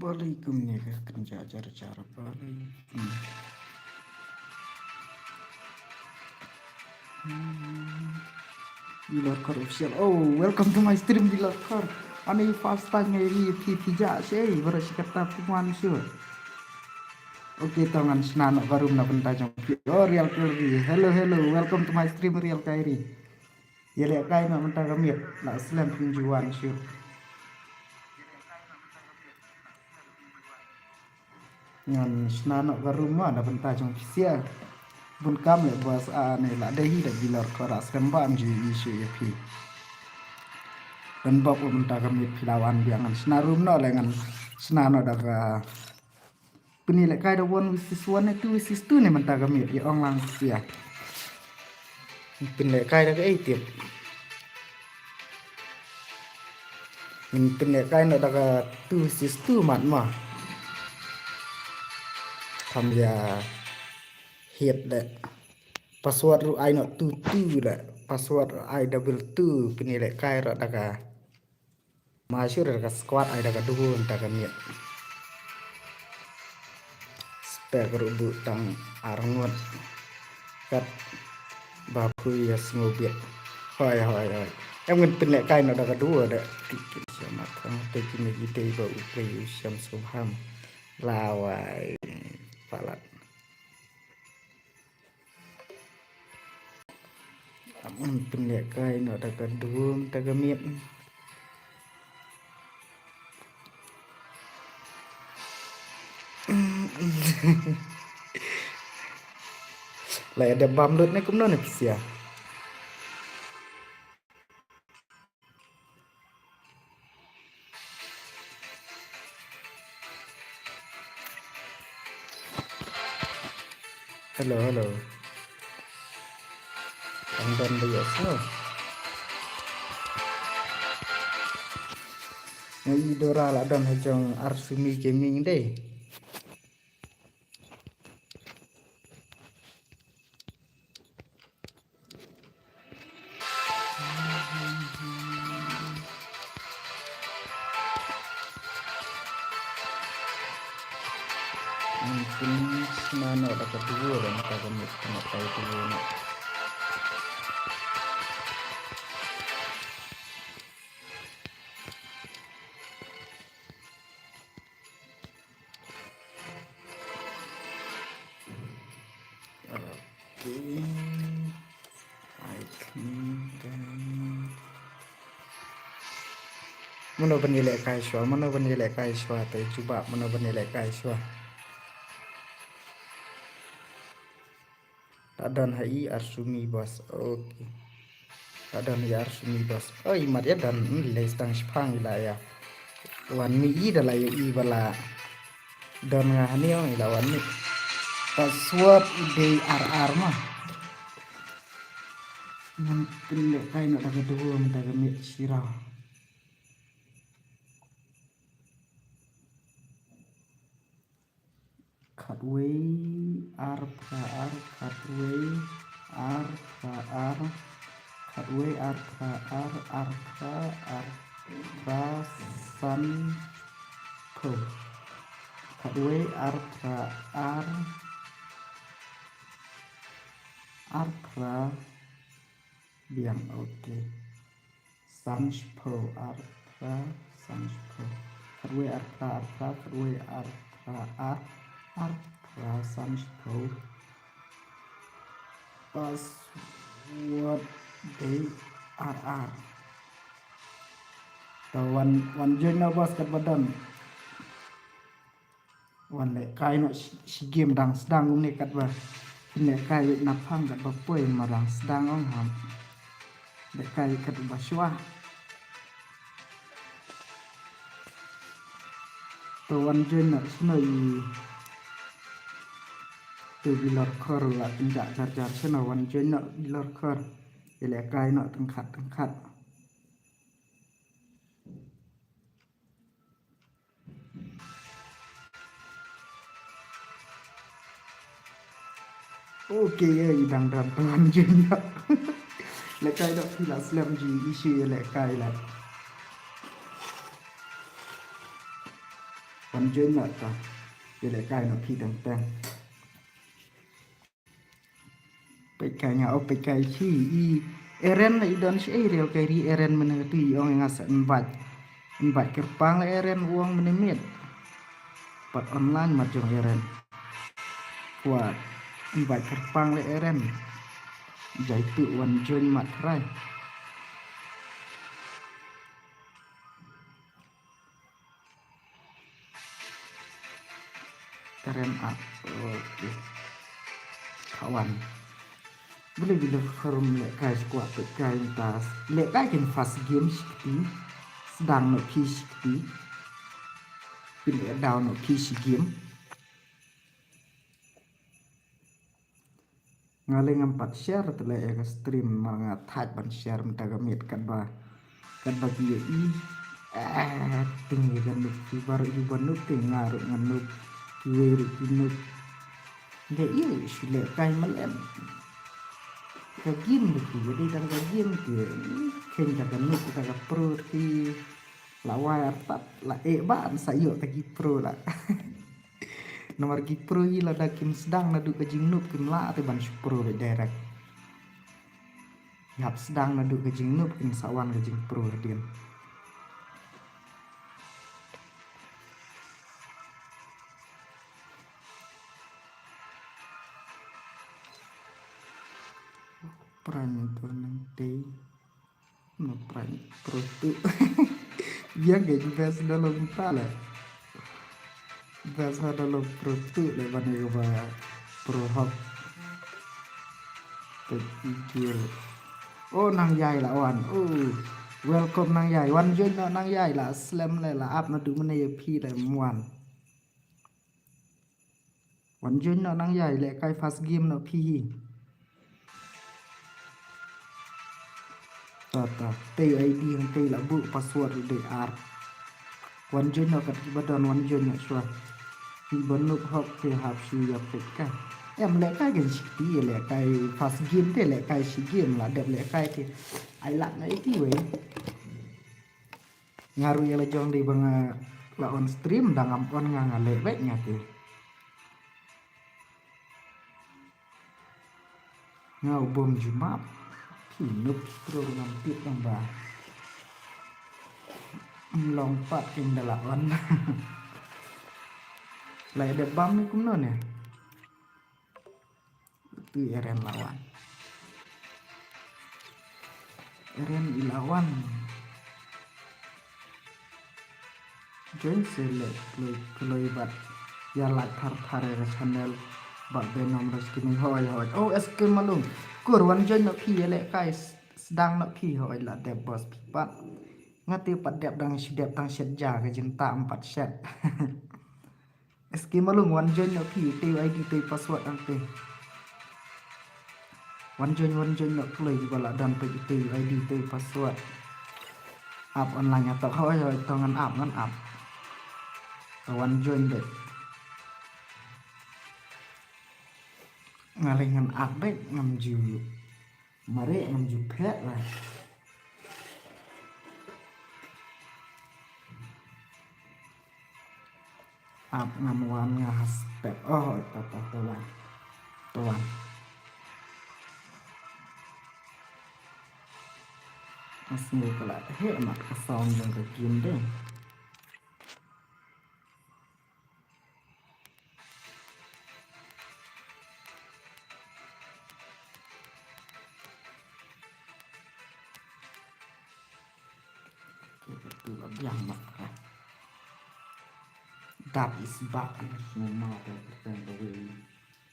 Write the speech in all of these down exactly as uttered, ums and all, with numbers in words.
Balei kumne ka kynja jar jar balei. Hmm. Hmm. Bilor Kor Official. Oh, welcome to my stream, Bilor Kor. Ani first time ngi ri phi phi ja sei, baroh shi katta phi wan shu. Okay, to ngan shna noh barum na bynta jong phi. Oh, Real Kairi. Hello, hello. Welcome to my stream, Real Kairi. Ïalehkai noh mynta ka miet, la slem pynjuan shuh. Ngan shna noh ka room ma da bynta jong phi sia. Bun kam leh bos a ne la dei hi da Bilor Kor, la slem ba am ju ïohi shuh ïa phi. Don bok ba mynta ka miet phi la wan biang, ngan shna room noh leh ngan shna noh da ka Pynïalehkai da one versus one ne two versus two ne mynta ka miet, ïa ong lang sia. Pynïalehkai da kaei tip. Pynïalehkai noh da ka two versus two mat ma. Tham ïa hit de. Password ruh ai noh two two de. Password ruh ai double two, pynïalehkai ruh da ka Ma shu da ka squad ai da ka duo mynta ka miet. Spek ruh buh tang ar ngut. Katba phi ïa sngewbit. Hoi, hoi, hoi. Em ngin pynlehkai noh da ka duo da. Tikin siam ma tang te kine ki dei ba u play u siam sngewbha. Lawai. Palat. Am pynlehkai noh da ka duo mynta ka miet. La ïa dep bam lut ne kumno ne phi sia. Hello, hello. Ang don ba ïohsngew. Nga i Dora la don ha jong Arsumi Gaming dei. Mungkin sna no da ka duo da ka miet ka miet ka duo na. Okay. I think, um, mano ban ïalehkai shuwa, mano ban ïalehkai shuwa, te jubab mano ban ïalehkai shuwa. Ta don ha i Arsumi boss. Okay. Ta don ha i Arsumi boss. Oi, mar ïa don, hmm, lei stang shipang ila ïa. Wan mi i da la ïa i bala. Don nga hani ong ila wan mi. Password i dei ar ar ma. Ngan pynlehkai noh da ka duo mynta ka miet shira. Khatwei, ar phra ar, khatwei, ar phra ar, khatwei, ar phra ar, ar phra, ar phra, san, phew. Khatwei, ar phra ar, ar phra, biang, okay. San shiphew, ar phra, san shiphew. Khatwei, ar phra, ar phra, khatwei, ar phra, ar, ar phra, san shiphew. Password dei ar ar. Ta wan, wan join na boss katba don. Wan lehkai noh shi, shi game dang sdang kumne katba. Lehkai na phang katba poi ma dang sdang ong ham. Lehkai katba shuwa. To wan join noh shano i. To Bilor Khor la pynjah jar jar shano wan join noh Bilor Khor. Lehkai noh tengkhat tengkhat. Okay, eh, i dang dang tang wan jin ïa. Lehkai dok phi la slem ji issue ïa lehkai la. wan join noh ta. Ïalehkai noh phi teng teng. Peit kai nga, oh, peit kai shi i Eren la i don shi ei rel kai ri Eren mynne tu i ong nga sa invite. Invite kyrpang la Eren u ong mynne miet. Pat online mat jong Eren. Kwah invite kyrpang la Eren. Jai tu wan join mat rai. Karen ah. Okay. Kawan. Bile bile forum lehkai squad lehkai tas. Lehkai kin fast game shikti. Sdang no phi shikti. Pin e down no phi shi game. Nga leh ngam pat share te leh ïa ka stream ma nga thait ban share mynta ka miet katba katba ki ïa i. Eh, ting ïa ka Noob ki baroh ki ba Noob te nga ruh nga Noob. Kiwei ruh ki Noob. Nga ïa shu lehkai malen. Ka game ruh ki ïa dei tang ka game ki kheiñ tang ka Noob tang ka pro ki. La wai artat la eh ba an sa ïoh ta ki pro la. Namar ki pro hi lada kim sdang naduh ka jingnoob kim lah te ban shu pro beit direct. Ki hap sdang naduh ka jingnoob kin sa wan ka jingpro hadien. Prank tu nang tei. No prank pro tu. Biang ke best dalam pala. Best dalam pro tu le ban ïa ba pro hok. Te igil. Oh, Nang Ïai la wan. Oh, welcome Nang Ïai. Wan join no Nang Ïai la slem le la ap naduh mynne ïa phi le wan. Wan join no Nang Ïai lehkai fast game no phi hi. Ta ta. Te I D hangtei la buh password dei ar. Wan join no kat ba don wan join no shuwa. Ki ba Noob hok te hap shu ïa peit ka. Em lehkai kan shikti lehkai fast game te lehkai shi game la dep lehkai te. Ai lak na iti wei. Nga ruh ïa la jong dei ba nga la on stream da ngam on nga nga leh beit nga te. Nga u bom jumap. Phi Noob scroll ngam tip nang ba. Long pat kin da la on. Lai da bam ni kumno ne. Tu Eren la wan. Eren i la wan. Join se le kloi kloi bad ïa like thar thar ïa ka channel bad Venom Rescue hoi hoi. Oh S K Malung. Kur wan join no phi ïa lehkai sdang no phi hoi la dep boss phi pat. Nga te pat dep dang shi dep tang shet ja ka jin tam pat shet. S K Malung wan join no phi te I D te password ang te. Wan join wan join no kloi ba la dan te te I D te password. App online ato hoi hoi to ngan app ngan app. To wan join be. Nga leh ngan app be ngam ju. Mare ngam ju phet la. Ap ngam wan nga ha step. Oh, to to to wan. To wan. Asngi kala he mat ka sound jong ka game de. That is bad news, no matter the way,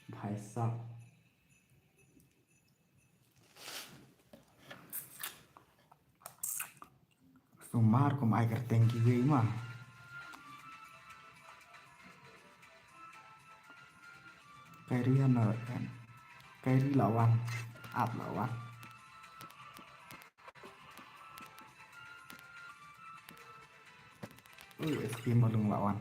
bhai sahab. Sumar kum ai kyrteng kiwei ma. Kairi hano kan. Kairi lawan. Ap lawan. Ui, S P Malung lawan.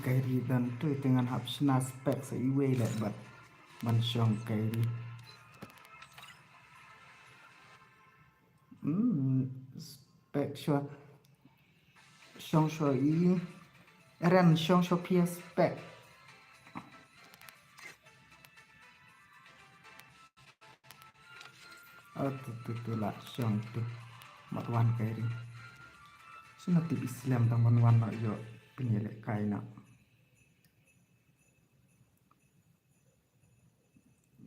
Kyrie don tu, te ngan hap shna spec sa iwei leh bad ban shong Kyrie. Hmm, spec shuwa. Shong shuwa i. Eren, shong shuwa phi ïa spec. Oh, tu, tu, tu la shong tu. Mat wan Kyrie. Shano tip i slem tang ban wan noh ïoh pynïalehkai noh.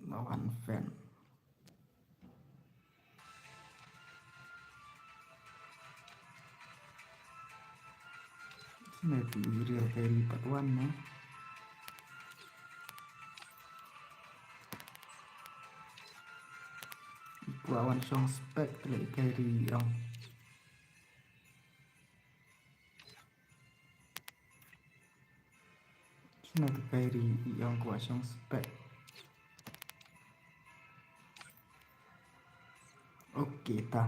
Mat wan fan. Shano tip i real Kyrie pat wan noh. I kwah wan shong spec te leh i Kyrie ong. Shano tu Kyrie i ong kwah shong spec. Ok ta.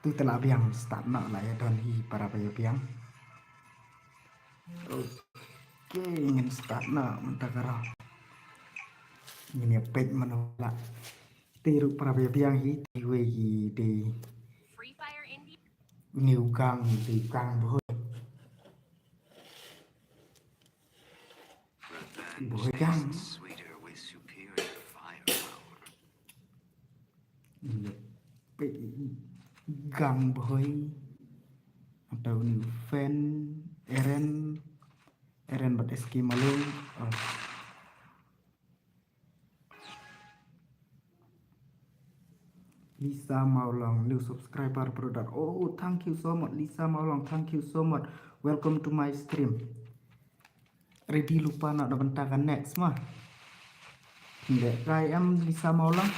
Tu te la biang, start noh, la ïa don hi para ba ïa biang. Ok, ngin start noh mynta ka rong. Ngin ïa peit mano la. Te ruh para ba ïa biang hi, te wei hi dei. Free Fire India. New gang, dei gang bhoi. Bhoi gang. Sweeter with superior firepower. Ïa peit gang bhoi. Ata u ni u fan, Eren. Eren bad S K Malung. Oh. Lisa Mawlong, new subscriber, brother. Oh, thank you so much, Lisa Mawlong. Thank you so much. Welcome to my stream. Ready lypa noh na bynta ka next ma. Lehkai em Lisa Mawlong.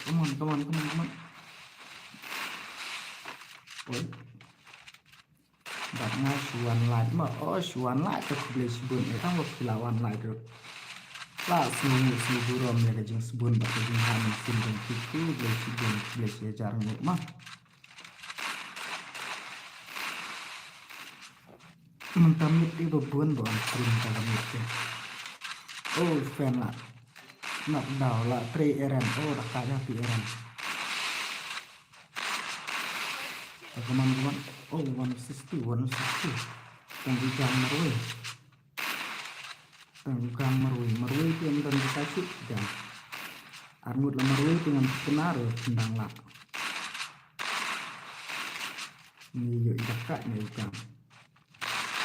Come on, come on, come on, come on. Oi. Bad nga shu wan like ma, oh, shu wan like to, khublei shibun, eh, tang ba phi la wan like ruh. La sngew, sngew burom ïa ka jingsbun bad ka jingham mynsiem jong phi, khublei shibun, khublei shihajar nguh ma. Mynta miet te ba bun ba wan stream mynta ka miet te. Oh, fan la. Knockdown la trei Eren, oh, da ka ja phi Eren. Come on, come on. Oh, one sixty, one sixty. Tang i gang marwei. Tang i gang marwei. Marwei te ym don kita shu gang. Arngut la marwei te ngam kena ruh tendang la. Ni ïoh i da ka ni i gang.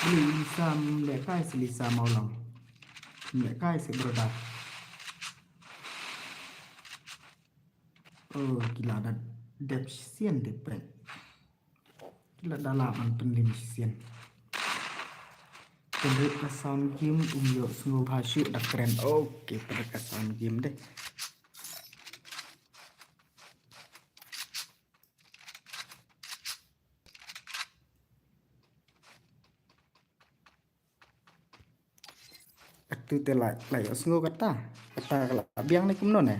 Lisa, lehkai se Lisa Mawlong. Lehkai se brother. Oh, ki la da dep shisien dep pek. Ki la da lah ban pynlip shisien. Pynrit ka sound game um ïoh sngewbha shuh da kren. Ok, pynrit ka sound game de. Atu te la, la ïohsngew kata. Kata ka la biang ne kumno ne?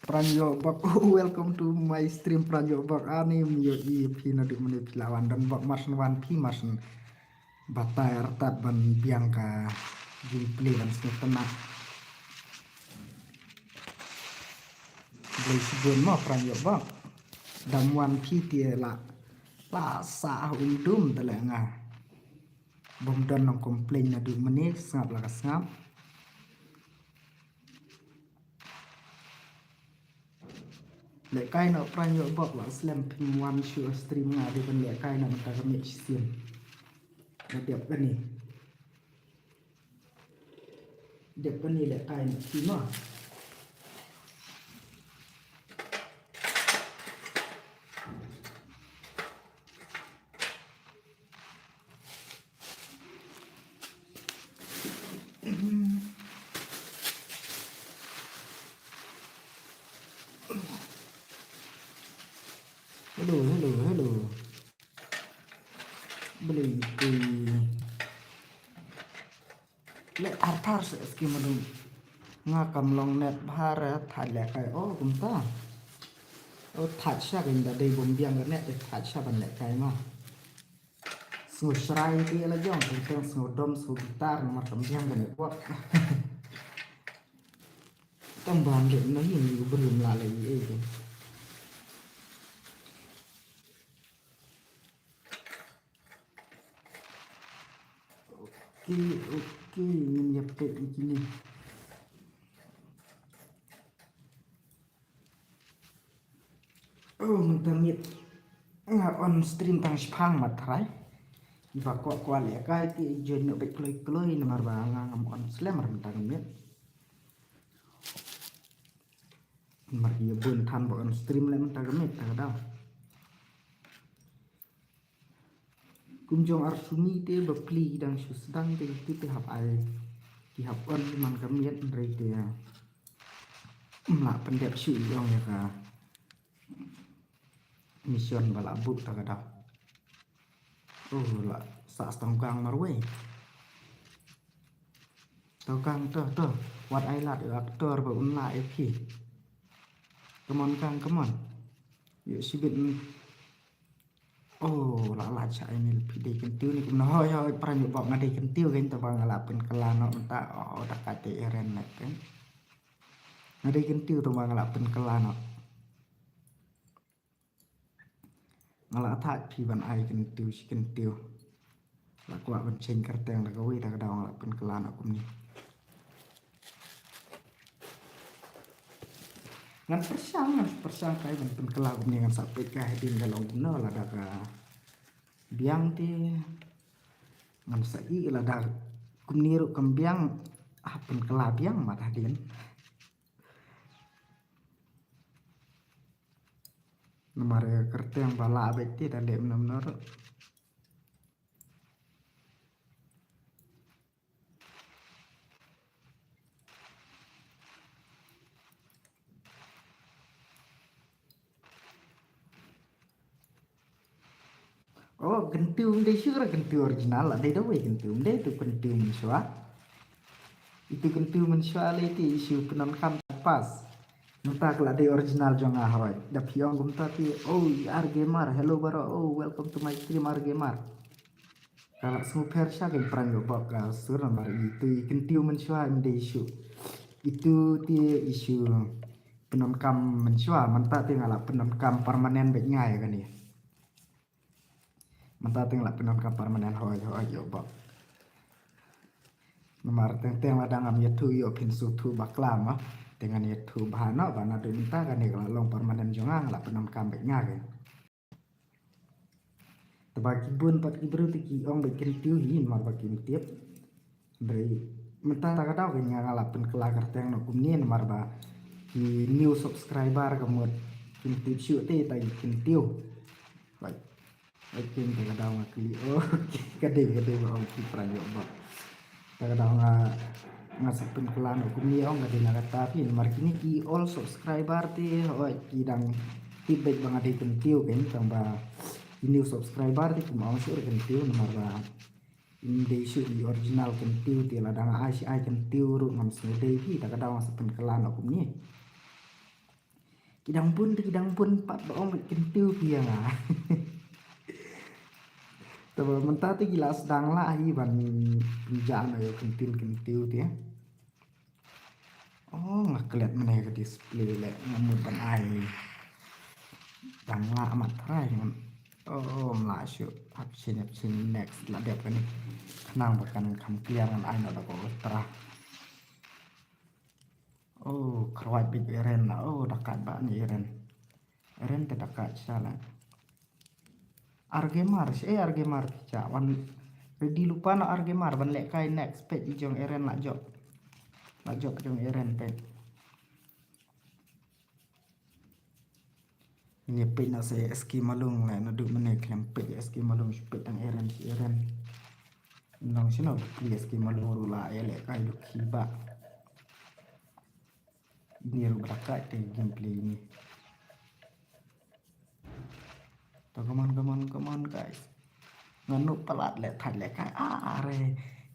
Pran ïoh bok, oh, welcome to my stream, pran ïoh bok. Ani ym ïohi phi naduh mynne phi la wan don bok, mar shen wan phi, mar shen batai artat ban biang ka gameplay ban sngewtynnat. Blei shibun mo pran ïoh bok. Dam wan phi te la, la sah um dum te leh nga. Bym don nong complain naduh mynne, sngap la ka sngap. Lehkai noh pran ïoh bok, la slem phim wan shu stream nga dei ban lehkai noh mynta ka miet shisien. Nga dep kane. Dep kane lehkai noh phi mo. Hello, hello, hello. Blei phi. Leh arpar se skim adung. Nga kam long net bha re, thait lehkai. Oh, kumta. Oh, thait sha ka, ynda dei bym biang ka net, thait sha ban lehkai ma. Sngew shrai te la jong, teng teng sngew dom, sngew guitar, namar kam biang ka network. Tang bang de na yin yu brum la la yu e. Okay, okay, ngin ïa peit ïa kine. Oh, mynta miet nga on stream tang shipang mat trai. Iba kwah kwah leh kai te join noh beit kloi kloi namar ba nga ngam on slem ar mynta miet. Namar ki ïa bun than ba on stream leh mynta ka miet ta ka daw. Kum jong ar suni te ba pli ki dang shu sdang te ki te hap ai ki hap on man ka miet hynrei te. Ym lah pyndep shuh ïa ong ïa ka mission ba lah buh ta ka daw. Oh, lah sah stang kang marwei. To kang to to. Wat ai lad ïa actor ba un lah ïa phi. Come on kang, come on. Ïoh shibit. Oh, la la cha ai mil phi dei kyntiew ne kumno hoi hoi pran ïoh bok nga dei kyntiew kein tang ba nga la pynkylla noh mynta. Oh, da ka te Eren ne kein. Nga dei kyntiew tang ba nga la pynkylla noh. Nga la thait phi ban ai kyntiew shi kyntiew. La kwah ban cheng kyrteng da kawei da ka daw nga la pynkylla noh kumne. Ngan pyrshang, ngan pyrshang kai ban pynkylla kumne ngan sa peit kai hadien ka long kumno lada ka biang te. Ngan sa ïoh lada kumne ruh kam biang, ah, pynkylla biang mat hadien. Namar ka kyrteng ba lah beit te da leh mano mano ruh. Oh, kyntiew ym dei shuh, kyntiew original la dei da wei kyntiew, ym dei tu kyntiew mynshuwa. Itu kyntiew mynshuwa lei te issue pyndonkam pass. Mynta ka la dei original jong nga hoi. Da phi ong kumta te, oh, R Gamer, hello bro, oh, welcome to my stream R Gamer. Ka la sngewpher sha kein pran ïoh bok ka sur namar itu i kyntiew mynshuwa ym dei shuh. Itu te issue pyndonkam mynshuwa, mynta te nga la pyndonkam permanent beit nga ïa kane. Mynta te nga la pyndonkam permanent hoi hoi ïoh bok. Namar teng teng lada ngam ïathuh ïoh phin sngewthuh bakla ma. Te ngan ïathuh bha noh ba naduh mynta kane ka la long permanent jong nga, nga la pyndonkam beit nga kein. Te ba ki bun pat ki briew te ki ong beit kyntiew hi namar ba kim tip. Hynrei mynta ta ka daw kein nga la pynkylla kyrteng noh kumne namar ba ki new subscriber ka mut kim tip shuh te ta ki kyntiew. Right. Right, kein ta ka daw nga kylli. Oh, ka dei, ka dei ba ong ki pran ïoh bok. Ta ka daw nga, nga sa pynkylla noh kumne ong ka dei na kata phi namar kine ki old subscriber te hooid ki dang tip beit ba nga dei kyntiew kein tang ba ki new subscriber te kim ong shuh re kyntiew namar ba ym dei shuh i original kyntiew te lada nga ai shi ai kyntiew ruh ngam sngewdei phi ta ka daw nga sa pynkylla noh kumne. Ki dang bun te ki dang bun pat ba ong kyntiew phi ïa nga. Te ba mynta te ki la sdang lah hi ban pynjah noh ïa kyntiew kyntiew te. Oh, nga klet mynne ka display leh nga mut ban ai. Dang lah mat trai ngan. Oh, ym lah shuh. Hap shin hap shin next la dep kane. Khnang ba kan kham clear ngan ai noh da ka ultra. Oh, kyrwat beit Eren la. Oh, da kat ba ni Eren. Eren te da kat sha la. Argemar, eh Argemar cha wan ready lypa na Argemar ban leh kai next page i jong Eren la jop. La jop jong Eren page. Ngi peit na se S K Malung ngi naduh mynne khlem peit S K Malung shu peit tang Eren shi Eren. Nong shino peit S K Malung ruh la ïa leh kai duk hi ba. Ini ruh ba da kai te gameplay ini. To come on, come on, come on guys. Ngano palat leh thait leh kai are.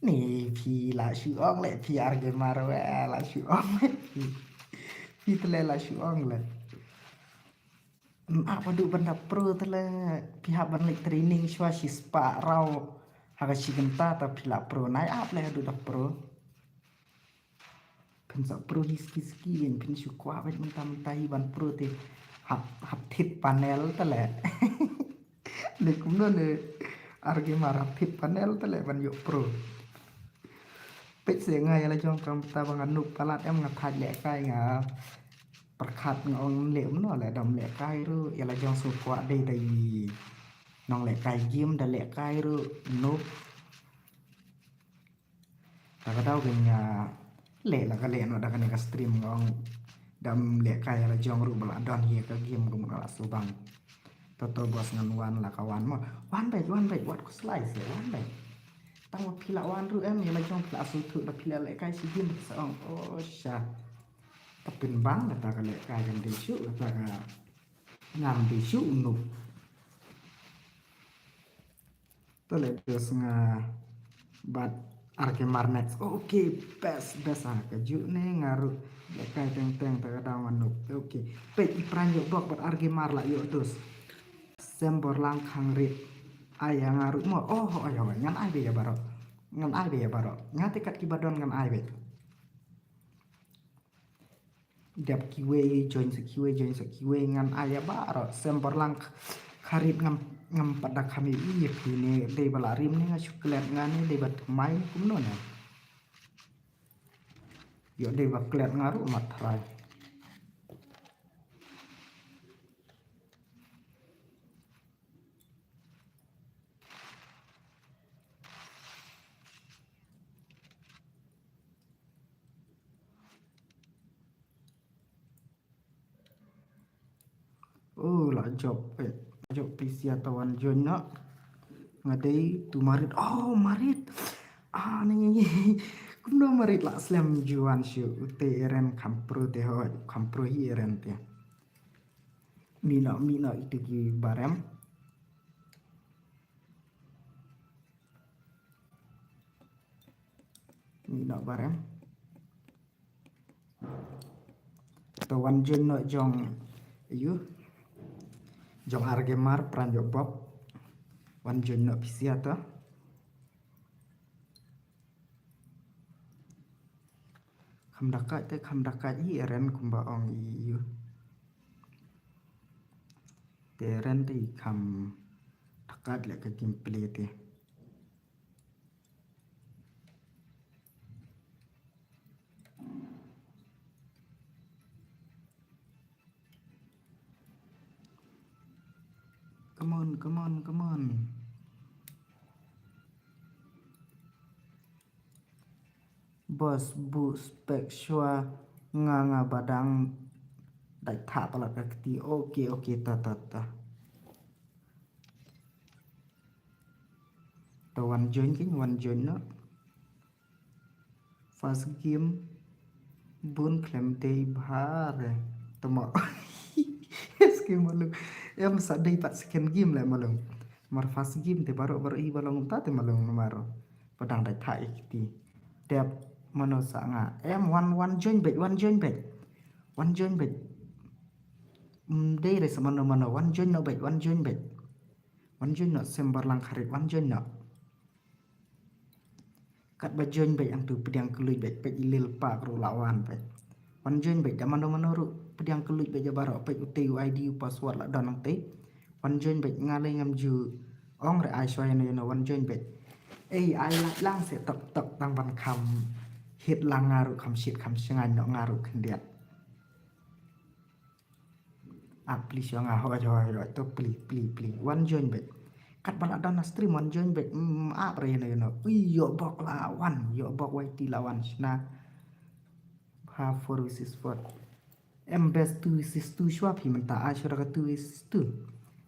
Ni phi la shu ong leh phi Argemar we la shu ong leh phi. Phi te leh la shu ong leh. Ap haduh ban da pro te le, phi hap ban leit training shuwa shispah raw ha ka shi kynta, ta phi la pro, nai ap le haduh da pro. Phin sa pro hi ski ski, yen phin shu kwah bad mynta mynta hi ban pro te hap hap thit panel te le. Ne kumno ne, argi mar hap thit panel te le ban ïoh pro. Peit se nga ïa la jong kam ta ba nga nuk palat em, nga thait lehkai, nga pyrkhat nga ong leh kumno leh, dam lehkai ruh ïa la jong shu kwah dei da i nong lehkai game, da lehkai ruh nuk. Ta ka daw ka nga leh la ka leh noh da kane ka stream, nga ong dam lehkai ïa la jong ruh ba la don hi ka game, ka mut la shu bang. Toto boss ngan wan la ka wan mo. Wan bad, wan bad, wat ko slai se, wan bad. Tang ba phi la wan ruh em, ïa la jong phi la shu thuh da phi la lehkai shi game, sa ong oh sha. Ta pynbang kata ka lehkai kan dei shuh, kata ka ngam dei shuh u nuk. To le dos nga bad arke mar next. Okay, best, best, ah, ka ju ne nga ruh lehkai teng teng, ta ka daw nga nuk. Okay. Peit i Pran ïoh bok bad arke mar la ïoh dos. Sem Borlang Khangrit. Ai ïa nga ruh mo. Oh, oh, ïa ngan ai beit ïa baroh. Ngan ai beit ïa baroh. Nga te kat kiba don ngan ai beit. Dep kiwei, join sa kiwei, join sa kiwei, ngan ai ïa baroh. Sem Borlang Kh-, Kharit, ngam, ngam pat da kham ïohi ïa phi ne, dei ba la rim ne nga shu klet, nga ne dei ba thymmai ne kumno ne. Ïoh dei ba klet nga ruh mat tharai. Oh, la jop, eh, la jop pisa, ta wan join noh. Nga dei tu marit. Oh, marit. Ah, ni. Kumno marit la slem juan shu u te eren, kham pro te hoi, kham pro hi eren te. Mih noh, mih noh ite ki barem. Mih noh barem. To wan join noh jong, ayu, jong arke mar Pran ïoh bok. Wan join noh pisa to. Kham da kait te, kham da kait hi eren kumba ong i yu. Te eren te kham da kait leh ka gameplay te. Come on, come on, come on. Boss, buh spek shuwa, nga nga ba dang dait thah palat ka kti. Okay, okay, ta, ta, ta. To wan join kin, wan join noh. First game bun khlem dei bha re. Tama. Second malung. Em sa dei pat second game le malung. Mar first game te baroh baroh hi ba long ta te malung namar ba dang dait thah ïa kti. Dep mano sa nga. Em wan, wan join beit, wan join beit. Wan join beit. Mm, dei re sa mano mano, wan join noh beit, wan join beit. Wan join noh Sem Borlang Kharit, wan join noh. Katba join beit hangtu pdiang kylluid beit, peit i Lil Park ruh la wan beit. Wan join beit da mano mano ruh, pdiang kylluid beit ïa baroh, peit u te u I D u password la don hangtei. Wan join beit, nga lei ngam ju ong re ai shuwa ïano ïano, wan join beit. Ei, ai lait lang se tok tok tang ban kham hit lang nga ruh kham shit kham shngaiñ noh nga ruh khyndiat. Ap please ïa nga, hoi hoi hoi, to please please please. Wan join beit. Katba la done stream wan join beit. Mm, ap re ïano ïano. Ui, ïoh bok la wan, ïoh bok Y T la wan shna. Ha four versus four. Em best two versus two shuwa phi mynta, ai shuwa da ka two versus two.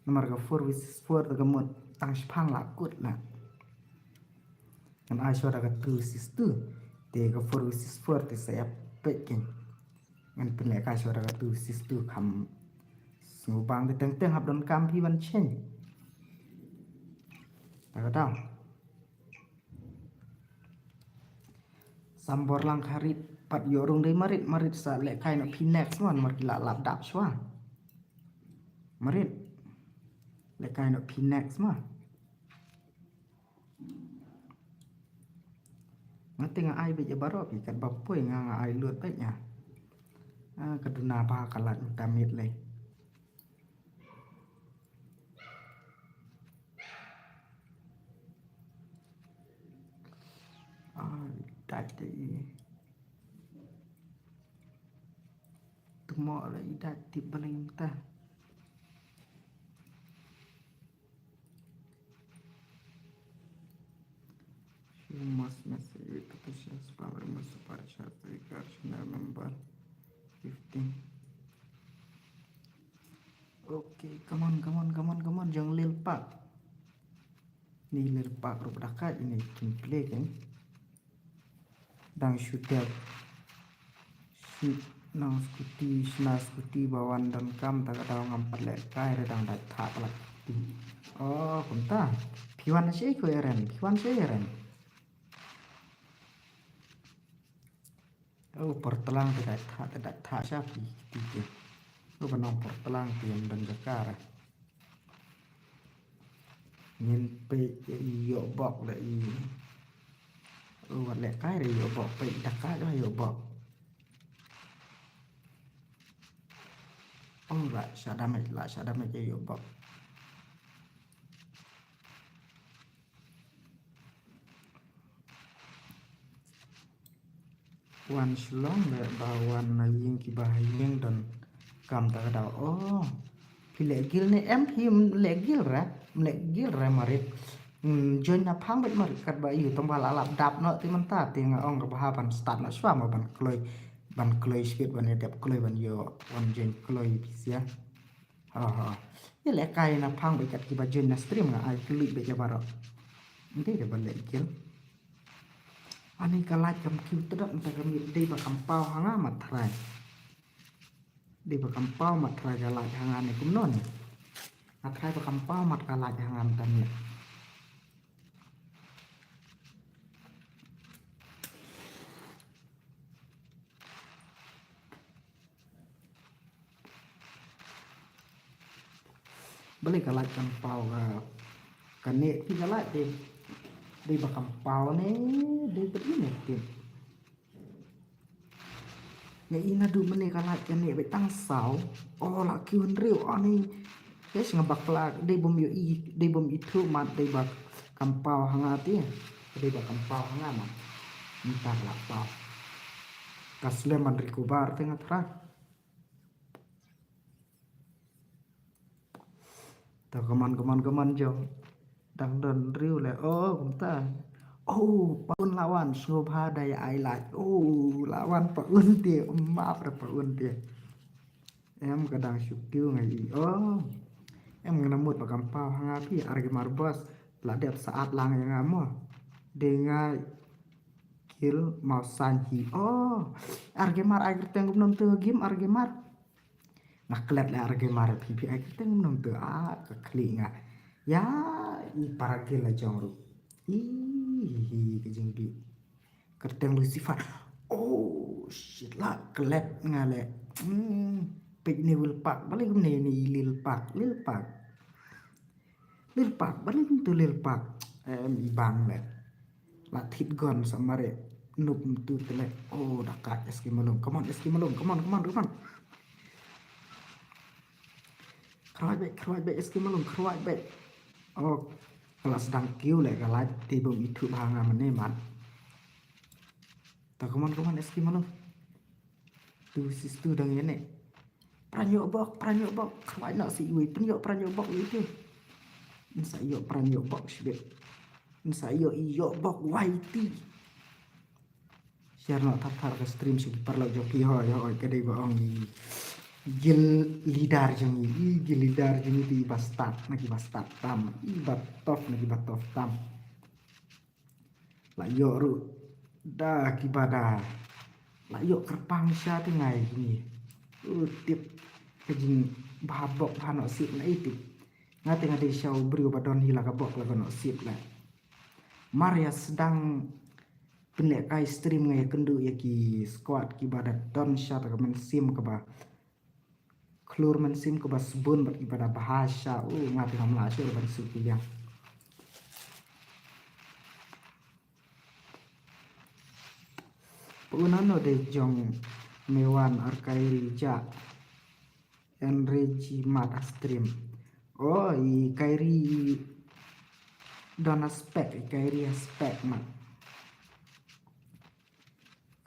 Namar ka four versus four da ka mut tang shipang la kut la. Ngan ai shuwa da ka two versus two. Te ka four versus four te sa ïap peit ken. Ngan pynlehkai shuwa da ka two versus two kham sngewbang te teng teng hap don kam phi ban chen. Da ka daw. Sem Borlang Kharit pat ïoh rung dei marit, marit sa lehkai noh phi next one, mar ki la lap dap shuwa. Marit. Lehkai noh phi next ma. Nga te nga ai beit ïa baroh phi, katba poi nga nga ai lut beit nga. Ah, ka duna ba ka lait mynta miet lei. Ah, dait te i. Tmo la i dait tip balei mynta. You must message with the patient spam, remove super chat, record channel member fifteen. Okay, come on, come on, come on, come on, jong Lil Park. Ni Lil Park ruh da ka ini kin play kan. Dang shu dep. Shi nang skuti, shna skuti ba wan donkam ta ka daw ngam pat lehkai re dang dait thah palat skuti. Oh, kumta. Phi wan shi ko eren, phi wan shi eren. Oh, por tlang te dait thah, te dait thah sha phi ti te. Oh, ba nong por tlang te ym don jaka re. Ngin peit ïa i ïoh bok la i. Oh, wat lehkai re ïoh bok, peit da ka ïoh bok. Oh, la sha damage, la sha damage ïoh bok. Wan shlong le ba wan na ïing kiba ha ïing donkam ta ka daw. Oh. Phi leh gil ne em phi leh gil re? Leh gil re Marit. Hmm, join na phang beit Marit katba ïoh tang ba la lap dap noh te mynta te nga ong kaba ha ban start noh shwa ma ban kloi. Ban kloi shibit ban ïa dep kloi ban ïoh wan join kloi phi sia. Ha ha. Ïa lehkai na phang beit kat kiba join na stream nga ai kylli beit ïa baroh. Nte de ban leh gil. Ani ka lait kam kiew tdot nta kam dei ba kam paw ha nga mat thrai. Dei ba kam paw mat thrai ka lait ha nga ne kumno ne. Nga thrai ba kam paw mat ka lait ha nga nta ne. Balei ka lait kam paw ka, kane phi ka lait dei, dei ba kam paw ne, dei ba ine tip. Nga i naduh mynne ka lait kane ba tang saw. O la kiew hynriew o ni. Yes nga bakla dei bym ïohi, dei bym ithuh mat dei ba kam paw ha nga te. Dei ba kam paw ha nga mat. Mynta la paw. Ka slem ban recover te nga thra. To, come on, come on, come on, jong. Dang don riew le. Oh, kumta. Oh, pa Un la wan, sngewbha da ïa ai like. Oh, la wan pa Un te, map re pa Un te. Em ka dang shu kiew nga i. Oh. Em nga na mut ba kam paw ha nga phi, ar ki mar boss. La dep saat lang ïa nga mo. Dei nga kill maw san hi. Oh. Ar ki mar ai kyrteng kumno to game ar ki mar. Nga klet le ar ki mar phi phi ai kyrteng nong te a ka khlieh nga. Ïa i para kill la jong ruh. Ih, hi ka jingbi. Kyrteng Lucifer. Oh shit, la klet nga le. Hmm. Peit ne Lil Park, balei kumne ne Lil Park, Lil Park. Lil Park, balei kumtu Lil Park. Em, i bang le. La thit gon sa mare. Nup mtu tele. Oh, da ka S K Malone. Come on, S K Malone. Come on, come on, come on. Khruaid beit, khruaid beit, S K Malone, khruaid beit. Oh, ka la sdang kiew le ka lait te bym ithuh ba nga mynne mat. Ta, come on, come on, S K Malone. Tu sis tu dang ïa ne. Pran ïoh bok, pran ïoh bok. Khruaid noh sa iwei, pynïoh pran ïoh bok ïa te. Yn sa ïoh pran ïoh bok shibit. Yn sa ïoh ïoh bok wai ti. Share noh thar thar ka stream sha ki paralok jong phi hoi hoi ka dei ba ong i. Guild leader jong i, i guild leader jong i te i ba stad na ki ba stad tam, i ba tough na ki ba tough tam. La ïoh ruh da kiba da. La ïoh kyrpang sha te ngai kine. U tip ka jingbha bok bha noh sip na i tip. Nga te nga dei sha u briew ba don hi la ka bok la ka noh sip la. Mar ïa sdang pynlehkai stream nga ïa kynduh ïa ki squad kiba da don sha ta ka mynsiem kaba. Ka Klur mynsiem kaba sbun bad kiba da bha sha u nga te ngam lah shuh ban suk ïa. Puna no de jong Mewan ar Kairi ja. Enreji mat a stream. Oh, i Kairi don a spek, i Kairi a spek mat.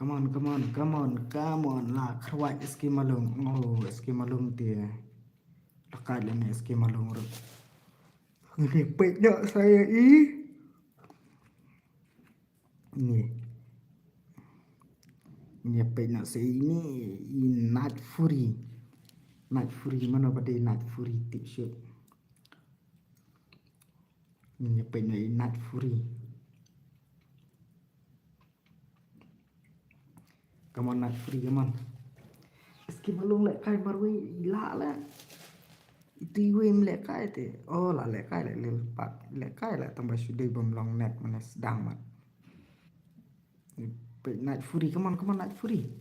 Come on, come on, come on, come on. La khrwai S K Malung. Oh, S K Malung te. Lakat lem S K Malung ruh. Ngi pek jok saya i. Ni. Ni pek nak saya ini i Night Fury. Night Fury mana pada Night Fury tip shoot. Ni pek nak i Night Fury. Come on, Night Fury, come on. S K Malung leh kai marwei ila leh. Itu iwei mleh kai te. Oh, la leh kai leh lil pat. Leh kai leh tambah sudah bom long net mana sedang mat. Pek Night Fury, come on, come on, Night Fury.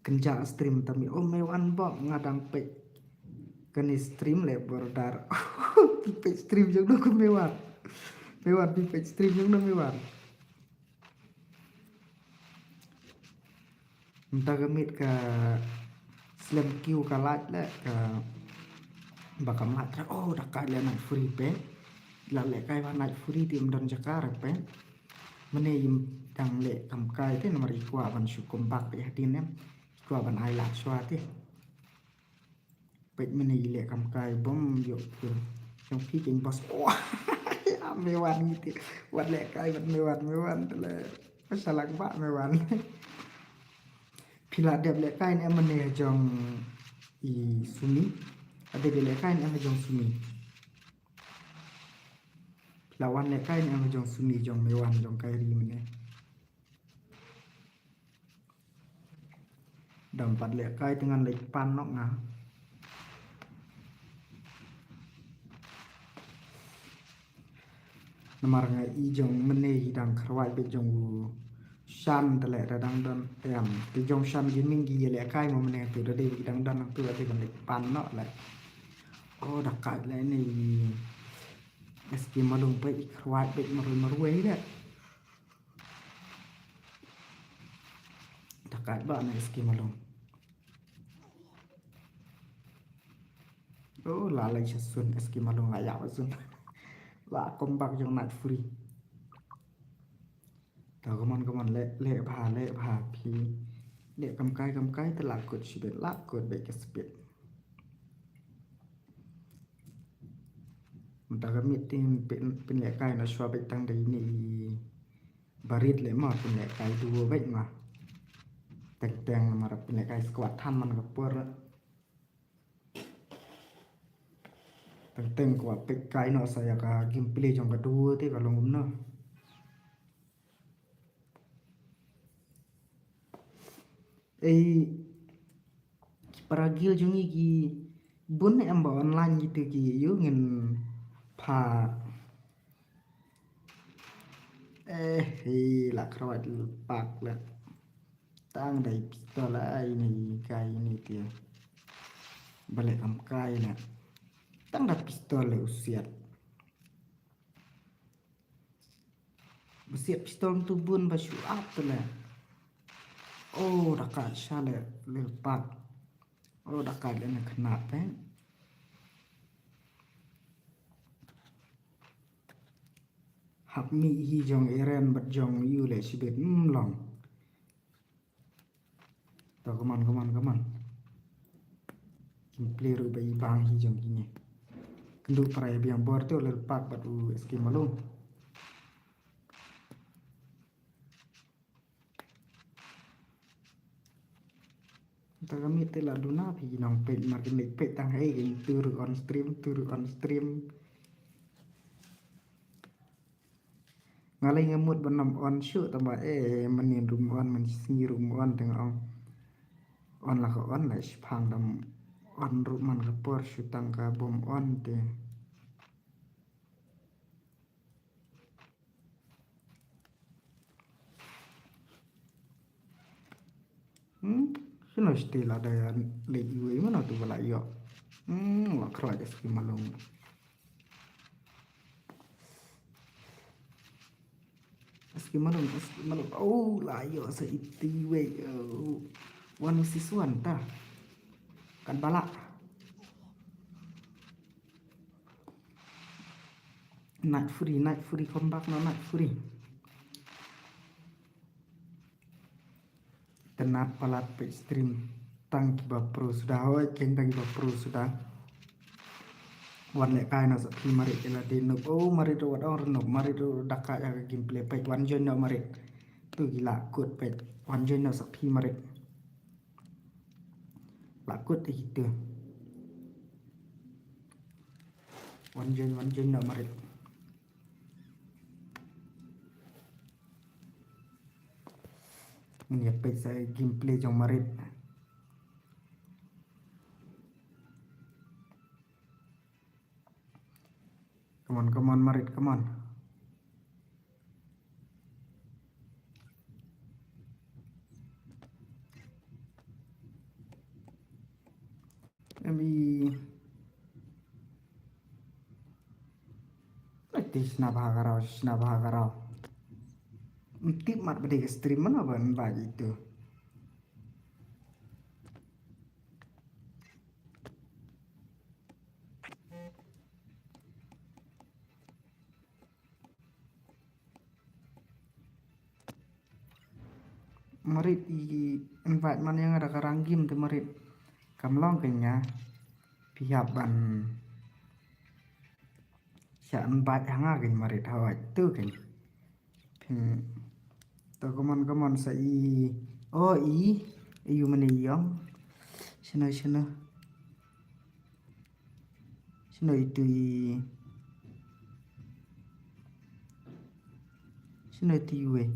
Kynja stream tami. Oh, Mewan bok nga dang pek. Kani stream le border. Pek stream jong no ku Mewan. Mewan pi pek stream jong no Mewan. Mynta ka miet ka slem kiew ka lait le ka ba kam lait. Oh, da kai le Night Fury pe. La le kai ba Night Fury ti mdon jaka re pe. Mane im dang leh kam kai te namar i kwah ban shu kombak ïa hadien em. I kwah ban ai lad shwa te. Peit mane i leh kam kai bom ïoh pur. Jong phi king boss. Oh, ya Mewan ngi te. Wat leh kai wat Mewan, Mewan te le. Pasalang ba Mewan. Phi la dep leh kai ne mane jong i Sumi. Ade leh kai ne jong Sumi. Phi la wan leh kai ne jong Sumi jong Mewan jong Kairi mane. Dam pat leh kai te ngan leh pan nok nga. Namar nga i jong mane i dang kharwai bit jong u Shan te leh da dang don tem. Te jong Shan Gaming ki leh kai mo mane tu da dei ki dang don tu da dei ban leh pan nok leh. Oh, da kai leh ni. S K Malung peit i kharwai bit marwei marwei leh. Da kai ba na S K Malung. Oh, la lai sha sun S K Malung la ya ba sun. La kombak jong Night Fury. Ta come on, come on, leh, leh bha, leh bha phi. Leh kam kai, kam kai te la kut shibit, la kut beit ka spit. Mynta ka miet te pyn, pynleh kai na shwa beit tang da ine i Barit le ma pynleh kai duo beit ma. Teng teng ma pynleh kai squad than man ka por. Teng teng kwah peit kai noh sa ïa ka gameplay jong ka duo te ka long kumno. Ei, ki para guild jong ngi ki bun em ba online gitu ki ïoh ngin pha. Eh, hi la krawat pak la. Tang dei pistol ai ni kai ni tia. Ba leh kam kai la. Tang da pistol le u siat. Ba siat pistol tu bun ba shu ap tu le. Oh, da ka sha le lil pak. Oh, da ka le na khnat eh. Hap mih hi jong Eren bad jong ïu le shibit, hmm, long. To, come on, come on, come on. Kim play ruh ba i bang hi jong kine. Kynduh para ïa biang bor te u lil pak bad u S K Malung. Ta ka miet te la duna phi nong peit mar kin leit peit tang hei kin tu ruh on stream, tu ruh on stream. Nga lei nga mut ban ym on shuh tang ba eh mynnin ruh ym on, mynsngi ruh ym on te nga ong. On la ka on la shiphang da ym on ruh man ka por shu tang ka bym on te. Hmm, shino shiti la da leit iwei mano tu ba la ïoh. Hmm, la khroi da ski malung. Ski malung, ski malung. Oh, la ïoh sa iti wei. Oh. One versus one ta. Kan bala. Night Fury, Night Fury, come back now, Night Fury. Tynat palat peit stream tang kiba pro suda, hoi keng tang kiba pro suda. Wan leh kai na sa phi marit ila de noob. Oh, marit ruh wat ong ruh noob, marit ruh da ka ïa ka gameplay peit wan join na marit. Tu ki la kut peit wan join na sa phi marit. La kut ïa kitu. Wan join, wan join na marit. Ngin ïa peit sa gameplay jong marit. Come on, come on, marit, come on. Em i. Ai, te shna bha ka raw, shna bha ka raw. Ym tip mat ba dei ka stream mano ba invite ïa itu. Marit i invite man ïa nga da ka rang game te marit. Kam long kane nga. Phi hap ban sa invite ha nga kane marit, hawai tu kane. Phi to, come on, come on, sa i. Oh, i. Ayu mane i ong. Shano, shano. Shano itu i. Shano itu i wei.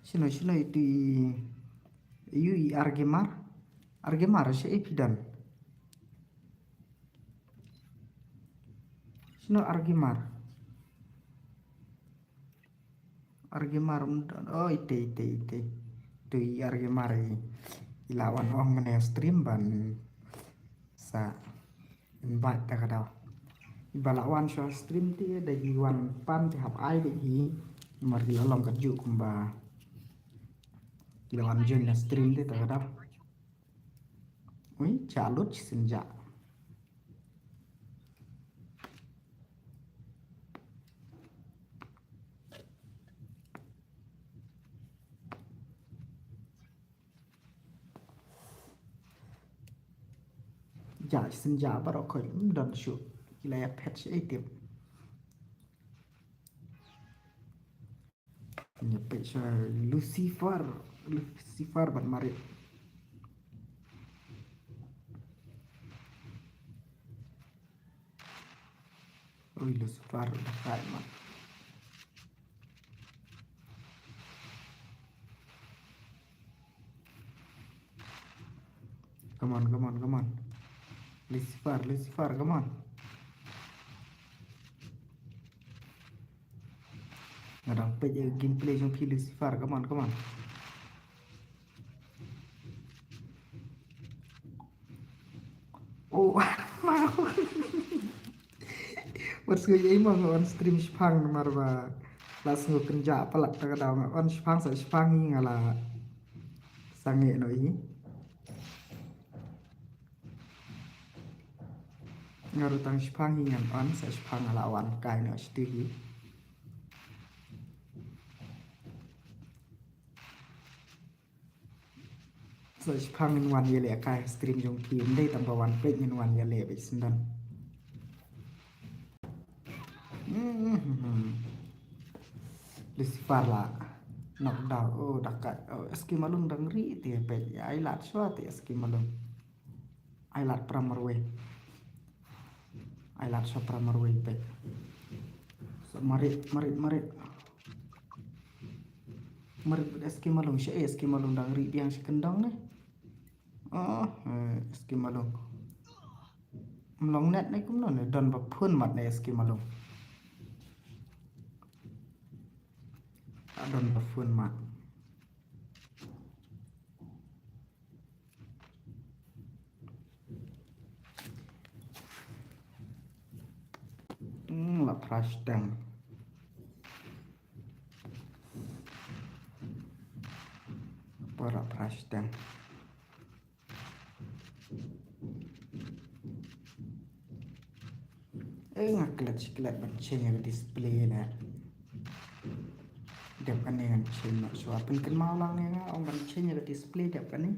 Shano, shano itu i. Ayu i Argemar. Argemar, sha i phi don. Shano Argemar. Argemar, um, oh, ite, ite, ite. Tu i Argemar i. I la wan ong mane stream ban sa invite ta ka daw. I ba la wan sha stream te da i wan pan te hap ai da i. Mar i la long ka juk kumba. I la wan join na stream te ta ka daw. Ui, cha lut shisien ja. Ja shisien ja baroh khoit, ym don shuh. Ki la ïa phet sha i tip. Ïa peit sha Lucifer, Lucifer bad marit. Ui, Lucifer da kai mat. Come on, come on, come on. Lucifer, Lucifer, come on. Nga dang peit ïa gameplay jong phi Lucifer, come on, come on. Oh, mau. Wat sngewthuh ei mo nga on stream shipang namar ba la sngew kynjah palat ta ka daw nga on shipang sa shipang hi nga la sangeh noh hi. Nga ruh tang shipang hi ngan on sa shipang nga la wan kai noh shiteng hi. Sa shipang ngin wan ïaleh kai stream jong phi, ym dei tang ba wan peit ngin wan ïaleh beit sendon. Hmm. Lucifer la knock down. Oh, da kai. Oh, S K Malung dang ri te peit. Ai lad shuwa te S K Malung. Ai lad para marwei. Ai lad shuwa para marwei peit. So marit, marit, marit. Marit bad S K Malung, sha S K Malung dang ri biang sha kyndong ne. Oh, eh, S K Malung. Ym long net ne kumno ne, don ba phone mat ne S K Malung. Ka don ba phone mat. Prashteng. Para Prashteng. Eh, nga klet shi klet ban change ïa ka display na. Dep kane ngan change noh shuwa. Pynkynmaw lang ïa nga, ong ban change ïa ka display dep kane.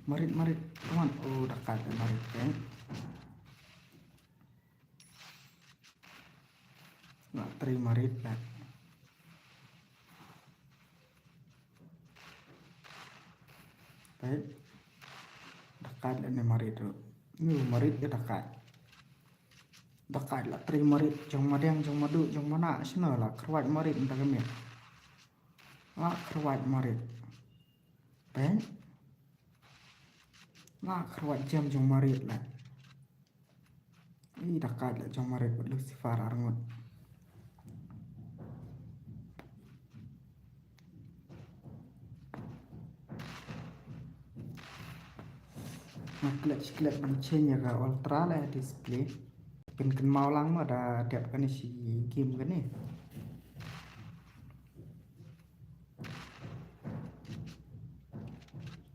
Marit, marit. Come on. Oh, da kat marit, eh. Nga trei marit, eh. Peit. Da kat lane marit ruh. Ngi marit ka da kat. Da kat la trei marit jong madiang, jong madu, jong mana, shano la kyrwat marit mynta ka miet. La kyrwat marit. Peit. La kyrwat jem jong marit la. Ih, da kat la jong marit bad Lucifer arngut. Nga klet shi klet ban change ïa ka ultra la display. Pynkynmaw lang ma da dep kane shi game kane.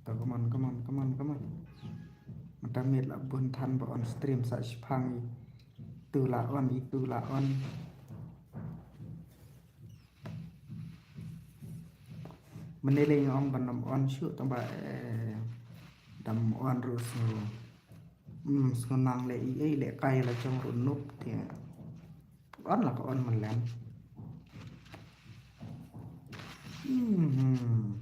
To, come on, come on, come on, come on. Mynta miet la bun than ba on stream sa shipang i. Tu la on, i tu la on. Mynne lei nga ong ban ym on shuh tang ba, eh, dam on ruh sngew. Hmm, sngew nang leh i, eh, leh kai la jong ruh nup te. On la ka on mlem. Hmm.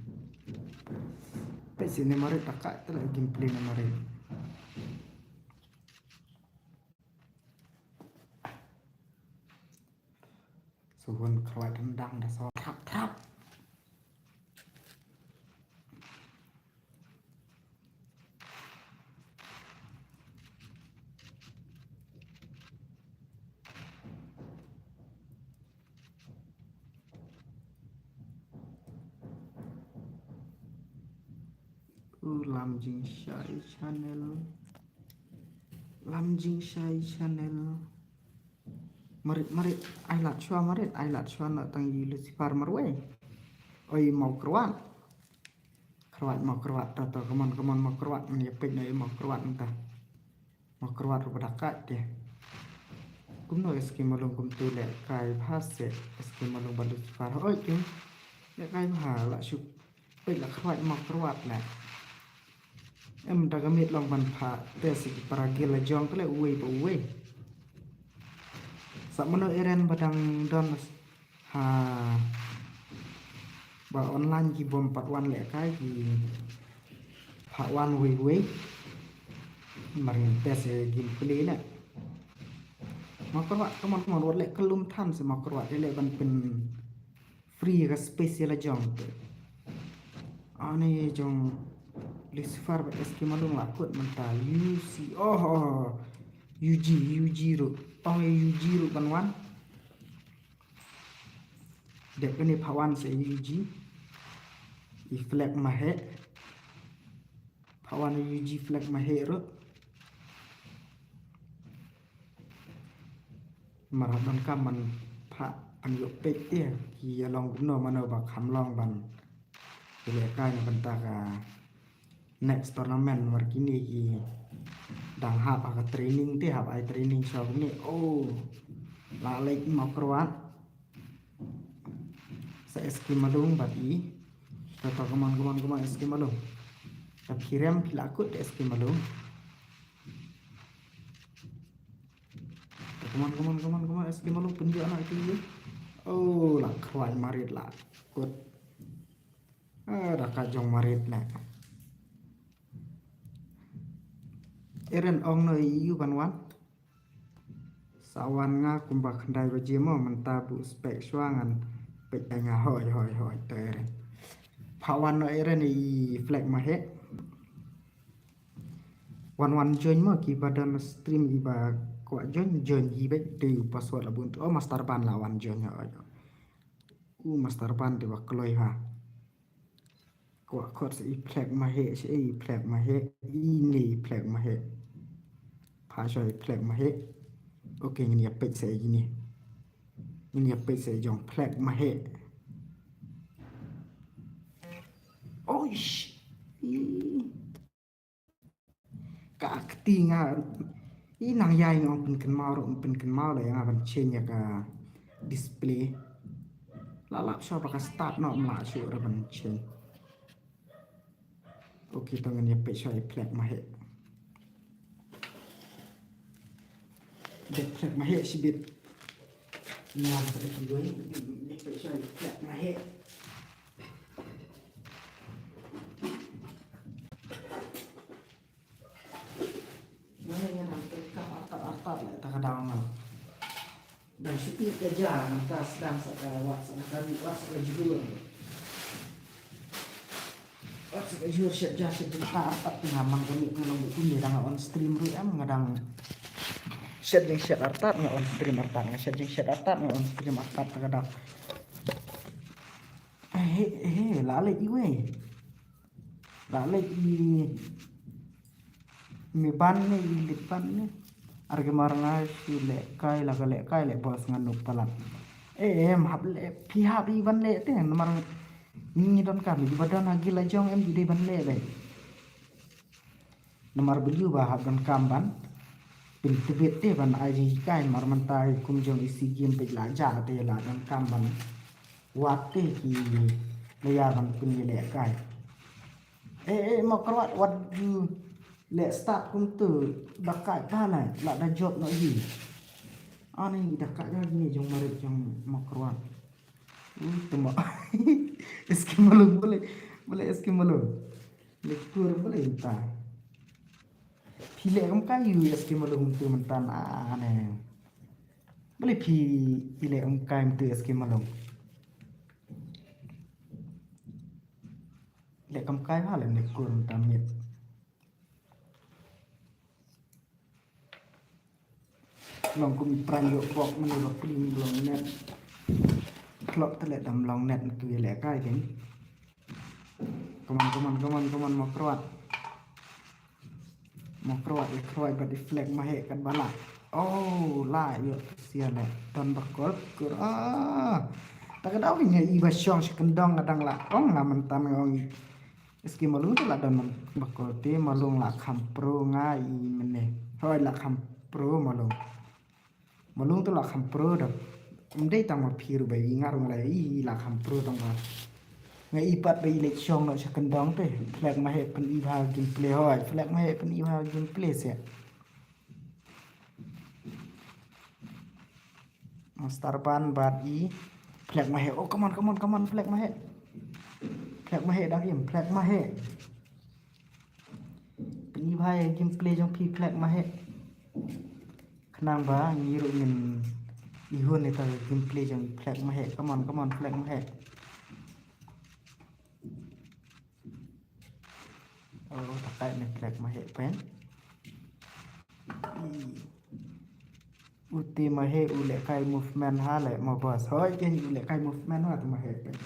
Peit sini marit, da kat te la gameplay na marit. Suhun kyrwat tendang da so trap trap. U Lam Jingshai Channel. Lam Jingshai Channel. Marit, marit, ai lad shuwa marit, ai lad shuwa na tang i Lucifer marwei. Oi, maw kyrwat. Kyrwat, maw kyrwat, ta, ta, come on, come on, maw kyrwat, ngan ïa peit na i maw kyrwat mynta. Maw kyrwat ruh ba da kat te. Kumno S K Malung kumtu leh kai bha se, S K Malung bad Lucifer. Oi, te. Leh kai bha la shu. Peit la kyrwat maw kyrwat leh. Em da ka miet long ban phah test ïa ki para guild la jong ka leh uwei pa uwei. Sa mano Eren ba dang don ha ba online ki bym pat wan leh kai ki phah wan uwei uwei. Mar ngin test ïa gameplay leh. Maw kyrwat, come on, come on, wat leh kyllum than se maw kyrwat, ïa leh ban pyn free ka space ïa la jong. Ani jong Lucifer bad S K Malung la kut mynta U C, oh, oh, U G, U G ruh. Tang ïa U G ruh ban wan. Dep kane phah wan sa U G. I flag maheh. Phah wan U G flag maheh ruh. Mar hap ban kam ban phah ban ïoh peit te ki ïa long kumno mano ba kham long ban ïalehkai na bynta ka next tournament. Mar kine ki dang hap ha ka training te, hap ai training sha kumne. Oh, la leit maw kyrwat. Sa S K Malung bad i. Kata, come on, come on, come on, S K Malung. Ka phi rem phi la kut S K Malung. Come on, come on, come on, come on, S K Malung, pynjah na ïa ki. Oh, la kyrwai marit la kut. Ah, da ka jong marit la. Eren ong no ïa u ban wan. Sa wan nga kumba khyndai baje mo, mynta buh spek shuwa ngan peit ïa nga. Hoi, hoi, hoi, te Eren. Phah wan no Eren i flag maheh. Wan wan join mo, kiba don stream kiba kwah join, join hi beit, te u password la bun. Oh, Master Ban la wan join, hoi, hoi. U Master Ban te ba kloi ha. Kwah khot sa i Phlek Maheh, sa i Phlek Maheh, ine i Phlek Maheh. Pha sa i Phlek Maheh. Okay, ngin ïa peit sa ine. Ngin ïa peit sa i jong Phlek Maheh. Oish. Ih. Ka kti nga i nang ïai nga ong pynkynmaw ruh, pynkynmaw la ïa nga ban change ïa ka display. La lap shuh ba ka start noh, ym lah shuh ruh ban change. Okay, to ngin ïa peit shuh i Phlek Maheh. Dep Phlek Maheh shibit. Ngam sa ïa peit shuh i Phlek Maheh. Nga nga dang peit ka artat artat leh ta ka daw nga. Dang shu peit ka ja nangta sdang sa ka wat sa ka wat sa ka jhur. Wat sa ka jhur shet ja shet ja ta artat nga man ka mih ka long ba kum dang on stream ruh em nga dang shet jing shet artat nga on stream artat nga shet jing shet artat nga on stream artat ta ka daw. He he la leh iwei. La leh i me ban ne i lip ban ne. Ar ki mar nga shu lehkai la ka lehkai leh bos nga nuk palat. Eh, em hap leh phi hap i ban leh te namar ngi donkam i ba don ha gi la jong em ju dei ban leh be. Namar ba ju ba hap donkam ban pyntbit te ban ai jinghikai namar mynta i kum jong i SEA Games peit la ja te la donkam ban wad te ki la ïa ban pynïalehkai. Eh, eh, Mawkyrwat, wat ju leh start kumtu, da kai ba la, la da jop noh hi. Ani da kai ba ni jong marit jong Mawkyrwat. Ui, tuma. Eski Malung, boleh, boleh Eski Malung. Lekur boleh ta. Phi leh kam kai yu Eski Malung tu mentan ane. Boleh phi leh kam kai tu Eski Malung. Leh kam kai ha leh lekur mentan mit. Long kum i pran ïoh bok mane ba plim long net. Klop te leh dam long net tu ïa leh kai ding. Come on, come on, come on, come on, Mawkyrwat. Mawkyrwat, i Kyrwat bad i Flag Maheh kat ba lah. Oh, lah ïoh tu sia leh. Don ba kol kur. Ah. Ta ka daw nga i ba shong shi kyndong nga dang lah ong nga mentan nga ong. Eski Malung te la don man ba kol te Malung la kham pro nga i mene. Hoi la kham pro Malung. Malung te la kham pro da. Ym dei tang ma phi ruh ba i nga ruh nga la i la kham pro tang ba. Nga i pat ba i leh shong noh sha kyndong te. Flag Maheh pyn i bha gameplay hoi. Flag Maheh pyn i bha gameplay se. Master Ban bad i Flag Maheh. Oh, come on, come on, come on, Flag Maheh. Flag Maheh dang im, Flag Maheh. Pyn i bha ïa gameplay jong phi Flag Maheh. Khnang ba ngi ruh ngin i hun ïa ka gameplay jong Flag Maheh. Come on, come on, Flag Maheh. Oh, ta kai ne Flag Maheh pen. U te Maheh u leh kai movement ha leh ma bos. Hoi ken u leh kai movement ha te Maheh pen.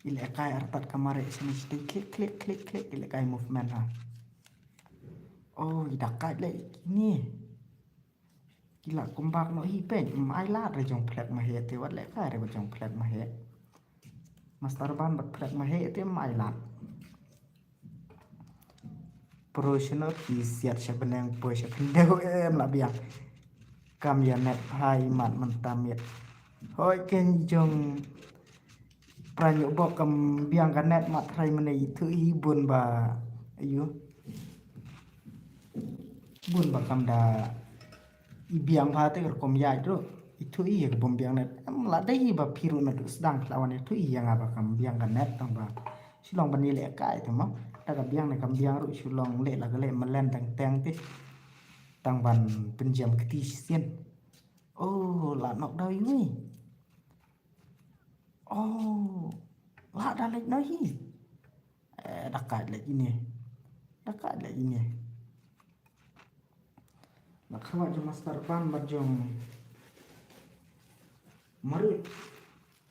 I leh kai artat ka mare sini sini klik klik klik klik i leh kai movement ha. Oh, i da kai leh ni. Ki la kum bak noh hi peit, ym ai lad re jong Flag Maheh te wat leh kai re ba jong Flag Maheh. Master Ban bad Flag Maheh te ym ai lad. Pro shano ki siat sha bneng poi sha khyndew em la biang. Kam ïa net hai mat mynta miet. Hoi ken jong Pran ïoh bok kam biang ka net mat trai mane i thu i bun ba ayu. Bun ba kam da i biang ba te rukom ïa dro. I thu i ka bom biang net. Em la dei ba phi ruh na du sdang la wan i thu i ïa nga ba kam biang ka net tang ba. Shu long ban i leh kai te mo. Da ka biang ne kam biang ruh shu long leh la ka leh malen tang teng te. Tang ban pynjem kti shisien. Oh, la nok daw i wi. Oh, la da leit noh hi. Eh, da kat leit ine. Da kat leit ine. La khawat jong Master Ban bad jong Marut.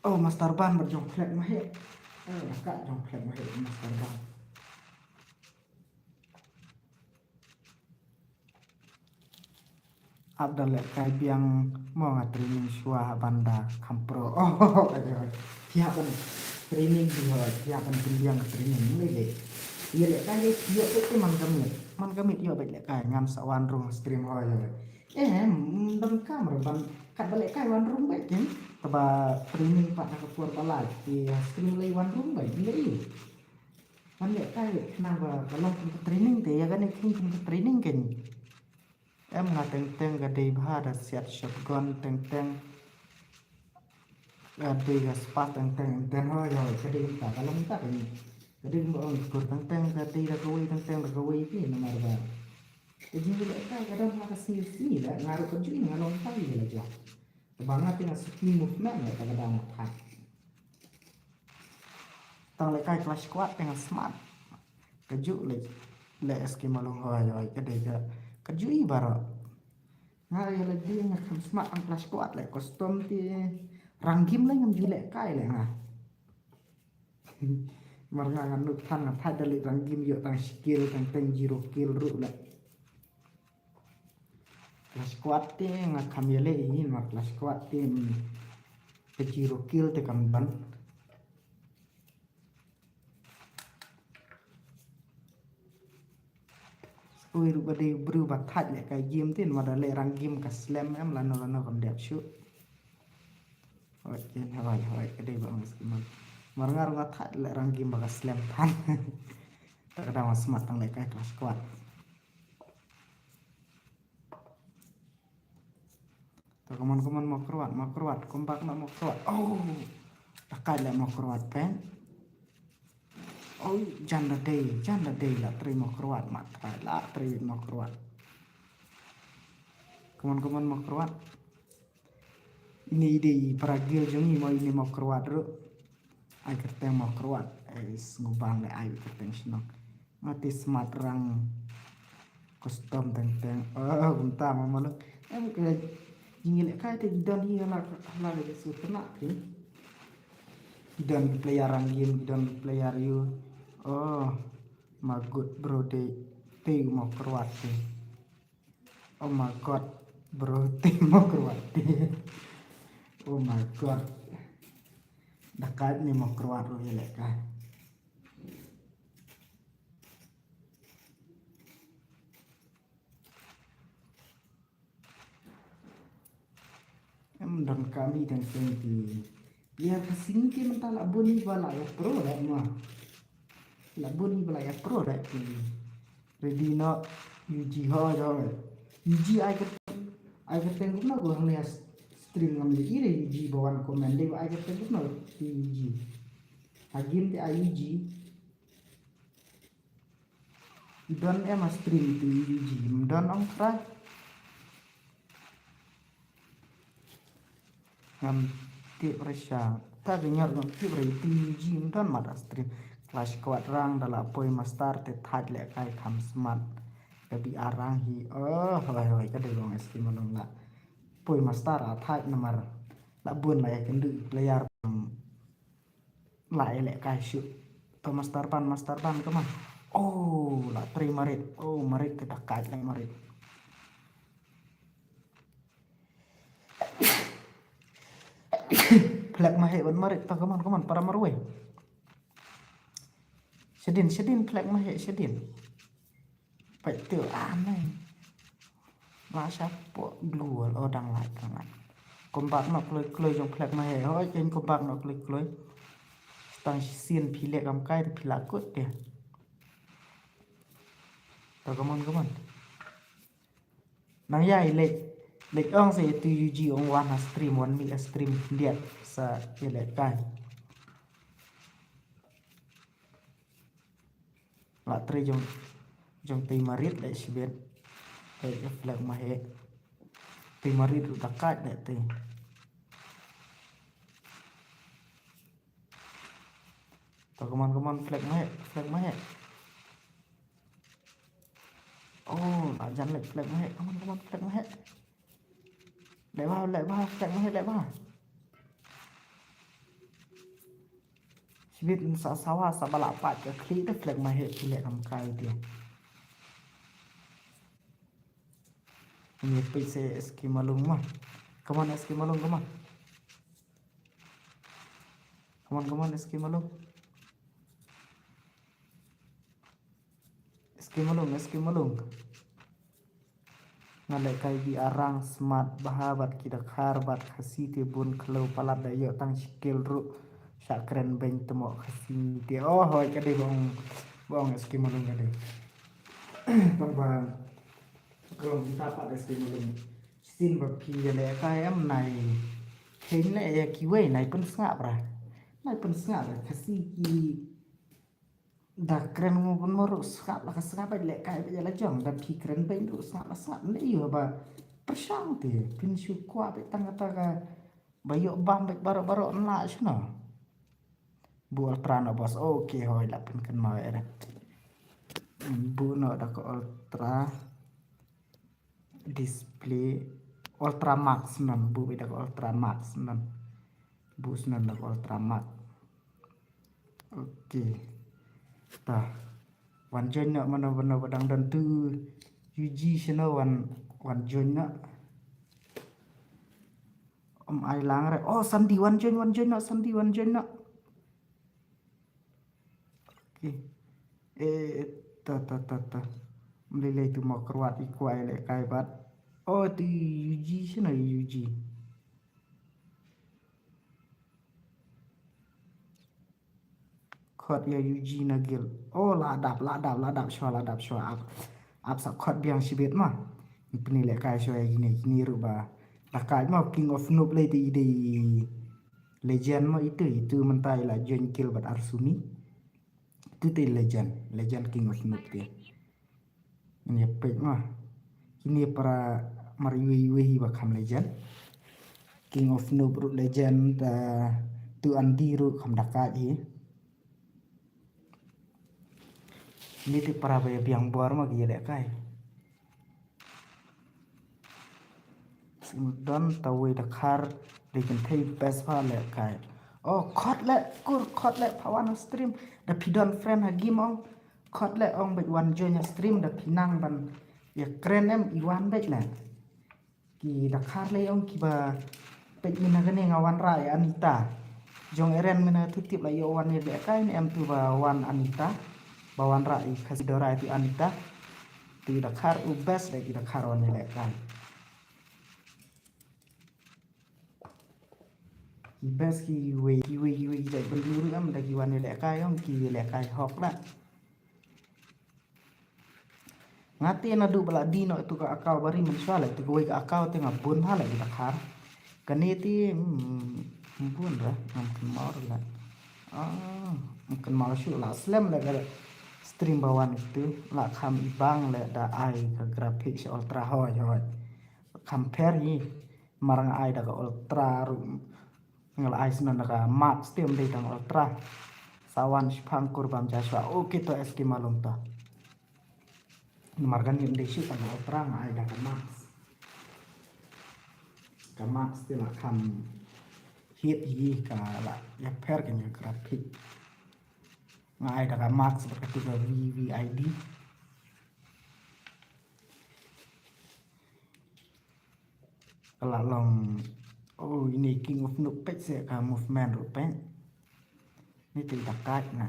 Oh, Master Ban bad jong Flag Mahek. Ka jong Flag Mahek Master Bang. Ap da lehkai biang mo, nga training shuwa ban da kham pro. Oh, ayo. Phi hap ban training di ho, phi hap ban pynbiang ka training ni le. Ïa lehkai ïa ïa te man ka miet. Man ka miet ïa bad lehkai ngam sa wan rung stream ho ïa. Eh, mm, donkam ruh ban kat ba lehkai wan rung bad kin. Kaba training pat ha ka por ba lai. Ïa stream lei wan rung bad le. Ban lehkai khnang ba ka long kum ka training te ïa kane kum ka training kin. Em, nga teng teng ka dei bha da siat shotgun teng teng. Ka dei ka spa teng teng, teng ho ïa ka dei ka ka long ka dei. Ka dei ba ong kur teng teng ka dei da kawei teng teng da kawei pi namar ba. Ka jingïalehkai ka don ha ka sngi sngi la nga ruh ka jui nga long ka ïa la jia. Ba nga te nga suki movement la ka dang thak. Tang lehkai clash squad te nga smart. Ka ju le le S K Malung hoi hoi ka dei ka ka ju i baroh. Nga ïa la dei nga kham smart tang clash squad le custom te rang game le ngam ju lehkai le nga. Mar nga nga nuk than nga thait da le rang game ïoh tang skill tang teng zero kill ruh le. Clash squad te nga kham ïaleh ïa mar clash squad te, mm, ka zero kill te kam don. Ui ruh ba dei briew ba thait lehkai game te, ma da leh rang game ka slem em lano lano kam dep shuh. Hoi, jen hoi, hoi, ka dei ba ong skimon. Mar nga ruh nga thait leh rang game ba ka slem than. Ta ka dang smat tang lehkai clash squad. Ta, come on, come on, Mawkyrwat, Mawkyrwat, come back noh Mawkyrwat. Oh, ta kai leh Mawkyrwat pen. Oh, jan da dei, jan da dei la trei Mawkyrwat, ma trei la trei Mawkyrwat. Come on, come on, Mawkyrwat. Ini dei para guild jong i mo ini Mawkyrwat ruh. Ai kyrteng Mawkyrwat. Ai snguban le ai kyrteng shnong. Nga te smat rang custom teng teng. Oh, kumta ma maluk. Em ka jingïalehkai te ki don hi hala hala ka sur kena ki. Ki don ki player rang game, ki don ki player ïu. Oh, ma good bro te te Mawkyrwat te. Oh my god, bro te Mawkyrwat te. Oh my god. Da kat ni Mawkyrwat ruh ïalehkai. Em don kam hi teng teng ti. Ïa ka sngi te mynta la bun hi ba la ïa pro leh ma. La bun hi ba la ïa pro leh ti. Ready noh U G ho jo. U G ai ka ai ka teng kumno ko hangne stream ngam dei ire U G ba wan comment dei ba ai ka teng kumno ti U G. Ha game te ai U G. Don em a stream tu U G don ong kra. Ngam tip re sha ta ke nyor ngam tip re tu U G don mat a stream. Clash Squad rang da la poi master te thaj le kai kham smat. Ka bi arang hi oh hoi hoi ka dei long S K Malung la poi master a thaj namar la bun la ya kendu player. La ïalehkai shuh. To master ban, master ban, come on. Oh, la trei Marit. Oh, Marit te da kai la Marit. Flag Mahek ban Marit. To, come on, come on, para marwei. Shadin, shadin Flag Mahek, shadin. Peit te anai. La shapoh glue o dang lai dang lai. Kombak noh kloi kloi jong Flag Mahek. Hoi ken kombak noh kloi kloi. Tang shisien phi leh kam kai phi la kut te. To come on, come on. Nang ïa i leh leh ong sa ïa tu U G ong wan ha stream wan mi ha stream khyndiat sa ïalehkai. La trei jong jong tei Marit le shibet. Tei Flag Mahek. Tei Marit ruh da kat le tei. To come on, come on, Flag Mahek, Flag Mahek. Oh, la jan le Flag Mahek. Come on, come on, Flag Mahek. Leh bha, leh bha, Flag Mahek leh bha. Shibit sa sawa sa ba la pat ka khlieh da flag ma he phi leh kam kai dia. Ini peit se Eski Malung ma. Come on Eski Malung, come on. Come on, come on Eski Malung. Eski Malung, Eski Malung. Nga leh kai bi arang smat bha bad ki Dkhar bad Khasi te bun khlaw palat da ïoh tang shi kil ruh sha kren beiñ tmo Khasi te. Oh hoi ka dei ba ong, ba ong Eski Malung ka dei. Ba ba ka long kita pat Eski Malung. Shisien ba phi ïa leh kai em nai khein leh ïa kiwei nai pynsngap ra. Nai pynsngap ra Khasi ki da kren mo pynmo ruh sngap la ka sngap bad leh kai bad ïa la jong da phi kren beiñ ruh sngap la sngap ne ïoh ba pyrshang te phin shu kwah bad tang kata ka ba ïoh bam bad baroh baroh na shu no. Bu Ultra no boss. Okay hoi la pynkynmaw ïa da. Bu no da ka Ultra. Display Ultra Max nan, bu bida ka Ultra Max nan. Bu snan da ka Ultra Max. Okay. Ta. Wan join noh mano mano ba dang don tu U G shano wan, wan join noh. Ym ai lang re. Oh Sandi wan join, wan join noh Sandi, wan join noh. Okay. Eh, ta ta ta ta. Mlei lei tu mo kyrwat i kwai leh kai bad. Oh tu U G shano U G. Khot ïa U G na guild. Oh la dap, la dap, la dap shwa, la dap shwa ap. Ap sa khot biang shibit ma. Pyni leh kai shwa ïa kine, kine ruh ba. La kai ma King of Noob lei te i dei legend ma itu, itu mynta i la join guild bad Arsumi. Itu te legend, legend King of Noob te. Ngi peit ma. Kine para mar iwei iwei hi ba kham legend. King of Noob ruh legend, uh, tu Andy ruh kham da kai hi. Kine te para ba ïa biang bor ma ki ïa leh kai. Don ta wei Dkhar dei kynthei best pha leh kai. Oh khot leh kur khot leh pha wan stream da phi don friend ha game ong. Khot leh ong bad wan join ha stream da phi nang ban ïa kren em i wan bad leh. Ki Dkhar leh ong ki ba peit mynta kane nga wanrah ïa Anita. Jong Eren mynta tu tip la ïoh wan ïa leh kai ne em tu ba wan Anita. Ba wanrah ïa Khasi Dora ïa tu Anita. Tu Dkhar u best da ki Dkhar wan ïa leh kai. Ki best ki wei, ki wei, ki wei, ki jait bynriew ruh em da ki wan ïa leh kai ong ki ïa leh kai hok da. Nga te naduh ba la die noh tu ka account ba ri mynshuwa leh tu kawei ka account te nga bun ha leh ki Dkhar. Kane te, hmm, bun ra ngam kynmaw ra leh. Ah, ngam kynmaw shuh la slem leh ka stream ba wan tu la kham i bang leh da ai ka graphic sha ultra hoi hoi. Kham pher hi. Mar nga ai da ka ultra ruh nga la ai snan da ka max te ym dei tang ultra. Sa wan shipang kur bam ja shwa. Okay to Eski Malung to. Mar kane ym dei shuh tang ultra nga ai da ka max. Ka max te la kham hit hi ka la ïapher ka graphic. Nga ai da ka max bad ka tu ka V V I D. Ka la long, oh, ine King of Noob peit se ka movement ruh peit. Ni te i da kait na.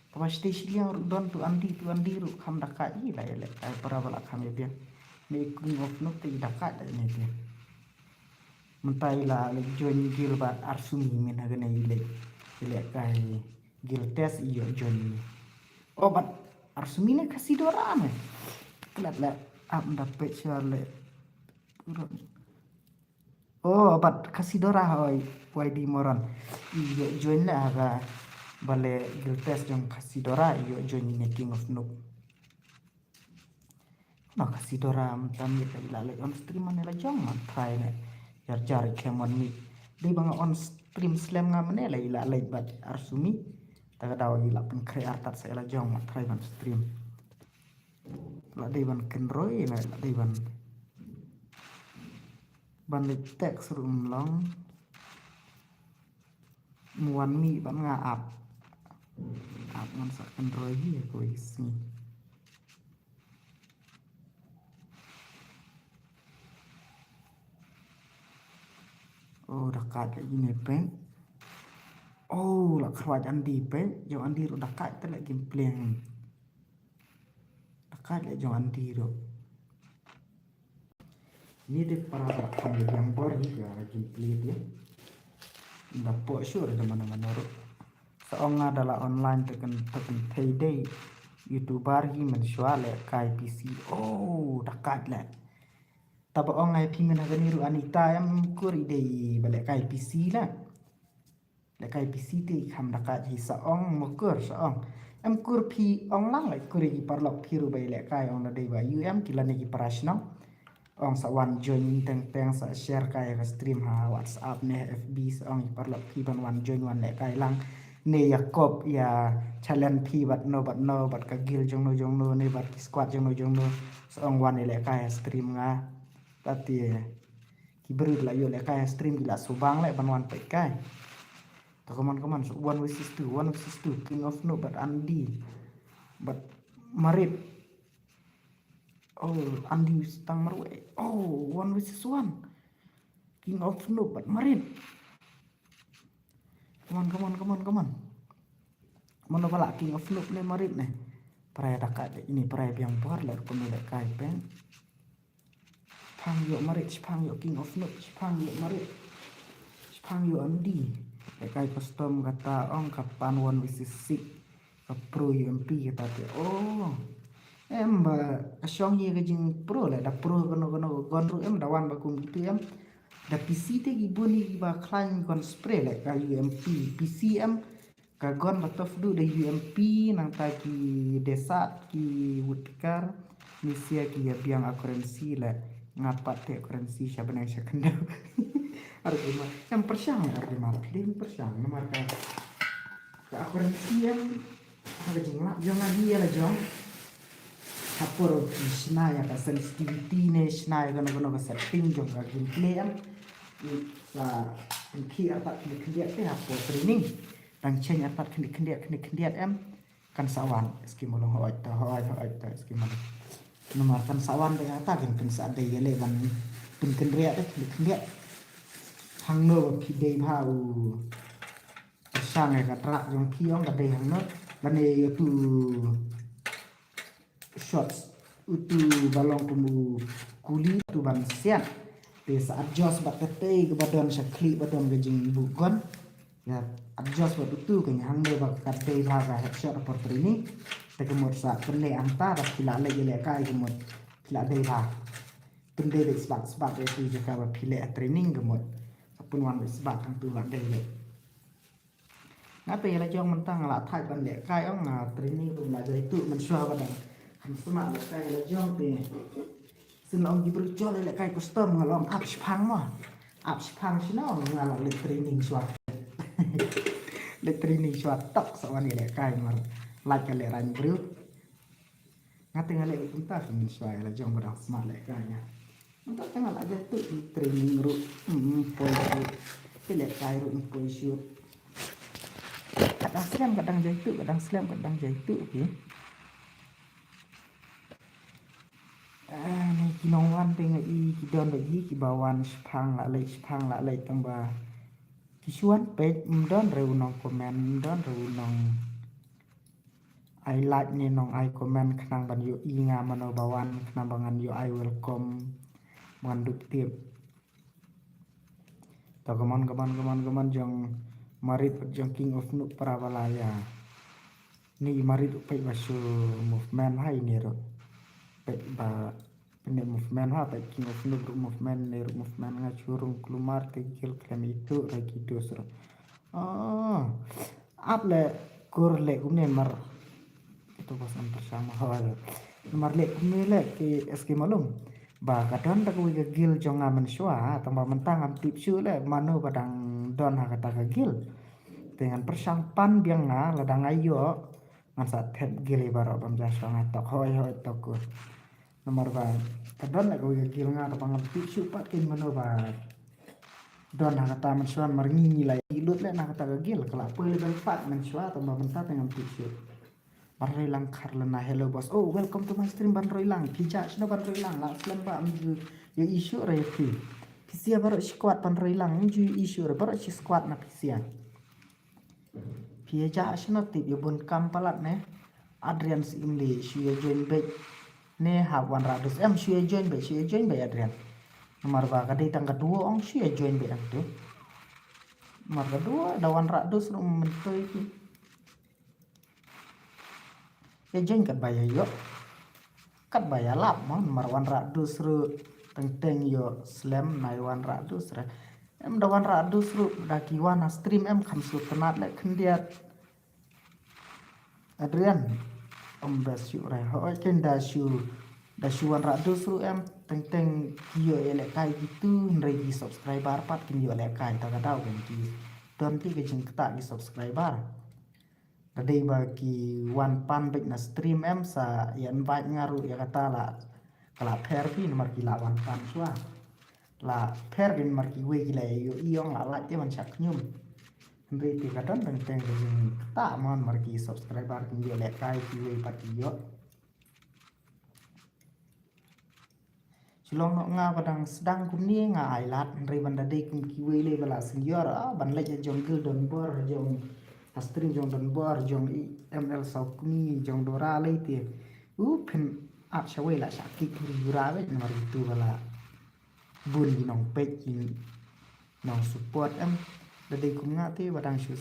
Kaba sdei shiliang ruh don tu Andy, tu Andy ruh kham da kait i la ïa leh kai para ba la kham ïa biang. Ni King of Noob te i da kait da ine te. Mynta i la leh join guild bad Arsumi mynta kane i leh, i leh kai guild test i ïoh join. Oh bad Arsumi ne Khasi Dora ne. Klet leh ap da peit sha leh. Oh bad Khasi Dora hoi Y D Moron. I ïoh join leh ha ka ba leh guild test jong Khasi Dora i ïoh join ne King of Noob. Na Khasi Dora mynta miet la i la leit on stream mane la jong ma trai ne. Jar jar i khlem wan miet. Dei ba nga on stream slem nga mane la i la leit bad Arsumi. Ta ka daw i la pynkhreh artat sa i la jong ma trai ban stream. La dei ban kynroi la, la dei ban, ban leit text ruh ym long. Muan mi ban nga ap. Ap ngan sa kan roi hi ko isi. Oh, dakat lagi ni peng. Oh, la khruat andi peng. Yo andi ru dakat te lagi pleng. Dakat lagi jong andi ru. Ni te para ba kham le yang bor hi ka gameplay te. Nda po sure da mano mano ru. Sa ong nga da la online te kan te kan thei dei. YouTuber hi man shwa le kai P C. Oh, dakat le. Taba ong ai phi men ha kani ru Anita em kur i dei ba le kai P C la. Le kai P C te i kham dakat hi sa ong mo kur sa ong. Em kur phi ong lang le kur i paralok phi ru ba i le kai ong da dei ba U M ki lane ki para shnong. Ong sa wan join teng teng sa share kai ka stream ha WhatsApp ne F B sa ong i paralok phi ban wan join wan le kai lang. Ne ya kop ya challenge phi bat no bat no bat ka guild jong no jong no ne bat ki squad jong no jong no. Sa ong wan i le kai stream nga. Tati ki brut la yo le kai stream ki la subang le ban wan pek kai. To come on, come on. So one versus two, one versus two. King of Noob, but Andy. But Marit. Oh, Andy tang marwe. Oh, one versus one. King of Noob, but Marit. Come on, come on, come on, come on. Mano bala King of Noob ne Marit ne. Prai dakat ini prai biang bor le ko le kai peng. Shipang ïoh Marit, shipang ïoh King of Noob, shipang ïoh Marit. Shipang ïoh Andy. Le kai custom kata ong ka pan one versus six. Ka pro U M P kata te. Oh. Em ba ka shong ye ka jing pro le da pro kano kano ka gon ru em da wan ba kum kitu em. Da P C te ki bun ki ba khlaiñ gon spray le ka U M P. P C em ka gon ba tof du da U M P nangta ki desat ki woodpecker. Ni sia ki ya biang a currency le nga pat te currency sha bneng sha khyndew. Ar ki ma em pyrshang ar ki ma pling pyrshang namar ka ka a currency em ha ka jinglap jong nga hi la jong. Ha por ki shna ïa ka sensitivity ne shna ïa kano kano ka setting jong ka gameplay em. Sa ki artat khyndiat khyndiat te ha por training. Dang change artat khyndiat khyndiat khyndiat khyndiat em. Kan sa wan, skim long hoi ta, hoi, hoi ta, skim long. Namar kan sa wan dei ata kan kan sa dei ïa le ban pynkhynriat dei, pynkhynriat. Hangno ba phi dei bha u. Pyrshang ïa ka track jong phi ong ka dei hangno. Lane ïa tu shots. Utu ba long kum u kuli tu ban siat. Te sa adjust bad ka tei ka ba don sha khlieh ba don ka jingbuh gun. Ïa adjust bad utu ka hangno ba ka dei bha ka headshot ha por training. Te ka mut sa pynleh hangta da phi la leh ïa leh kai ka mut phi la dei bha. Pyndei dei sbat sbat ïa tu jaka ba phi leh training ka mut. Sa pynwan dei sbat hangtu la dei leh. Nga te la jong mynta nga la thait ban leh kai ong nga training ruh la jai tu mynshuwa ba dang. Kham sma leh kai la jong te. Sien la ong ki briew jol leh kai custom nga la ong ap shipang mo. Ap shipang shino nga la leh training shuwa. Leh training shuwa tok sa wan leh kai mar. Lait ka leh rang briew. Nga te nga leh kumta ka mynshuwa la jong ba dang sma leh kai nga. Mynta te nga la jai tu training ruh, mm, poi shoot. Te leh kai ruh poi shoot. Ka dang slem ka dang jai tu, ka dang slem ka dang jai tu ki. Ah, ni ki nongwan te nga i ki don ba i ki ba wan shipang la leh, shipang la leh tang ba ki shuwan peit, mm, don re u nong comment, mm, don re u nong ai like ne nong ai comment khnang ban ïohi nga mano ba wan khnang ba ngan ïoh ai welcome ban dup tip. To come on, come on, come on, come on jong Marit jong King of Noob para bala ïa. Ni Marit u peit ba shu movement hai ni ro. Peit ba Pynleh movement ha, peit King of Noob ruh movement, ne ruh movement nga churung kulmar te gil khlem itu ra ki dos ruh. Oh, ap leh kur leh kumne mar. Itu bas an pyrshang ma hoi. Mar leh kumne leh ki S K Malum. Ba ka don da kawei ka gil jong nga mynshuwa, tang ba mynta ngam tip shuh leh mano ba dang don ha kata ka gil. Te ngan pyrshang pan biang nga, lada nga ïoh ngan sa thep gil i baroh bam ja shuwa nga tok hoi hoi tok kur. Namar ba ka don la kawei ka gil nga kaba ngam tip shuh pat kein mano ba Don ha kata mynshuwa mar ngi ngi la ïa lut leh na kata ka gel ka la poi leh bel pat mynshuwa tang ba mynta te ngam tip shuh. Ban roi lang khar lana hello boss. Oh, welcome to my stream Ban roi lang. Phi jah shano Ban roi lang la slem ba am ju ïohi shuh re phi. Phi sia baroh shi squad Ban roi lang am ju ïohi shuh re baroh shi squad na phi sia. Phi ïa jah shano tip ïa bun kam palat ne. Adrian Syiemlieh shu ïa join beit. Ne hap Wanrah Dus em shu ïa join beit shu ïa join beit Adrian. Namar ba ka dei tang ka duo ong shu ïa join beit em tu. Namar ka duo da Wanrah Dus ruh myntoi ki. Ïa join katba ïa ïoh. Katba ïa lap mo namar Wanrah Dus ruh teng teng ïoh slem na ïa Wanrah Dus re. Em da Wanrah Dus ruh da ki wan ha stream em kham sngewtynnat leh khyndiat. Adrian. Em best shu re hooid ken da shu da shu Wanrah Dus ruh em teng teng ki ïoh ïa lehkai kitu hynrei ki subscriber pat kin ïoh lehkai ta ka daw ken ki don te ka jingktah ki subscriber. Ka dei ba ki wan pan beit na stream em sa ïa invite nga ruh ïa kata la ka la pher phi namar ki la wan pan shuwa. La pher phi namar kiwei ki la ïohi ong la lait te ban shah khñium. Hynrei te ka don teng teng ka jingktah mo namar ki subscriber kin ïoh lehkai kiwei pat ki ïoh. Shu long noh nga ba dang sdang kumne nga ai lad hynrei ban da dei kum kiwei lei ba la senior ah ban leit ha jong Gil Donbor ha jong ha stream jong Donbor jong i M L Sawkmie jong Dora lei te. U phin ap shawei la shah kik ri ura beit namar itu ba la bun ki nongpeit ki nongsupport em. Da dei kum nga te ba dang shu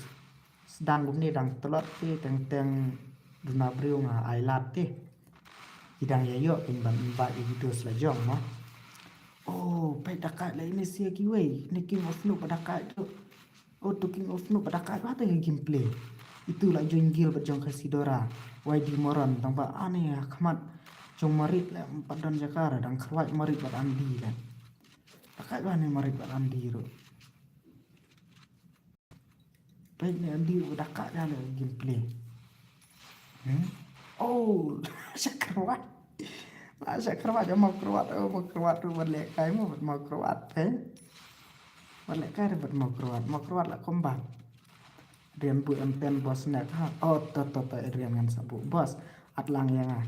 sdang kumne dang tlot te teng teng duna briew nga ai lad te. Ki dang ïa ïoh kin ban invite ïa ki dos la jong mo. Oh peit da kait la ine sia kiwei ne King of Noob ba da kait tu. Oh tu King of Noob ba da kait ba te ka gameplay. Itu la join guild ba jong ka Sidora. Wai di moron tang ba ane ha khmat jong Marit le pat don jakar dang khrwai Marit ba Andy le. Da kait ba ne Marit ba Andy ru. Peit ne Andy u da kait ïa le gameplay. Hmm? Oh, shah kyrwat. La shah kyrwat ïa Mawkyrwat, oh Mawkyrwat ruh ban lehkai mo bad Mawkyrwat peit. Ban lehkai ruh bad Mawkyrwat, Mawkyrwat la comeback. Adrian buh M ten boss ne ha. Oh to to to Adrian ngan sa buh boss. At lang ïa nga.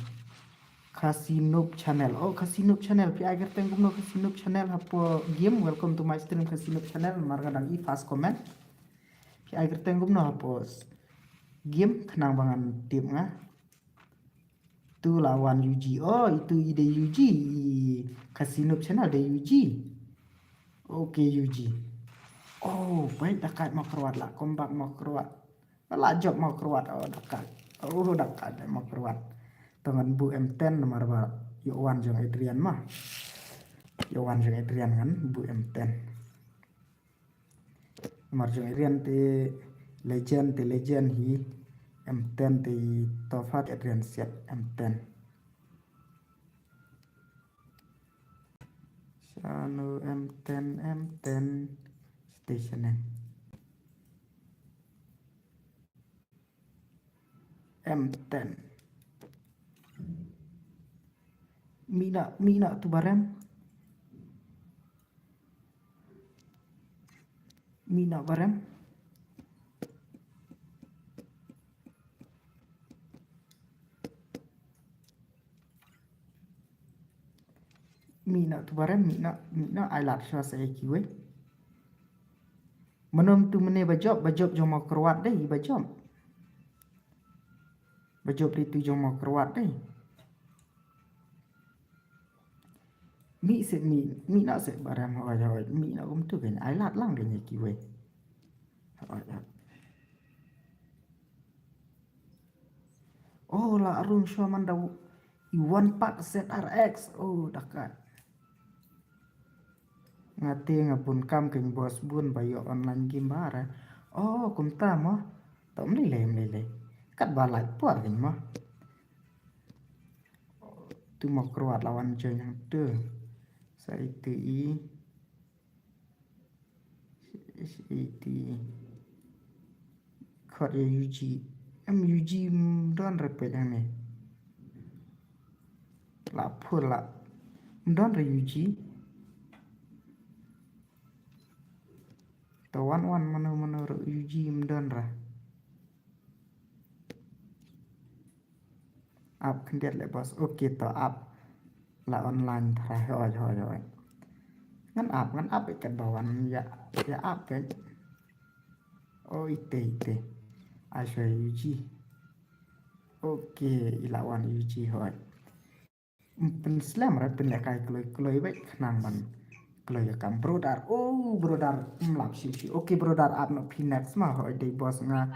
Khasi Noob Channel. Oh Khasi Noob Channel. Phi ai kyrteng kumno Khasi Noob Channel hapoh game. Welcome to my stream Khasi Noob Channel. Mar nga dang i first comment. Phi ai kyrteng kumno hapoh game khnang ba ngan tip nga. Tu la wan U G. Oh itu i dei U G i Khasi Noob Channel dei U G. Okay U G. Oh peit da kait Mawkyrwat la comeback Mawkyrwat. La jop Mawkyrwat oh da kait. Oh da kait Mawkyrwat. To ngan buh M ten namar ba ïoh wan jong Adrian ma. Ïoh wan jong Adrian ngan buh M ten. Namar jong Adrian te legend te legend hi. M ten te i top hat Adrian siat M ten. Shano M ten M ten stationing. M ten. Mina mina tu barem. Mina barem. Mina tu barem mina mina ai lad sha sa kiwei. Manom tu mene ba jop ba jop jong Mawkyrwat dei ba jop. Ba jop dei tu jong Mawkyrwat dei. Mi se mi mi na se barem hoi hoi mi na um tu kan ai lad lang kan kiwei. Hoi hoi. Oh la arung shwa man da i one pack Z R X. Oh da kait. Nga te nga bun kam keng boss bun ba ïoh online game ba re. Oh kumta mo. To mlei lei mlei lei. Kat ba lait por keng mo. Tu Mawkyrwat la wan join hangtu. Sa itu i. Iti khot ïa U G. Em U G mdon re peit hangne. La phur la mdon re U G. Wan wan mano mano ruh U G mdon ra. Ap khyndiat le boss. Okay to ap la online thra hoi hoi hoi. Ngan ap ngan ap ikat bawan ya ya ap pek. Oh ite ite. Ai shoi U G. Okay ila wan U G hoi. Pynslem ra pynlehkai kloi kloi bek khnang ban kloi ka kam brother. Oh brother mlap shi shi. Okay brother ap no phi next ma hoi dei boss nga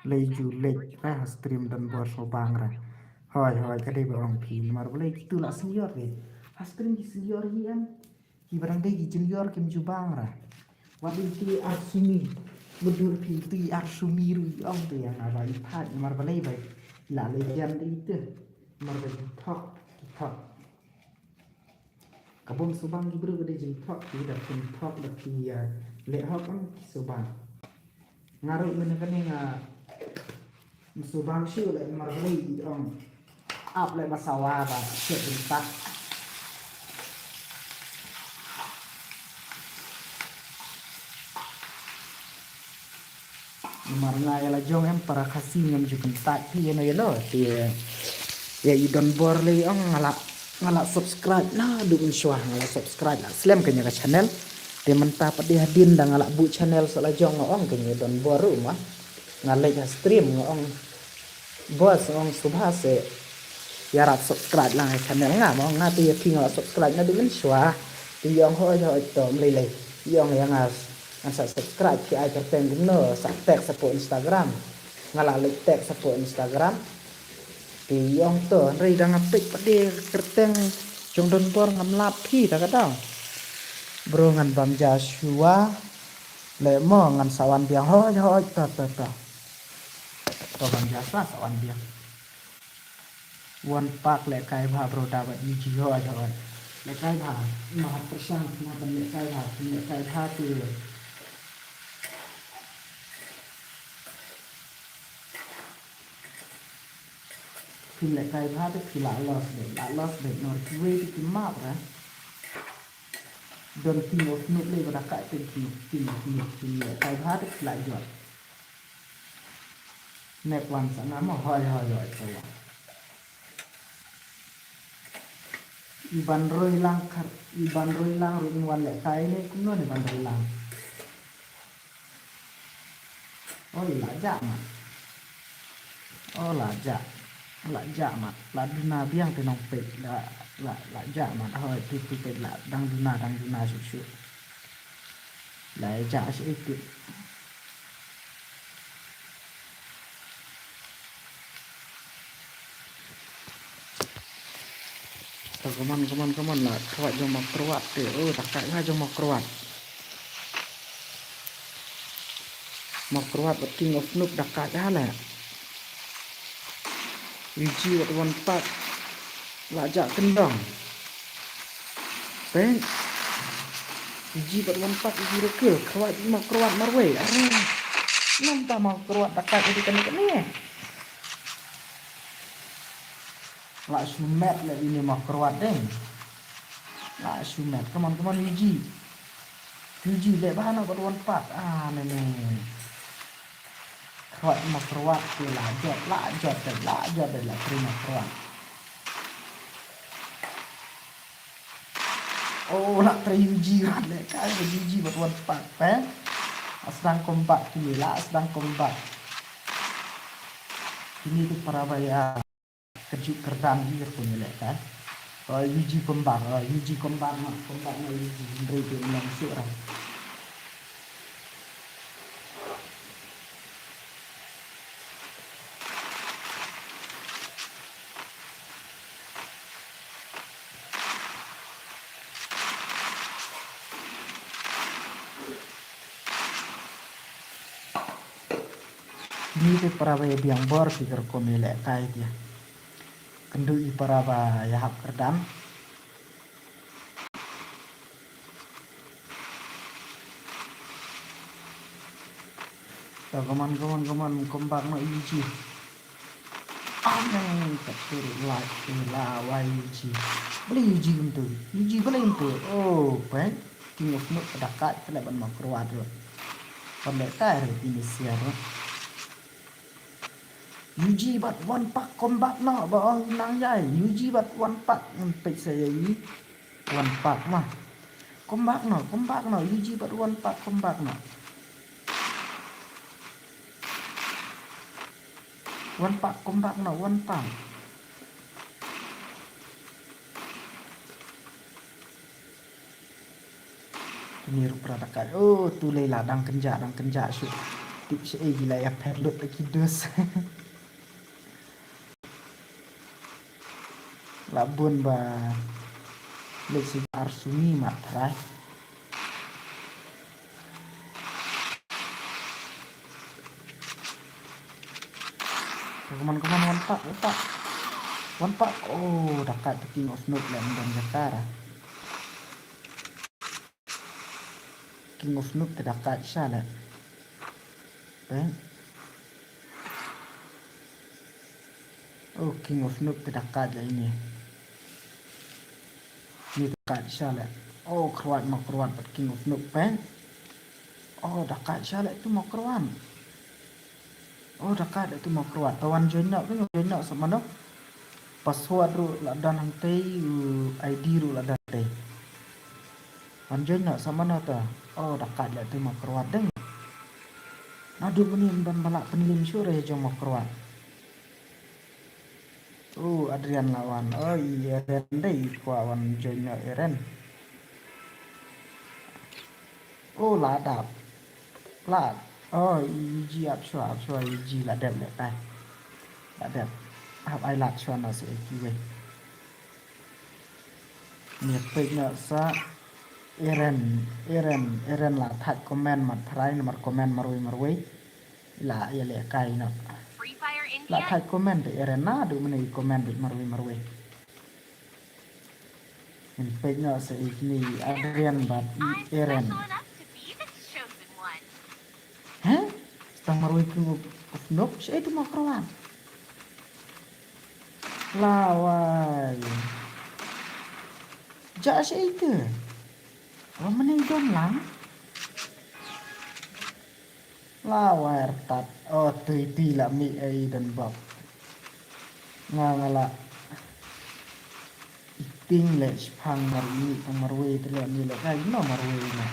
lei ju lei ra ha stream don bor so bang ra. Hoi hoi ka dei ba ong phi mar ba lei tu la senior re. Ha stream ki senior hi em. Ki ba dang dei ki junior kim ju bang ra. Wat in ti ar sumi. Mudur phi ti ar sumi ru i ong te yang aba i phat i mar balei bai. La le jan de ite. Mar bai thok ki thok. Ka bom subang ki bru ka dei jin thok ki da phin thok da ki le hok ong ki subang. Nga ruh mynne kane nga msu bang shu le mar bri ong ap le ba sawa ba shet bynta. Namar nga ïa la jong em para Khasi ngam ju kyntait phi ïa no ïa no te ïa i don bor le ong nga la nga la subscribe na du mynshuwa nga la subscribe la slem ka ïa ka channel. Te mynta pat dei hadien da nga la buh channel sa la jong nga ong ka ïa don bor ruh ma nga leit ha stream nga ong bor sa ong subha se ïarap subscribe lang ïa channel nga ma ong nga te ïa phi nga la subscribe na du mynshuwa. Te ïa ong hoi hoi to mlei lei ïa ong ïa nga ngan sa subscribe phi ai kyrteng kumno sa tag sa po Instagram. Nga la leit tag sa po Instagram. Te ïong to hynrei da nga peit pat de kyrteng jong don bor ngam lap phi ta ka daw. Bro ngan bam ja shuwa. Le mo ngan sa wan biang hoi hoi to to to. To bam ja shuwa sa wan biang. Wan pak le kai bha bro da bad iji hoi hoi. Le kai bha ma ha pyrshang ma ban le kai bha le kai bha tu. Phim lehkai bha te phi lah loss beit, lah loss beit nor kiwei te ki map ra. Don King of Noob lei ba da kai te King of, King of Noob phim lehkai bha te phi lah jot. Nek wan sa nga mo hoi hoi hoi sa wan. I ban roi lang khar, i ban roi lang ruh in wan lehkai ne kumno ne ban roi lang. Oi la jah mat. Oh la jah. La jah mat. La duna biang te nong peit la la la jah mat. Hoi tu tu peit la dang duna dang duna suk suk. La jah sik sik. To, come on, come on, come on, la khrwat jong Mawkyrwat te. Oh, da kait ha jong Mawkyrwat. Mawkyrwat bad King of Noob da kait ha le. Iji bad One Pack. La jah kyndong. Peit. Iji bad One Pack, iji rukil. Khrwat Mawkyrwat marwei. Are. Namta Mawkyrwat da kait ha kane kane. La shu met le ine Mawkyrwat deng. La shu met. Come on, come on, Yuji. Yuji, leh bha noh bad One Pack. Ah, ne ne. Khrwat Mawkyrwat te la jot, la jot te, la jot te, la trei Mawkyrwat. Oh, la trei Yuji, wat lehkai Yuji bad One Pack te. Sdang comeback kine, la sdang comeback. Kine te para ba ïa kyrjuh kyrdan hi ka kum ïalehkai. Oh, Yuji comeback, oh, Yuji comeback ma, comeback ma Yuji, hynrei te ym long shuh ra. Kine te para ba ïa biang bor ki kyrkom ïalehkai te. Kynduh i para ba ïahap kyrdan. To, come on, come on, come on, comeback noh Yuji. Aneng, ka tur lak, la wai Yuji. Balei Yuji kumtu? Yuji balei kumtu? Oh, peit. King of Noob ka da kait ka leh ban Mawkyrwat ruh. Pynlehkai re ini siar. Yuji bad One Pak comeback noh ba ong nang ïai. Yuji bad One Pak ngan peit sa ïa i. One Pak mah. Comeback noh, comeback noh. Yuji bad One Pak comeback noh. One Pak comeback noh, One Pak. Kine ruh pra da kait. Oh, tu lei la dang kynjah, dang kynjah shuh. Tip sha ei ki la ïa pher lut da ki dus. La bun ba leit sha ar sumi mat trai. Come on, come on, One Pak, One Pak. One Pak. Oh, da kait te King of Noob leh, ym don jaka. King of Noob te da kait sha leh. Peng. Oh, King of Noob te da kait leh ini. Ni da kait sha leh. Oh, kyrwat ma kyrwat bad King of Noob, peng. Oh, da kait sha leh tu ma kyrwat. Oh, da kait leh tu ma kyrwat. Te wan join noh, peng, join noh sa mano. Password ruh la don hangtei, u I D ruh la don hangtei. Wan join noh sa mano te. Oh, da kait leh tu ma kyrwat deng. Naduh mynne ym don ba lah pynlim shuh re jong ma kyrwat. Oh, Adrian la wan. Oh, i Eren dei i kwah wan join noh Eren. Oh, la dap. La. Oh, i Yuji ap shuwa, ap shuwa Yuji la dep leh tai. La dep. Hap ai lad shuwa noh sa kiwei. Ngi peit noh sa Eren, Eren, Eren la thait comment mat phrai namar comment marwei marwei. La ïalehkai noh. La thait comment te Eren naduh mynne i comment beit marwei marwei. Ngin peit noh sa i kine i Adrian bad i Eren. Heh? Tang marwei King of Noob, shaei tu ma kyrwat? Lawai. Ja shaei tu. Wa mane don lang. Lawai rtat. Oh, tui tui la mih ei don bok. Nga nga la. Iting leh shipang mar ini tang marwei te leh ni leh kai no marwei na.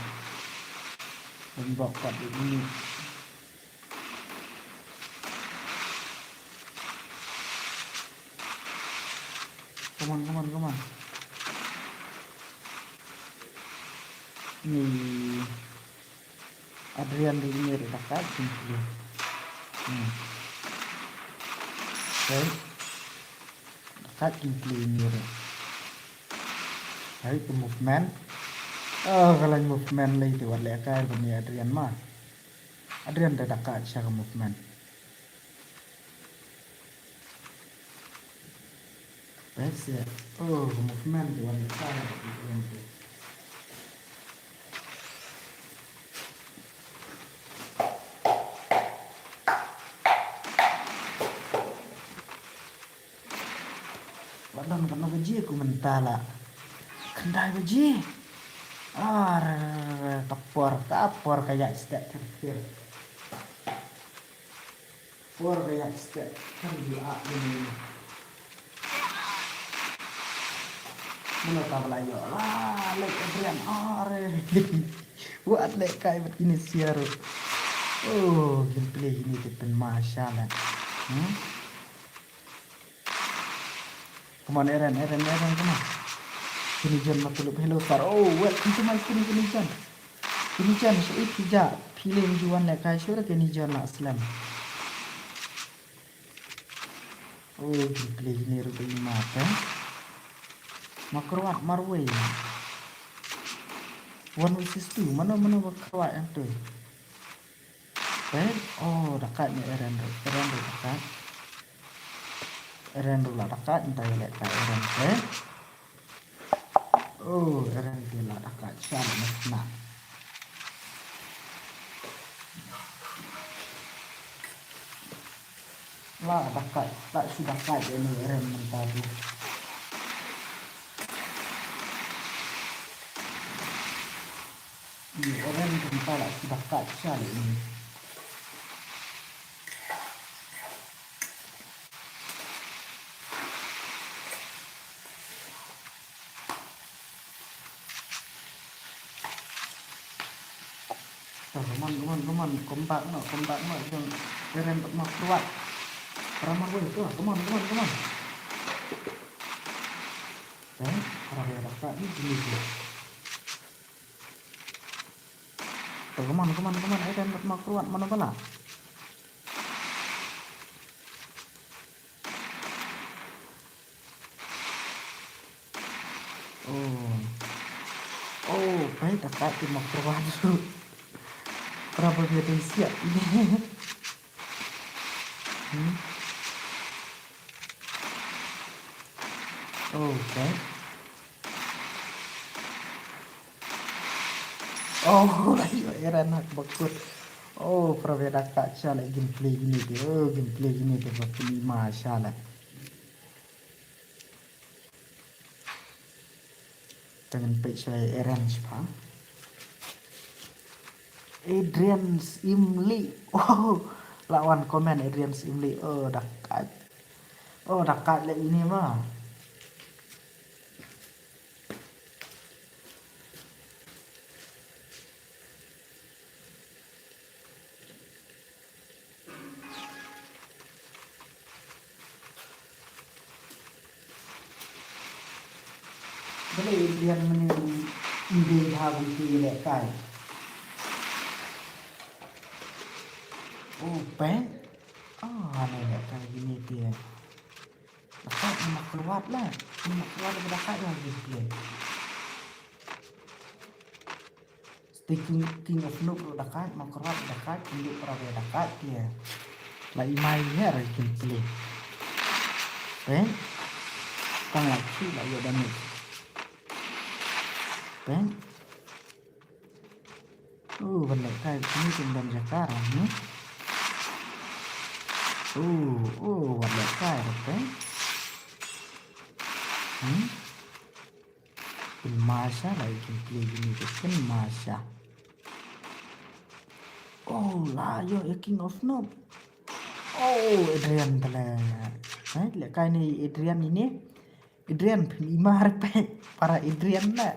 Don bok pat ini. Come on, come on, come on. Ni Adrian ri ini ri da kait kin pli. Hmm. Okay. Da kait kin pli ini ri. Hai tu movement. Oh, ka lain movement lei te wat lehkai bad ni Adrian ma. Adrian da da kait sha ka movement. Pese. Oh, ka movement te wat lehkai bad ni Adrian te. La don katno baje ku mynta la? Khyndai baje. Ar, ka por, ka por ka ïaid step thir thir. Por ka ïaid step kan ju ap ni. Mano ka ba la ïoh la leh Adrian, ar. Wat lehkai bad kine siar. Oh, gameplay kine te pynmasha la. Hmm? Come on, Eren, Eren, Eren, come on. Kini Jon ma tulop hello sir. Oh, welcome to my stream, kini Jon. Kini Jon, shaei phi ja. Phi leh ju wan lehkai shuh re kini Jon la slem. Oh, gameplay kini ruh dei ma te. Ma kyrwat marwei. One versus two, mano mano ba kyrwat ïa tu. Te, oh, da kait ni Eren ruh, Eren ruh da kait. Eren ruh la da kait, nta ïalehkai Eren te. Oh, Eren te la da kait, sha la na. La da kait, la shu da kait ïa ni Eren mynta tu. Ïa, Eren kumta la ki da kat sha le ni. Oh, come on, come on, come on. Come back noh, come back noh. Jong Eren bad Makruat. Para marwei tu, come on, come on, come on. Eh, para marwei dah kat ni, sini dia. To, come on, come on, come on. Eren bad Makruat, mano ba lah? Oh. Oh, peit, da kat ki Makruat ruh. Para ba ïa dei siap. Hmm. Oh, peit. Oh, la ïoh Eren ha kaba kut. Oh, para ba ïa da kat sha la gameplay kine te. Oh, gameplay kine te ba pynmih sha la. Te ngan peit shuwa ïa Eren shuwa. Adrian Simli. Oh, la wan comment Adrian Simli. Oh, da kat. Oh, da kat la ine ma. Balei Adrian mynne i dei ha bynta lehkai. Oh, peit. Ah, ne lehkai kine te. Da kat Makruat la. Makruat la da kat la kine te. Te King, King of Noob ruh da kat, Makruat da kat, King Noob ruh da kat, ïa. La i mai her kin pli. Peit. Tang la ki la ïa damage. Peit. Oh, ban lehkai, ni kin ban jakar, hmm? Oh, oh, ban lehkai, peit. Hmm? Pynmih sha la ïa ki play kine ki pynmih sha. Oh, la ïoh ïa King of Noob. Oh, Adrian tale. Eh, lehkai ne Adrian ine. Adrian pynmih mar peit para Adrian la.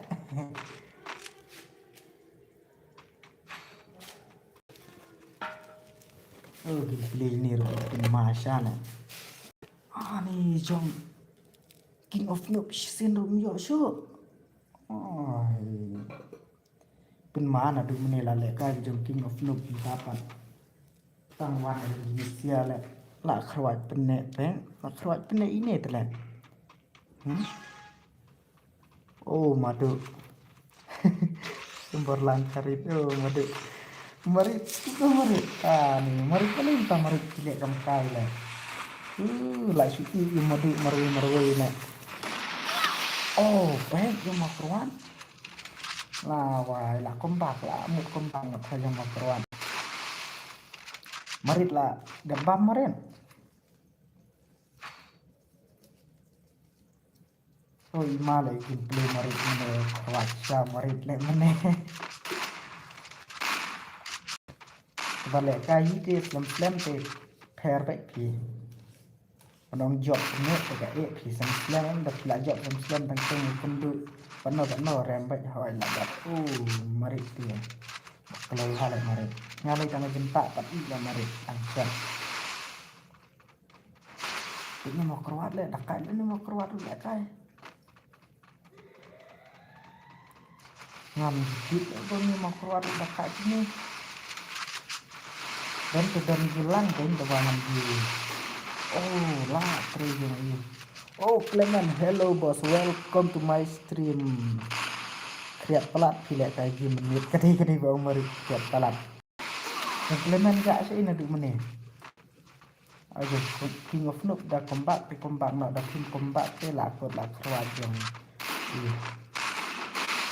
Oh, ki play kine ruh pynmih sha la. Ah, ni jong King of Noob shisien ruh ym ïoh shuh. Ai. Pynmih naduh mynne la lehkai jong King of Noob mynta pat. Tang wan ri Indonesia le. La khrwat pynne te. La khrwat pynne ine te le. Hmm? Oh, madu. Sumber langkarit. Oh, madu. Marit, itu marit. Ah, ni marit paling tak marit kilek kam kai le. Uh, la shu i, i madu marwei marwei ne. Oh, peit jong Makruat. La wai, la comeback, la mut comeback ngat ha jong Makruat. Marit la, gabam marit. Oi, ma le kin play marit mane, khwat sha marit le mane. Ba lehkai hi te slem slem te pher beit phi. Ba nong jop ne te ka e phi slem slem, da phi la jop slem slem tang teng kumdu. Ba no ba no rem beit hoi la gat. Oh, marit te. Kloi ha le marit. Nga le tang jin ta pat i la marit tang chet. Te ni Makruat le, da kai le ni Makruat le kai. Ngam jidit ba ni Makruat da kat ni. Dan te dan jilang dan te ba ngam ji. Oh, la trei jong i. Oh, Clement, hello boss, welcome to my stream. Kriat palat phi le kai ji menit kadei kadei ba umar kriat palat. Clement ja sha ina du mene. Ayo, King of Noob da comeback, te comeback no, da phin comeback te la kot la khrwat jong. Iya.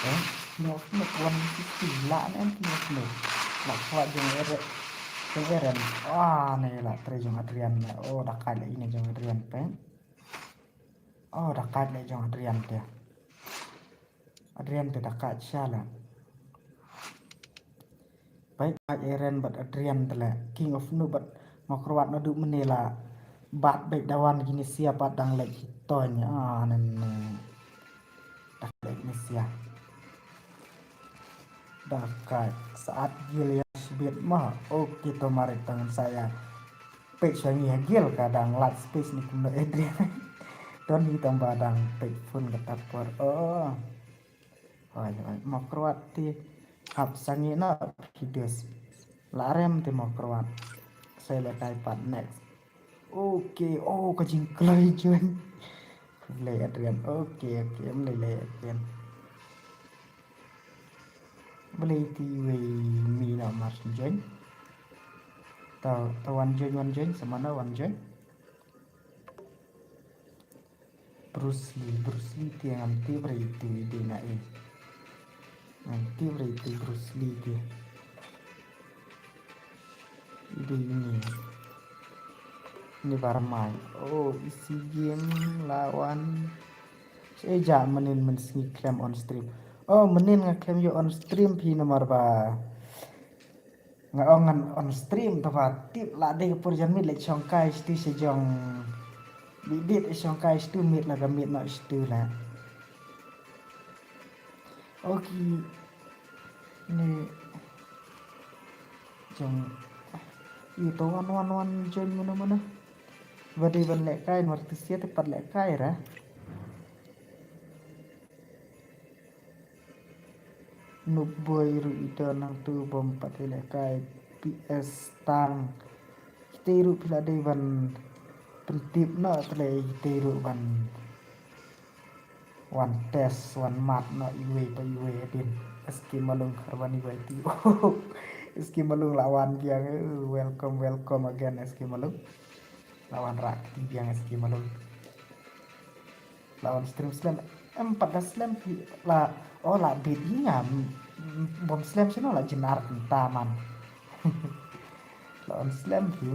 Eh, King of Noob one fifty, la ne King of Noob. La khrwat jong Eren, jong Eren. Ah, ne la trei jong Adrian ne. Oh, da kat le ine jong Adrian peng. Oh, da kat le jong Adrian te. Adrian te da kat sha la. Bad Eren bad Adrian te leh. King of Noob bad Mawkyrwat naduh mynne la bat bad da wan kine sia pat dang leh ki toñ. Ah, nen, nen. Da leh kine sia. Da ka saat gil ïa shibit ma. Okay, to mar tang sa ïa peit sha ngi ha gil ka dang lat space ne kumno Adrian. Don hi tang ba dang peit phone kata por. Oh. Hoi, hoi, Mawkyrwat te hap sa ngi na phi dus. La rem te Mawkyrwat. Sa leh kai pat next. Okay, oh, ka jingkloi join. Khublei Adrian. Okay, okay, em lei lei Adrian. Balei te iwei mi na mar join. Ta, ta wan join, wan join, sa mano wan join. Bruce Lee, Bruce Lee te ngam tip re itu i dei na i. Ngam tip re itu Bruce Lee te. I dei ini. Ini Barmai. Oh, isi game lawan. Eh, ja mynnin mynsngi khlem on stream. Oh, mynnin nga khlem ïoh on stream phi namar ba nga ong ngan on stream, te ba tip la dei ka por jan miet leh shongkai sha tu sha jong. Bit bit shongkai sha tu miet la ka miet noh sha tu la. Okay. Ni jong ito wan wan wan join mano mano. Ba dei ban leh kai, namar tu sia te pat leh kai ra. Noob Boy ruh i don nangtu bym pat i leh kai P S tang. Kita ruh phi la dei ban pyntip noh te leh kita ruh ban wan test wan mad noh iwei pa iwei hadien. S K Malung kharban iwei ti. S K Malung la wan biang. Eh, welcome, welcome again S K Malung. La wan rak ti biang S K Malung. La wan stream slem. Em pat da slem phi la. Oh, la bit hi ngam. Bom slem sino la jinar tentaman. La wan slem phi.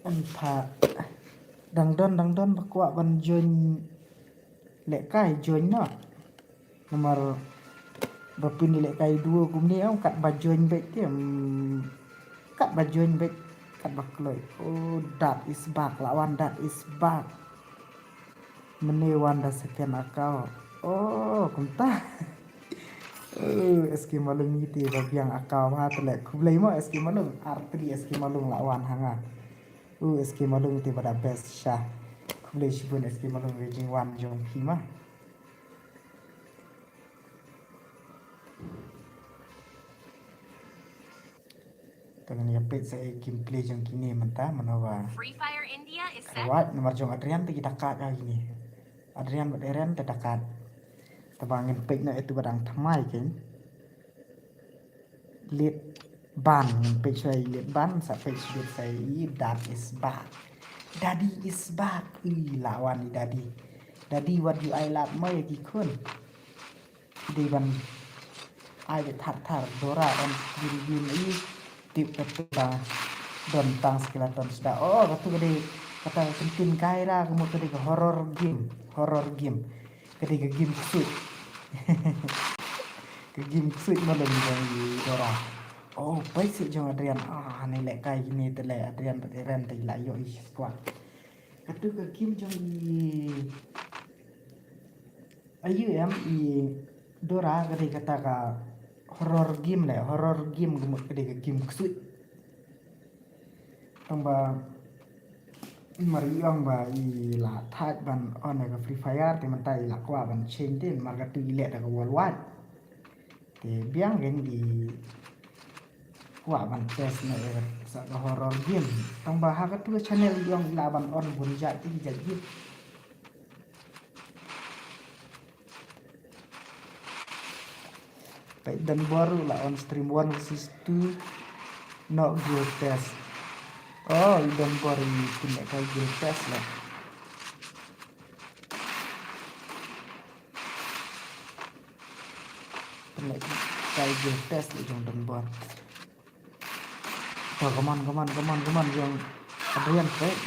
Em pat dang don, dang don ba kwah ban join leh kai, join noh. Namar ba pyn leh kai duo kumne em kat ba join beit te em kat ba join beit kat ba kloi. Oh, Dad is back, la wan Dad is back. Mynne wan da second account. Oh, kumta. Oh, S K Malung ite ba biang account ha te leh. Khublei mo S K Malung, R three S K Malung la wan ha nga. Uh, S K Malung te ba da best sha. Khublei shibun S K Malung ka jingwan jong phi ma. Te ngan ïa peit sa gameplay jong kine mynta mano ba. Free Fire India is set. Right, namar jong Adrian te ki dakat ka kine. Adrian bad Eren te dakat. Te ba ngin peit na itu ba dang thymmai kein. Lead ban, ngin peit shuwa i lead ban, sa peit shuwa sa i Dad is back. Daddy is back. Ui, la wan i Daddy. Daddy, what you I love mo ïa ki khun. Dei ban ai de thar thar Dora on gim gim i tip ka tu ba don tang skeleton sda. Oh, ka tu ka dei kata ka ktien Kaira ka mut ka dei ka horror game, horror game. Ka dei ka game ksuid. Ka game ksuid malam jong i Dora. Oh, pai si jong Adrian. Ah, ni leh kai ni te leh Adrian te Eren te la yo i squad. Ka tu ka game jong i Ayu em i Dora ka dei kata ka horror game le, horror game ka mut ka dei ka game ksuid. Tang ba mar i ong ba i la thait ban on ka Free Fire te mynta i la kwah ban change te mar ka tu i leh da ka worldwide. Te biang gen i kwah ban test na e sa ka horror game. Tang ba ha ka tu channel i ong i la ban on bun jait te jait game. Peit Don Bor la on stream one versus two. No guild test. Oh, i Don Bor i pynleh kai guild test la. Pynleh kai guild test la jong Don Bor. To, come on, come on, come on, come on, jong Adrian, peit.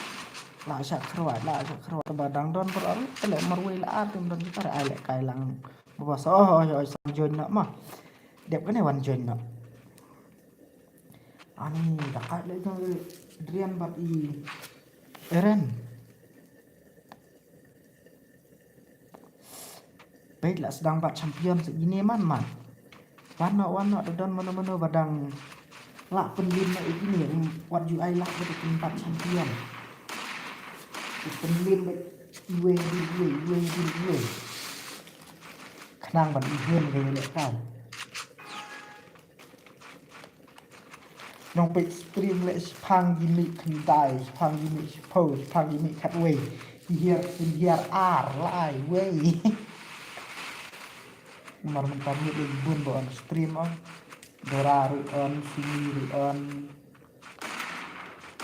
La shah kharwai, la shah kharwai. Te ba dang don por ar, te leh marwei la ar, te ym don jingkar, ai leh kai lang. Baba sa, oh, oh, oh, sa join noh ma. Dep kane wan join noh. Ani, da kat leh jong Adrian bad i Eren. Peit la sdang bat champion sa ine man man. Wan noh, wan noh, da don mano mano ba dang lah pynlin na ine, wat ju ai lah ba da pynbat champion. Pynlin ba iwei, iwei, iwei, iwei. Khnang ban ihun ka ine kan. Nong peit stream leh shiphang gi mih khyndai, shiphang gi mih shiphew, shiphang gi mih khatwei. Ki hiar, ki hiar ar lai wei. Namar mynta mut leh bun ba on stream on. Dora ruh on, Simi ruh on.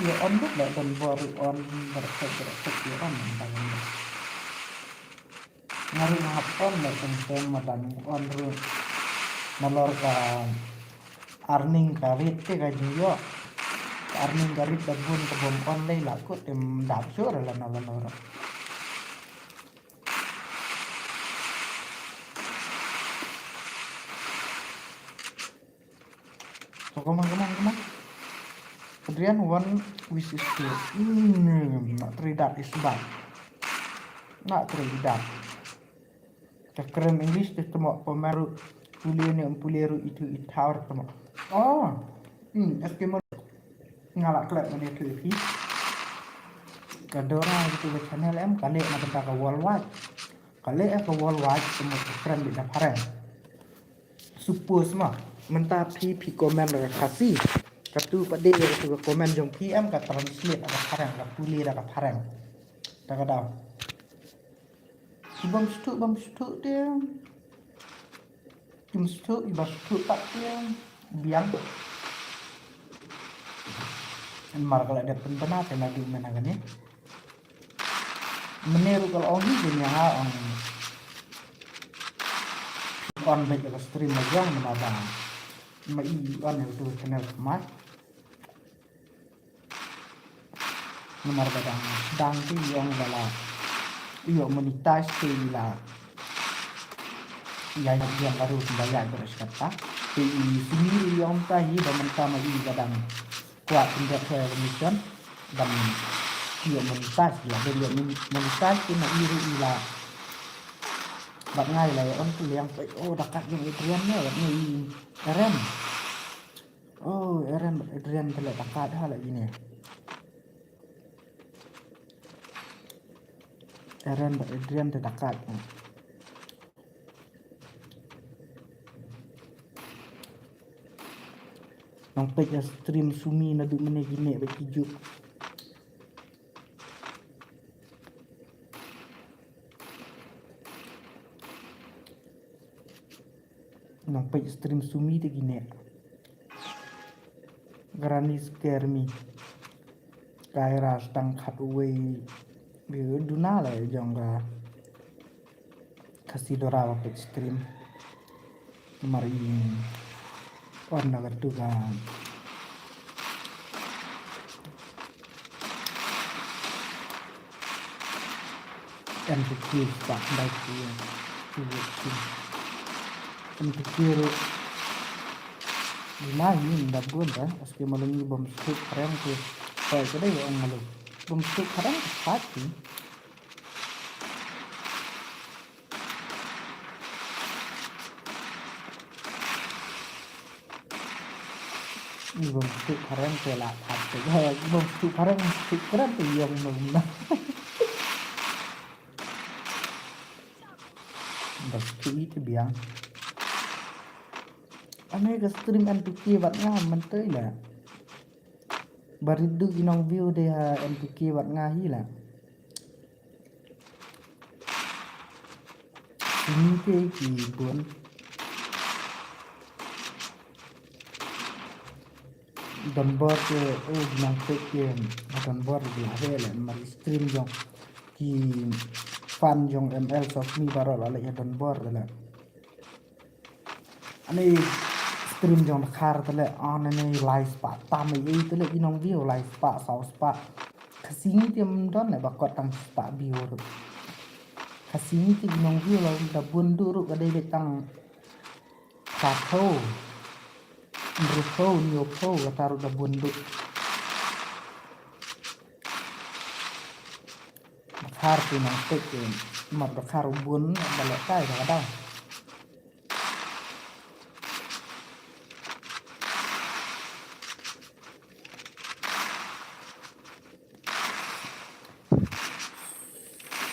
Ïa on bad leh Donbor ruh on, bad tek bad tek ïa on mynta mut. Nga ruh nga hap on leh teng teng, ma dang on ruh. Nalor ka earning ka rit te ka jingïoh. Ka earning ka rit da bun ka bym on lei la kut, em dap shuh lano lano ruh. So, come on, come on, come on. Adrian, one wish is to. Hmm, not three that is bad. Not three that. Ka kren English te temo, pemaru pule ne pule ru itu ithar temo. Oh. Hmm, eskimo. Nga la klet mane tu pi. Ka Dora gitu ka channel em, ka leh na bynta ka worldwide. Ka leh ka worldwide, temo ka kren beit da phareng. Suppose ma, mynta phi, phi comment da ka Khasi. Katu pat de katu ka comment jong phi em, ka translate da ka phareng, ka pule da ka phareng. Da ka daw. Ki bym sdang, bym sdang te. Kim sdang, i ba sdang pat te. Biang. Namar ka la dep pynbna te naduh mynne kane. Mynne ruh ka la ong hi, kane ha ong. On beit ka stream la jong namar ba ma i on ïa utu channel ma. Namar ba dang, dang te i ong ba la ïoh monetize te i la ïa ïa ïa baru kumba ïa baru shi katta. Te i Simi i ong ta hi ba mynta ma i ba dang kwah pynjot ha mission ban ïoh monetize, la ban ïoh monetize te ma i ruh i la. Bad nga i la ïa on tu liang peit, oh, da kat jong Adrian ne, bad nga i Eren. Oh, Eren bad Adrian te leh da kat ha la ine. Eren bad Adrian te da kat. Nang peit ïa stream Sumi naduh mynne ki neh bad ki juk. Nang peit stream Sumi te ki neh. Granny scare me. Kaira stang khat uwei. Bi duna la jong ka. Khasi Dora ba peit stream. Mar i on na katu ka. M P K spah dai ki, ki, ki. M P K ruh. Ina hi nda bun da, aske malung i bym suk kren ki. Koi ka dei ong malung. Bym suk kren ki. Ni bym suk kren te la khat te. Bym suk kren, suk kren te ïong num na. Bym suk i te biang. Ane ka stream N P K bad nga mynta la. Ba rit duh i nong view de ha N P K bad nga hi la. Sini te ki bun. Donbor te, oh, nang peit te, Donbor te la he le, mar stream jong ki fan jong M L Sokmi baroh la le Donbor te le. Ani stream jong Dkhar te le, ani ne lai spah tam ei te le, i nong view lai spah, saw spah. Khasi ngi te ym don le ba kot tang spah view ruh. Ka sngi te ki nongview la da bun duh ruh, ka dei beit tang phra phew, hynriew phew, hynñiew phew, kata ruh da bun duh. Dkhar ki nongpeit ki, mar dkhar u bun ba lehkai da ka daw.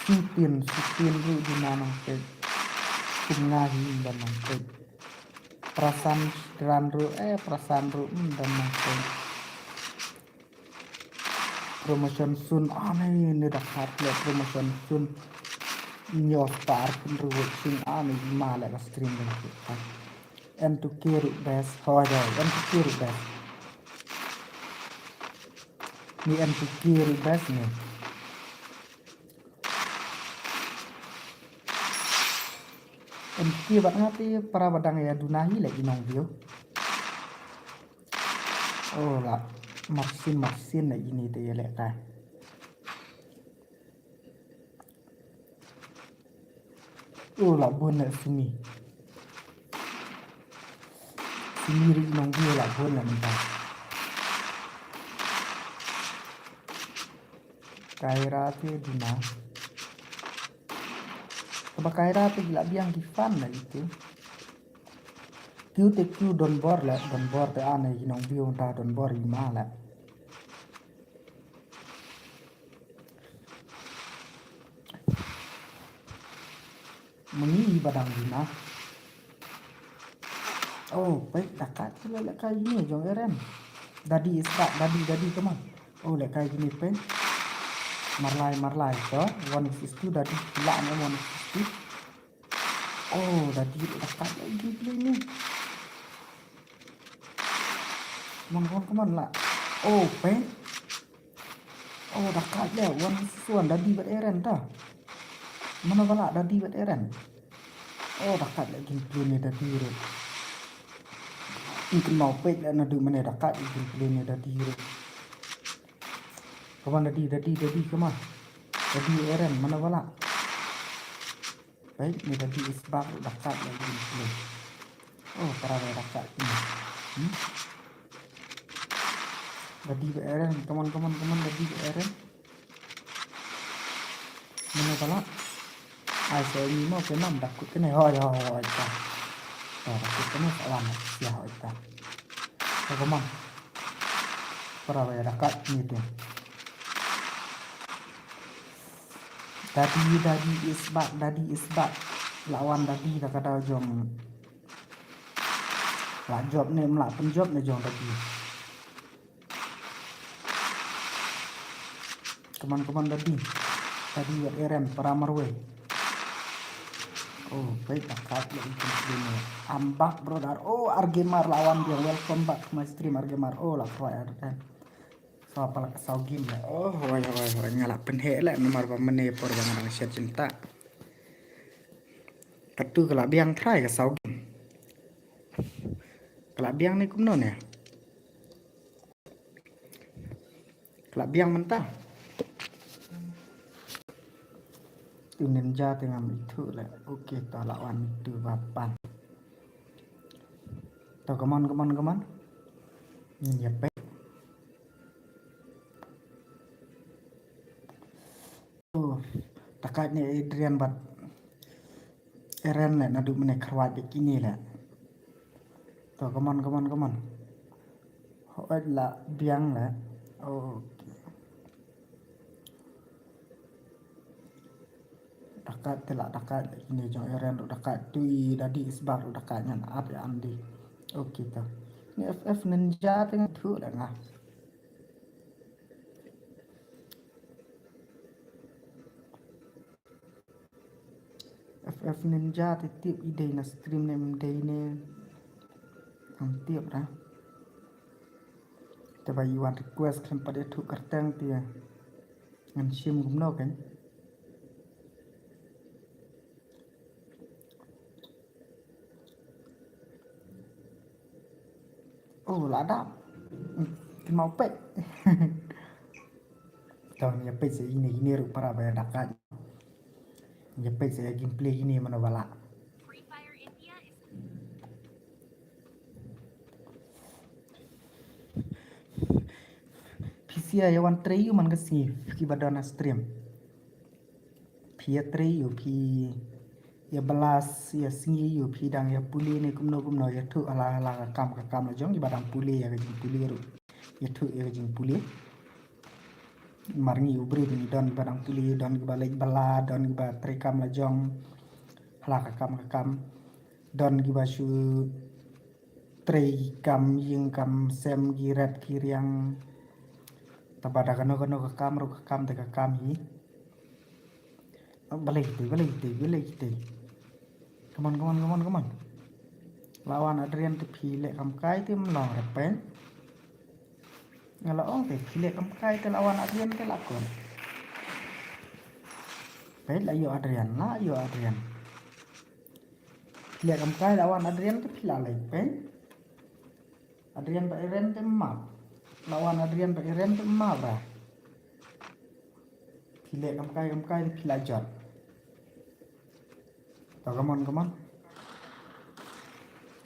Sutien, Sutien ruh duna nongpeit. Kum nga hi ym don nongpeit. Prasan Sutran ruh, eh, Prasan ruh, ym don nongpeit. Promotion soon, ah, ne, ne da khat le promotion soon. Nyo star pun ruh watching, ah, ne ma le ka stream le. N two K ruh best, hoi hoi, N two K ruh best. Ni N two K ruh best ni. N two K bad nga te para ba dang ïa duna hi leh ki nongview. Oh la, marsin marsin leh ine te ïa leh ka. Oh la bun leh sumi. Sumi ri nongview la bun leh mynta. Kaira te duna. Kaba Kaira te la biang ki fan la itu. Kiew te kiew donbor leh, donbor te ane ki nongview ta donbor i ma leh. Mani ba dang duna. Oh, peit, da kat ki leh kai kine jong Eren. Daddy is back, daddy, daddy, come on. Oh, leh kai kine peit. Marlai, marlai, to. One versus two, daddy. Lah ne one versus two. Oh, daddy, da kat leh gameplay ni. Come on, come on, come on, lah. Oh, peit. Oh, da kat leh one versus one, daddy bad Eren ta. Mano ba lah daddy bad Eren. Oh, da kat leh gameplay ne daddy ruh. Ing kynmaw peit leh naduh mane da kat leh gameplay ne daddy ruh. Come on daddy, daddy, daddy, come on. Daddy Eren, mano ba lah. Peit ne daddy is back, da kat leh gameplay. Oh, para ba da kat ni. Hmm? Daddy bad Eren, come on, come on, come on, daddy bad Eren. Mano ba lah. Ai, so ini mo ke nam da kut kene, hoi, hoi, hoi, ta. To, da kut kene, sa wan, sia, hoi, ta. To, come on. Para ba da kat ni te. Daddy, daddy is back, daddy is back. La wan daddy da ka daw jong. La jop ne, la pynjop ne jong daddy. Come on, come on, daddy. Daddy bad Eren, para marwei. Oh, peit da kat leh ikin sini. I'm back, brother. Oh, Argemar la wan biang. Welcome back to my stream, Argemar. Oh, la khrwai Eren. Saw pala ka saw game leh. Oh, hoi, hoi, hoi. Nga la pynheh leh namar ba mane por ba nga dang shet jingtah. Katu ka la biang trai ka saw game. Ka la biang ne kumno ne? Ka la biang mynta. Tu Ninja te ngam ithuh leh. Okay, ta la wan tu ba pan. To, come on, come on, come on. Ngin ïa peit. Oh, da kat ne Adrian bad Eren leh naduh mane khrwai bad kine leh. To, come on, come on, come on. Hooid la biang leh. Okay. Da kat te la da kat kine jong Eren ruh da kat, tu i daddy is back ruh da kat, ngan ap ïa Andy. Okay to. Ni F F Ninja te nga thuh da nga. F F Ninja te tip i dei na stream ne ym dei ne. Ngam tip da. Te ba i wan request khlem pat ïathuh kyrteng te ngan shim kumno kein. Oh, la dap. Kynmaw peit. To, ngin ïa peit sa ine, ine ruh para ba ïa da kat. Ïa peit sa ïa gameplay ine mano ba lah. Phi sa ïa wan trei ïa u man ka sngi, phi ba don ha stream. Phi ïa trei ïa u, phi ïa bylla ïa sngi ïa u, phi dang ïa pule ne kumno kumno, ïathuh ha la ha la ka kam ka kam la jong, kiba dang pule ïa ka jingpule ruh ïathuh ïa ka jingpule. Mar ngi u briew ngi don kiba dang pule, don kiba leit bylla, don kiba trei kam la jong ha la ka kam ka kam, don kiba shu trei kam ïing kam sem, ki rep ki riang. Te ba da kano kano ka kam ruh ka kam te ka kam hi. Balei kitei, balei kitei, balei kitei. Come on, come on, come on, come on. La wan Adrian te phi leh kam kai te ym long re peit. Nga la ong te phi leh kam kai te la wan Adrian te la kon. Peit la ïoh Adrian, la ïoh Adrian. Phi leh kam kai la wan Adrian te phi la leh peit. Adrian bad Eren te map. La wan Adrian bad Eren te map ra. Phi leh kam kai kam kai phi la jot. To, come on, come on.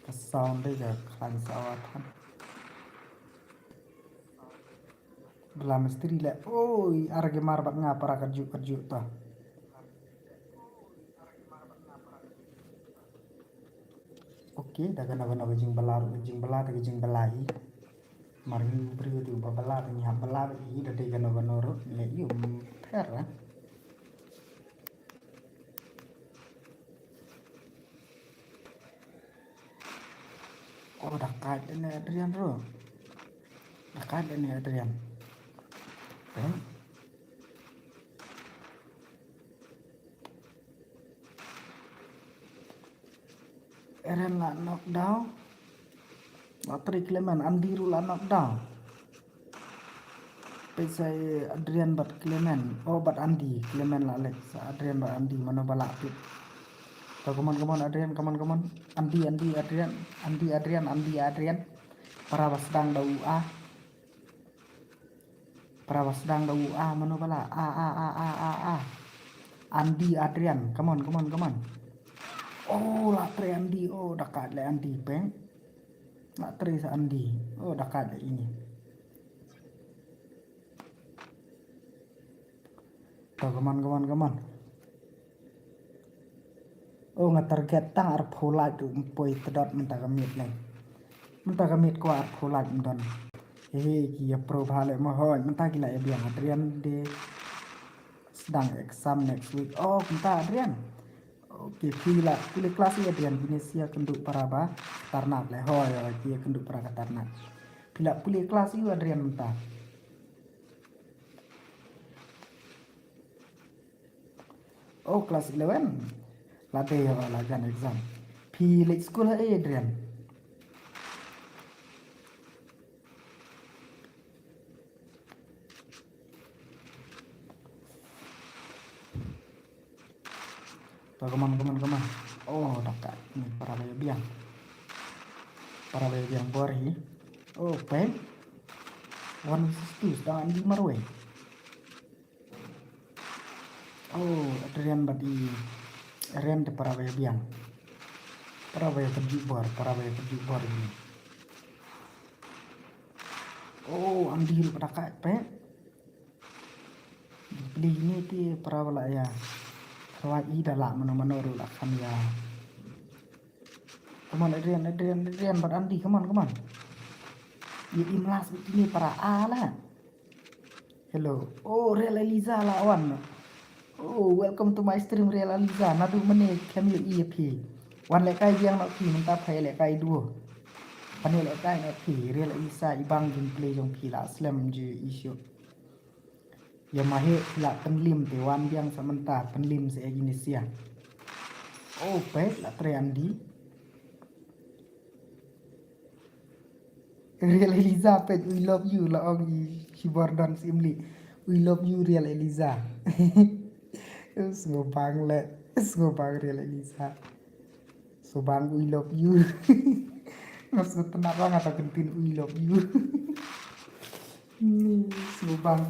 Ka sound de ka khlaiñ sawa than. Bala mistri leh. Oi, ar ki mar bad nga para ka juk ka juk to. Ok, da kano kano ka jingbylla ruh ka jingbylla te ka jingbylla hi. Mar ngi u briew te uba bylla te ngi hap bylla bad hi, da dei kano kano ruh leh ïa u pher, eh. Oh, da kait lane Adrian ruh. Da kait lane Adrian. Eh? Eren la knockdown. La trei Clement, Andy ruh la knockdown. Peit sa Adrian bad Clement. Oh, bad Andy. Clement la leh sa Adrian bad Andy. Mano ba lah peit. To, come on, come on, Adrian, come on, come on. Andy, Andy, Adrian. Andy, Adrian, Andy, Adrian. Para ba sdang da u A. Para ba sdang da u A, mano ba lah. A, a, a, a, a, a. Andy, Adrian. Come on, come on, come on. Oh, la trei Andy. Oh, da kait leh Andy peit. La trei sa Andy. Oh, da kait leh ine. To, come on, come on, come on. Oh, nga target tang arphew like ruh ym poi tdot mynta ka miet lei. Mynta ka miet kwah arphew like ym don. He, he, ki ïa pro bha leh mo hoi. Mynta ki la ïa biang Adrian de sdang exam next week. Oh, mynta Adrian. Ok, phi la pule klas ïa Adrian, phi ne sia kynduh para ba tarnak leh hoi, ki ïa kynduh para ka tarnak. Phi la pule klas ïa Adrian mynta. Oh, class eleven. La dei ha la jan exam. Phi leit skul ha Adrian? To, come on, come on, come on. Oh, da kait ni para ba ïa biang. Para ba ïa biang bor hi. Oh, peit. One versus two, sdang Andy marwei. Oh, Adrian bad i Eren te para ba ïa biang. Para ba ïa kynjuh bor, para ba ïa kynjuh bor ini. Oh, Andy ruh ka da kait peit. Plie ini te para ba la ïa. Kyrwai i da lah mano mano ruh la kham ïa. Come on, Adrian, Adrian, Adrian bad Andy, come on, come on. Ïa im last bit ini para a la. Hello. Oh, Real Eliza la wan. Oh, welcome to my stream, Real Eliza. Naduh mynne khlem ïohi ïa phi. Wan lehkai biang noh phi, mynta phi lehkai duo. Phi lehkai noh phi, Real Eliza, i bang gameplay jong phi la slem ju issue. Ïa ma he phi la pynlim te wan biang sa mynta, pynlim sa ïa kine sia. Oh, peit la trei Andy. Real Eliza peit, we love you, la ong i Shibor Don Simli. We love you, Real Eliza. Sngewbang leh, sngewbang Real Eliza. Sngewbang, we love you. Nga sngewtynnat ba nga ta kyntien we love you. Hmm, sngewbang.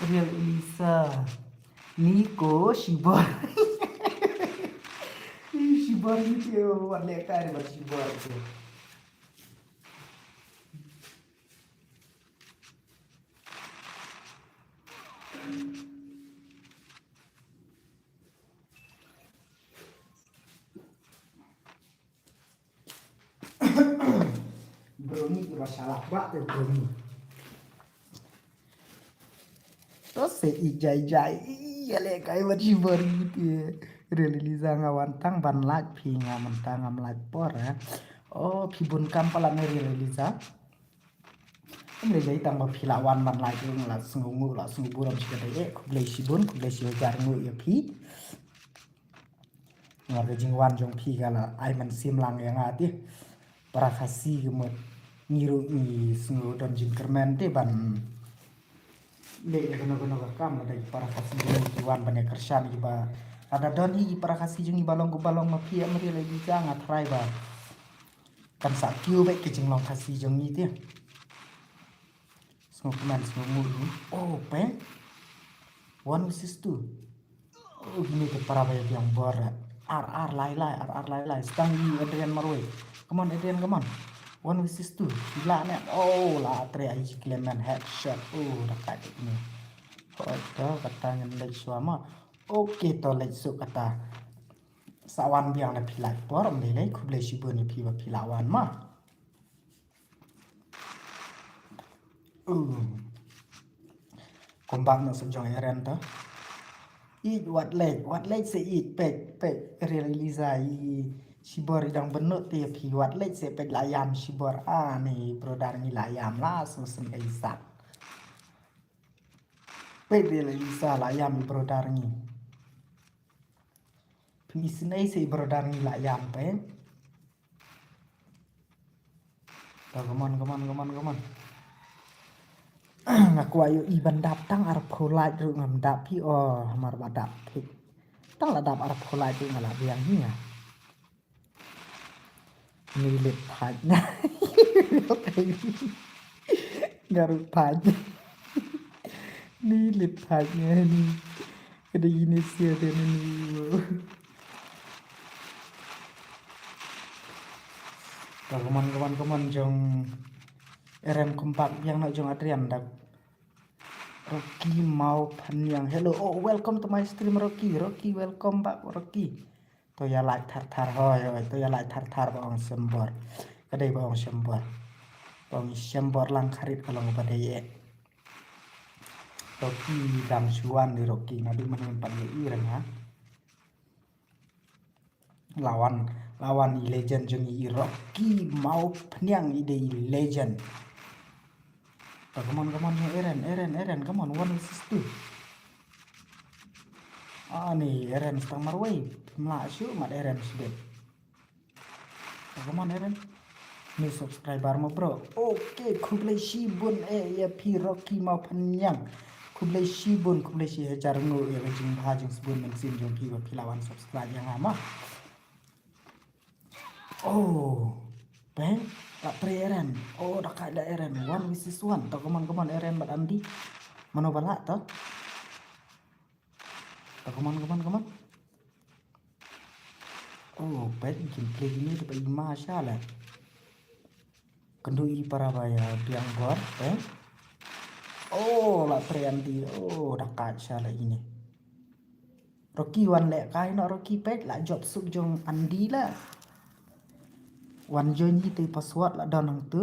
Real Elisa. Ni ko shibor. Ih, shibor ni te wat leh kai bad shibor te. Brownie iba shalak ba te brownie. To se i jai jai i ya le kai wat shibor i te. Real Eliza nga wan tang ban like phi nga mynta ngam like por ha. Oh phi bun kam palat ne Real Eliza. Em le jai tang ba phi la wan ban like nga la sngew ngu la sngew burom shi ka dei eh khublei shibun khublei shi hajar ngu ya phi. Nga ka jingwan jong phi ka la ai mynsiem lang ïa nga te. Para Khasi ka mut ngi ruh ngi sngew don jingkyrmen te ban leh ïa kano kano ka kam lada ki para Khasi jong ngi ki wan ban ïa kyrshan kiba lada don hi ki para Khasi jong ngi ba long kiba long ma phi em ri la ki ja nga trai ba kan sa kiew bad ka jinglong Khasi jong ngi te. Sngewkmen sngewmut. Oh peng. One versus two. Oh gini te para ba ïa biang bor. Ar ar lai lai ar ar lai lai. Stang i Adrian marwei. Come on Adrian come on. One versus two. Sila ne. Oh la atre ai Clement headshot. Oh da kai te kini. Hoi to kata ngan leit shuwa ma. Okay to leit suk kata. Sa wan biang da phi lait por ym lei lei khublei shibun ïa phi ba phi la wan ma. Kum bak na suk jong Eren ta. Ij wat lek wat lek se ij pek pek realiza i shibor i dang benut te phi wat lek se pek la yam shibor a ni brother ngi la yam la sung sen ka isak. Pek realiza la yam i brother ngi. Phi snei se i brother ngi la yam pek. To, come on, come on, come on, come on. Nga kwah ïoh i ban dap tang arphew lait ruh ngam dap phi o, hamar ba dap phi. Tang la dap arphew lait ruh nga la biang hi nga. Ni lit thait na. Nga ruh thait. Ni lit thait na ni. Ka dei ini sia te ni ni. Ka kaman kaman kaman jong Eren kumpak yang nak jong Adrian dak. Rocky Mau Phaniang. Hello. Oh, welcome to my stream Rocky. Rocky, welcome back Rocky. To ïa like thar thar hoi hoi. To ïa like thar thar ba ong sembor. Ka dei ba ong sembor. Ba ong sembor lang kharit ka long ba dei eh. Rocky dang shuan di Rocky na di mane pat ïa i reng ha. Lawan lawan i legend jong i Rocky Mau Phaniang i dei i legend. To come on come on Eren Eren Eren come on one versus two. Ani Eren stang marwei. Mla shu mat Eren shu dei. Come on Eren. New subscriber mo bro. Okay, khublei shibun eh ïa phi Rocky Mau Phaniang. Khublei shibun khublei shi hajar nguh ïa ka jingbha jingsbun mynsiem jong phi ba phi la wan subscribe ïa nga ma. Oh. Peng. Tak pre Eren. Oh dak kai da Eren. One versus one. To come on come on Eren bad Andy. Mano ba lah to. To come on come on come on. Oh pet gameplay ini dapat ima shala. Kendu i para baya biang bor pet. Oh la pre Andy. Oh dakat shala ini. Rocky wan leh kai no Rocky pet la job suk jong Andy la. Wan join hi te password la don hangtu.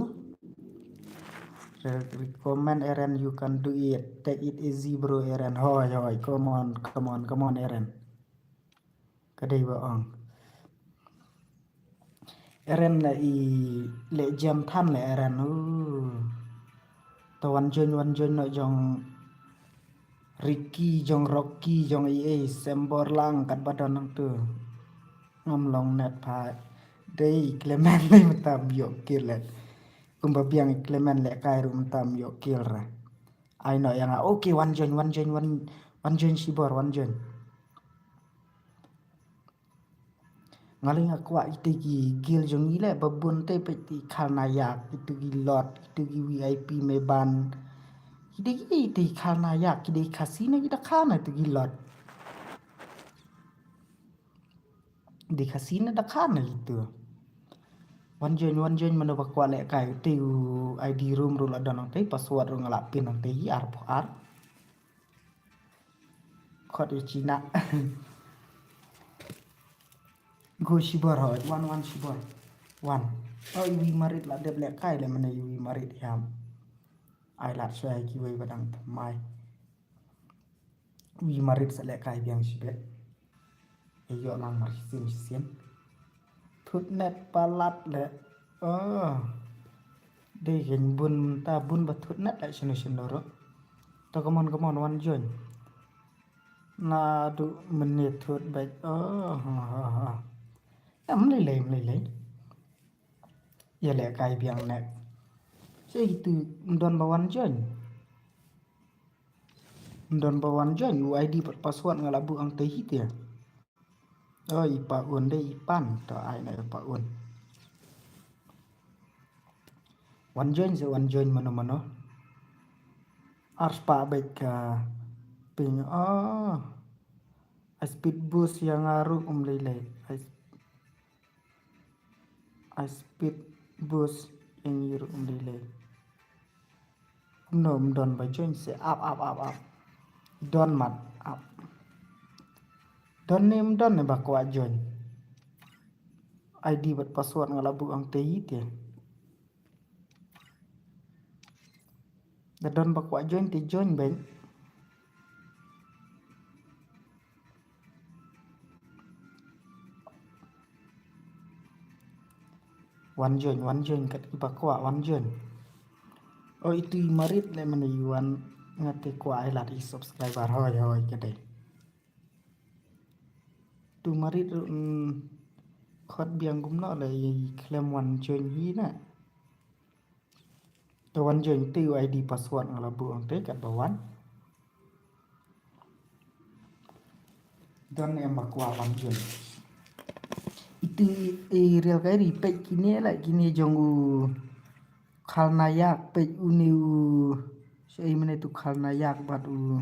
Recommend Eren you can do it. Take it easy bro Eren. Hoi hoi come on come on come on Eren. Ka dei ba ong. Eren la i leh jam than le Eren u. To wan join wan join no jong Ricky jong Rocky jong i ei sembor lang kat ba don nang tu. Ngam long net pha dei Clement lei mynta ym ïoh kill let. Kumba biang i Clement leh kai ruh mynta ym ïoh kill ra. Ai no ïa nga okay wan join wan join wan wan join shibor wan join. Nga lei nga kwah ite ki guild jong ngi leh ba bun te peit ki Khalnayak ite ki Lord ite ki V I P Meban. Dei ki dei Khalnayak, ki dei Khasi ne ki da Khana tu ki lot. Dei Khasi ne da Khana itu. Wan join, wan join mano ba kwah lehkai te u I D room ruh la don nangtei, password ruh nga la pin nangtei arphew ar. Khot ïa China. Go shibor hoi, wan wan shibor. Wan. Oh, iwi marit la dep lehkai le mane iwi marit hiam. Ai lad shai kiwei ba dang thymmai. Wi marit sa lehkai biang shibit. Ïoh lang mar shisien shisien. Thut net palat le. Oh. Dei kein bun ta bun ba thut net le shano shano ruh. To come on, come on, wan join. Naduh mynne thut beit. Oh, ha ha ha. Em lei lei, em lei lei. Ïa lehkai biang net. Sha itu ym don ba wan join. Ym don ba wan join, u I D bad password nga la buh hangtei hi te. Oh, i Pa Un dei i Pan, to ai na i Pa Un. Wan join se wan join mano mano. Ar spah beit ka ping. Oh. Ai speed boost ïa nga ruh um lei lei. Ai, ai speed boost ïa ngi ruh um lei lei. Kumno ym don ba join se ap ap ap ap. Don mat ap. Don ne ym don ne ba kwah join. I D bad password nga la buh hangtei hi te. Da don ba kwah join te join beit. Wan join, wan join kat i ba kwah wan join. Oh, itu i marit le mane i wan nga te kwah ai lad i subscriber hoi hoi ka dei. Tu marit ruh, mm, khot biang kumno le i khlem wan join hi na. To wan join te u I D password nga la buh hangtei kat ba wan. Don em ba kwah wan join. Itu i, i real kai ri peit kine la kine jong u Khalnayak peit une u. Sha i mane tu Khalnayak bad u.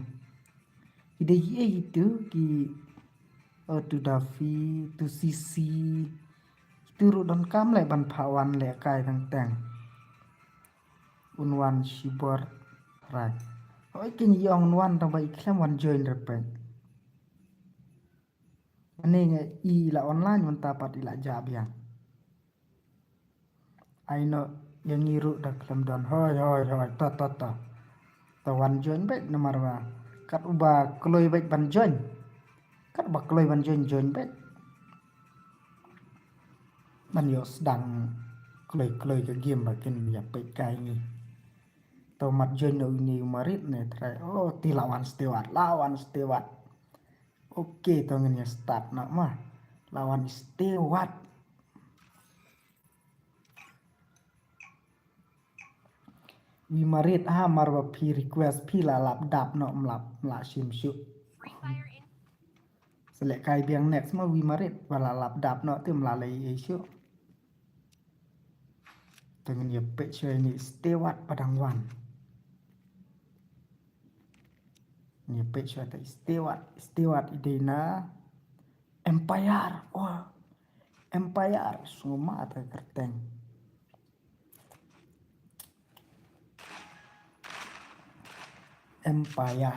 Ki dei ki ei kitu ki, oh, tu Dafi, tu Sisi. Kitu ruh donkam leh ban phah wan lehkai teng teng. Un wan shibor rai. Oi, kin ïong un wan tang ba i khlem wan join repet. Ani nge i la online mynta pat i la jah biang. Ai no, ïa ngi ruh da khlem don. Hoi, hoi, hoi, to, to, to. To wan join beit namar ba kat uba kloi beit ban join. Kat uba kloi ban join, join beit. Ban ïoh sdang kloi kloi ka game ba kin ïa peit kai ngi. To mat join no ini u marit ne trai. Oh, ti la wan steward, la wan steward. Ok, to ngin ïa start noh ma. La wan steward. Wi marit ha mar ba phi request phi la lap dap noh mlap mla shim shuh. Select kai biang next ma wi marit ba la lap dap noh te mla lei ei shuh. Te ngin ïa peit shuwa ïa ini steward ba dang wan. Ngin ïa peit shuwa te steward, steward i dei na Empire. Oh, Empire. Sngewma te kyrteng. Empire.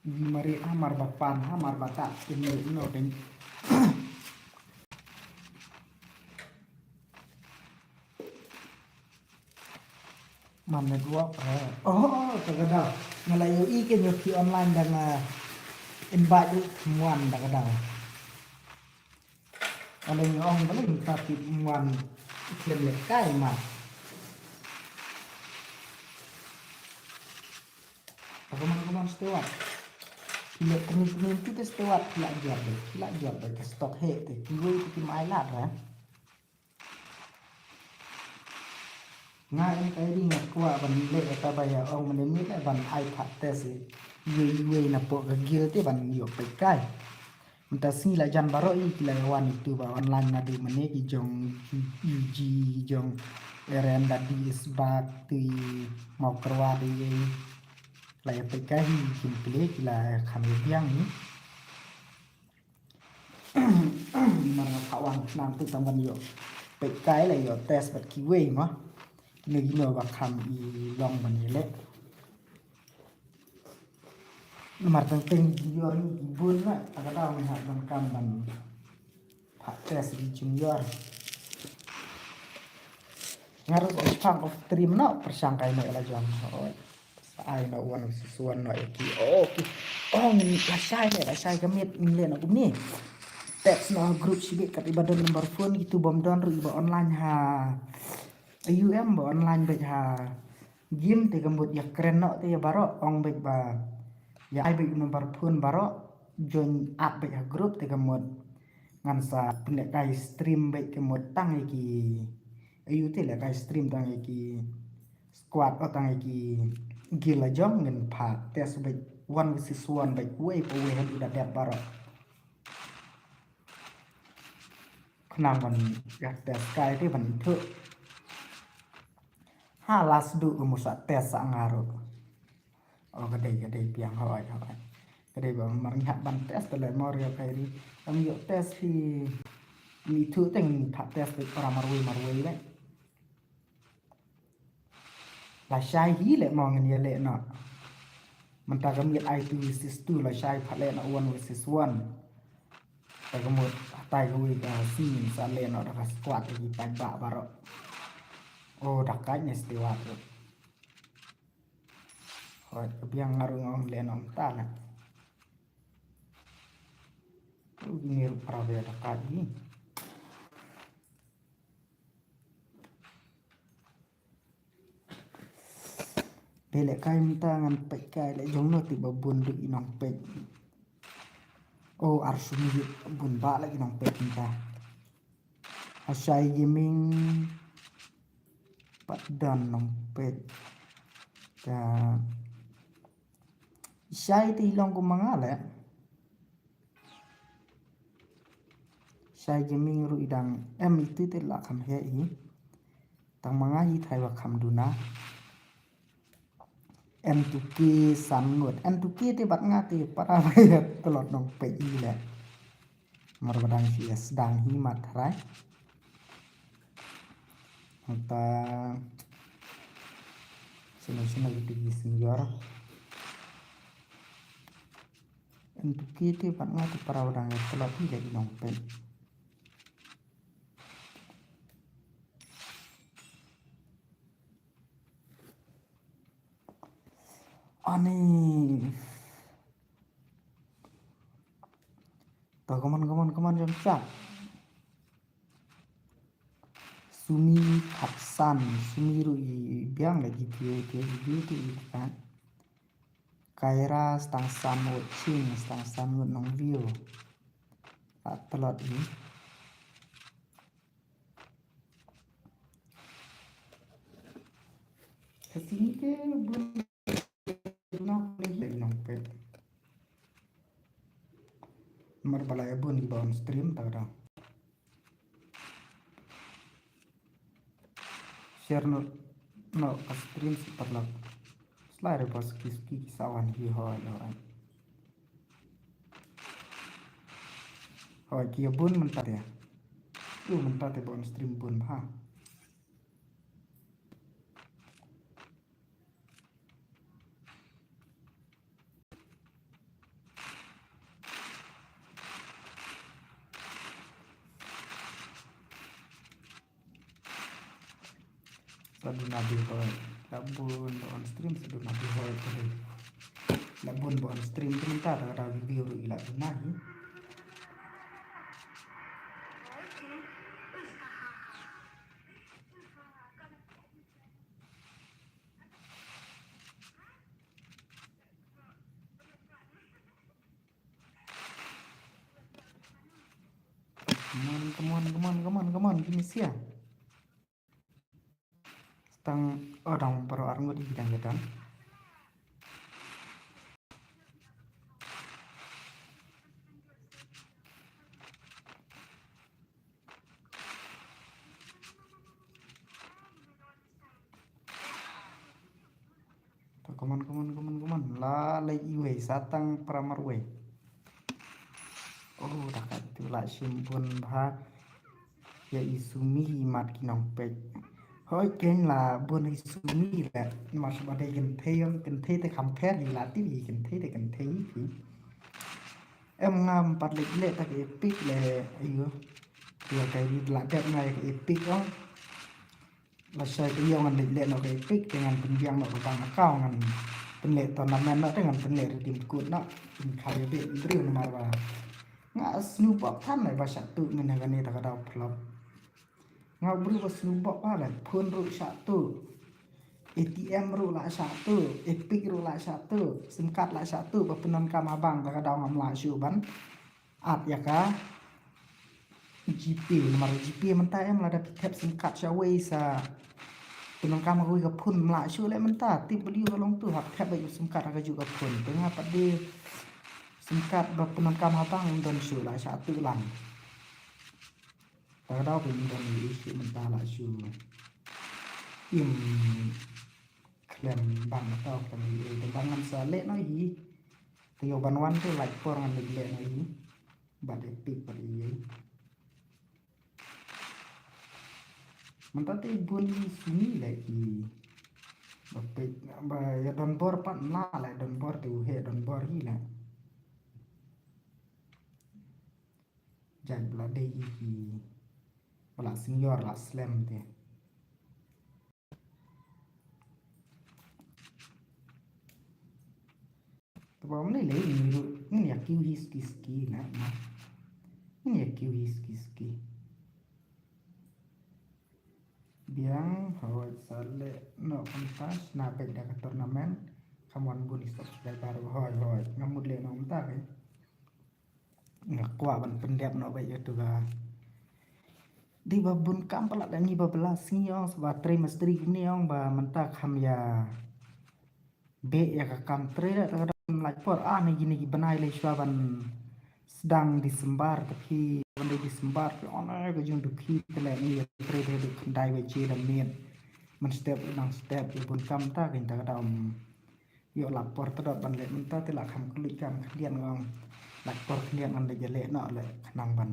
Wi marit ha mar ba pan ha mar ba ta kin marit no ben. Man ne gua pre. Oh, ta ka da. Nga la ïohi ke ño phi online da nga invite u mwan da ka da. Ale nga ong bale mynta tip mwan khlem lehkai ma. Ka man ka man steward. Ile kini kini tu te steward la jor de, la jor de ka stock he te kiwei te ki mai lad ra. Nga em kai ri nga kwah ban leh kata ba ïa ong mane mih leh ban ai pat test iwei iwei na pok ka guild te ban ïoh peit kai. Mynta sngi la jan baroh i ki la wan itu ba online naduh mynne ki jong U G, jong Eren Dadi Isbak tu i Mawkyrwat i la ïa peit kai hi kin plie ki la kham ïa biang hi. Mar nga pha wan khnang tu tang ban ïoh peit kai la ïoh test bad kiwei ma. Kine kino ba kham i long ban ïa leh. Namar teng teng ki ïor ngi ki bun na, ta ka daw ngi hap ban kam ban pha test ki jingïor. Nga ruh sa pang off stream na, pyrshang kai na la jong. Oi. Sa ai na wan si suan na eki. Oh, ki. Oh, ngin la shai ne, la shai ka miet ngin le na kumni. Text na group shibit kat iba don number phone kitu bom don ruh iba online ha. A U M ba online bad ha. Gim te ka mut ïa kren noh te ïa baroh ong bad ba ïa ai bad number phone baroh join app bad ha group te ka mut ngan sa pynleh kai stream bad ka mut tang ïa ki ayu te leh kai stream tang ïa ki squad o tang ïa ki guild la jong ngin pha test bad one versus one bad wei pa wei haduh da dep baroh. Khnang ban ïa test kai te ban ithuh. Ha last du ka mut sa test sa nga ruh. O ka dei ka dei biang hoi hoi. Ka dei ba mar ngi hap ban test te leh mor ïa kai ri. Am ïoh test hi. Ngi ithuh te ngi pha test te para marwei marwei leh. La shai hi leh mo ngin ïa leh noh. Mynta ka miet ai two versus two la shai pha leh noh one versus one. Ta ka mut hatai ka wei ka sngi sa leh noh da ka squad ki paidbah baroh. O da ka ne Stewart ruh. Hoi ka biang nga ruh ngong leh noh mynta na. U ni ruh para be da ka ni. Be leh kai mynta ngan peit kai leh jong no ti ba bun du i nongpeit. O ar sum ïit bun ba leh i nongpeit mynta. Ashai Gaming pat don nongpeit. Ka Shai te i long kum ma nga leh. Shai Gaming ruh i dang em itu te la kham heh hi. Tang ma nga hi thrai ba kham duna. N two K san ngut. N two K te bad nga te para ba ïa tlot nongpeit i leh. Mar ba dang shu ïa sdang hi mat thrai. Hangta sino sino ki tegi senior. N two K te bad nga te para ba dang ïa tlot hi leh i nongpeit. Ani. To, come on, come on, come on, jump shot. Sumi Khatsan, Sumi ruh i biang lagi view, view, view tu i kan. Kaira stang san watching, stang san ngut nong view. Ka tlot i. Ka sini ke bun nok ni leh nongpeit. Mar ba la ïa bun ki ba on stream ta ka dang. Share noh, noh ka stream sa paralok. Slai re ba suki suki ki sa wan hi hoi hoi. Hoi ki ïa bun mynta te. U mynta te ba on stream bun bha. Sa duna bihoi. La bun ba on stream sa duna bihoi tadi. La bun ba on stream tu mynta ta ka dau ki view ruh i la duna hi. Come on, come on, come on, come on, come on, give me share. Tang, oh, dang baroh ar ngut i dang ïa dang. Kumon, kumon, kumon. La leit iwei, sa tang para marwei. Oh, da ka tu la shim bun bha. Ïa i Sumi mat ki nongpeit. Hoi ken la bun i Sumi la. Mar ba dei kynthei, kynthei te kham pher hi la ti hi kynthei te kynthei hi. Em ngam pat leit leh ta ka epic le ayo. Ïa ka ri la dep ngai ka epic ong. Lashai ka ïong ngan leit leh noh ka epic te ngan pynbiang noh ka bank account ngan pynleh tournament noh te ngan pynleh redeem code noh. Pynkhap ïa beh briew namar ba nga snu pop than ba shah tuh mynne kane ta ka daw flop. Nga u briew ba snu pop ba leh phone ruh shah tuh. A T M ruh la shah tuh, epic ruh la shah tuh, sim card la shah tuh ba pyndonkam ha bank ta ka daw ngam lah shuh ban add ïa ka GPay, namar GPay mynta em lada phi thep sim card shawei sa pyndonkam ha kawei ka phone mlah shuh leh mynta, tip ba dei ka long tu hap thep ba sim card ha kajuh ka phone. Te nga pat dei sim card ba pyndonkam ha bank ym don shuh la shah tuh lang. Ta ka daw phi ym don ïa shuh mynta la shuh. Im khlem bang ta ka ni e te bang ngan sa leh noh hi. Te ïoh ban wan te lait por ngan leh leh noh hi. Bad epic bad ïa. Mynta te bun i Sumi leh ki. Ba peit ba ïa don bor pat na leh don bor te u heh don bor hi leh. Jait ba la dei hi ki. Ba la senior la slem te. Te ba mne lei ni ru ni ïa kiu hi ski ski na na. Ni ïa kiu hi ski ski. Biang hoi sa leh noh kumta shna beit da ka tournament. Kham wan bun i subscriber hoi hoi. Ngam mut leh noh kumta ke. Nga kwah ban pyndep noh beit ïa tu ka. Dei ba bun kam palat da ngi ba bla sngi ong sa ba trei mastri kumne ong ba mynta kham ïa. Beh ïa ka kam trei da ka dang lait por ah ne gine gi bnai lei shwa ban sdang December ta phi ban dei December phi on ai ka jung du phi te leh ngi ïa trei da du khyndai baje da miet. Man step nang step ïa bun kam ta ka ta ka dang ïoh lap por tdot ban leh mynta te la kham kylluid kam khyndiat ngong. Lap por khyndiat ngan leh ja leh noh leh khnang ban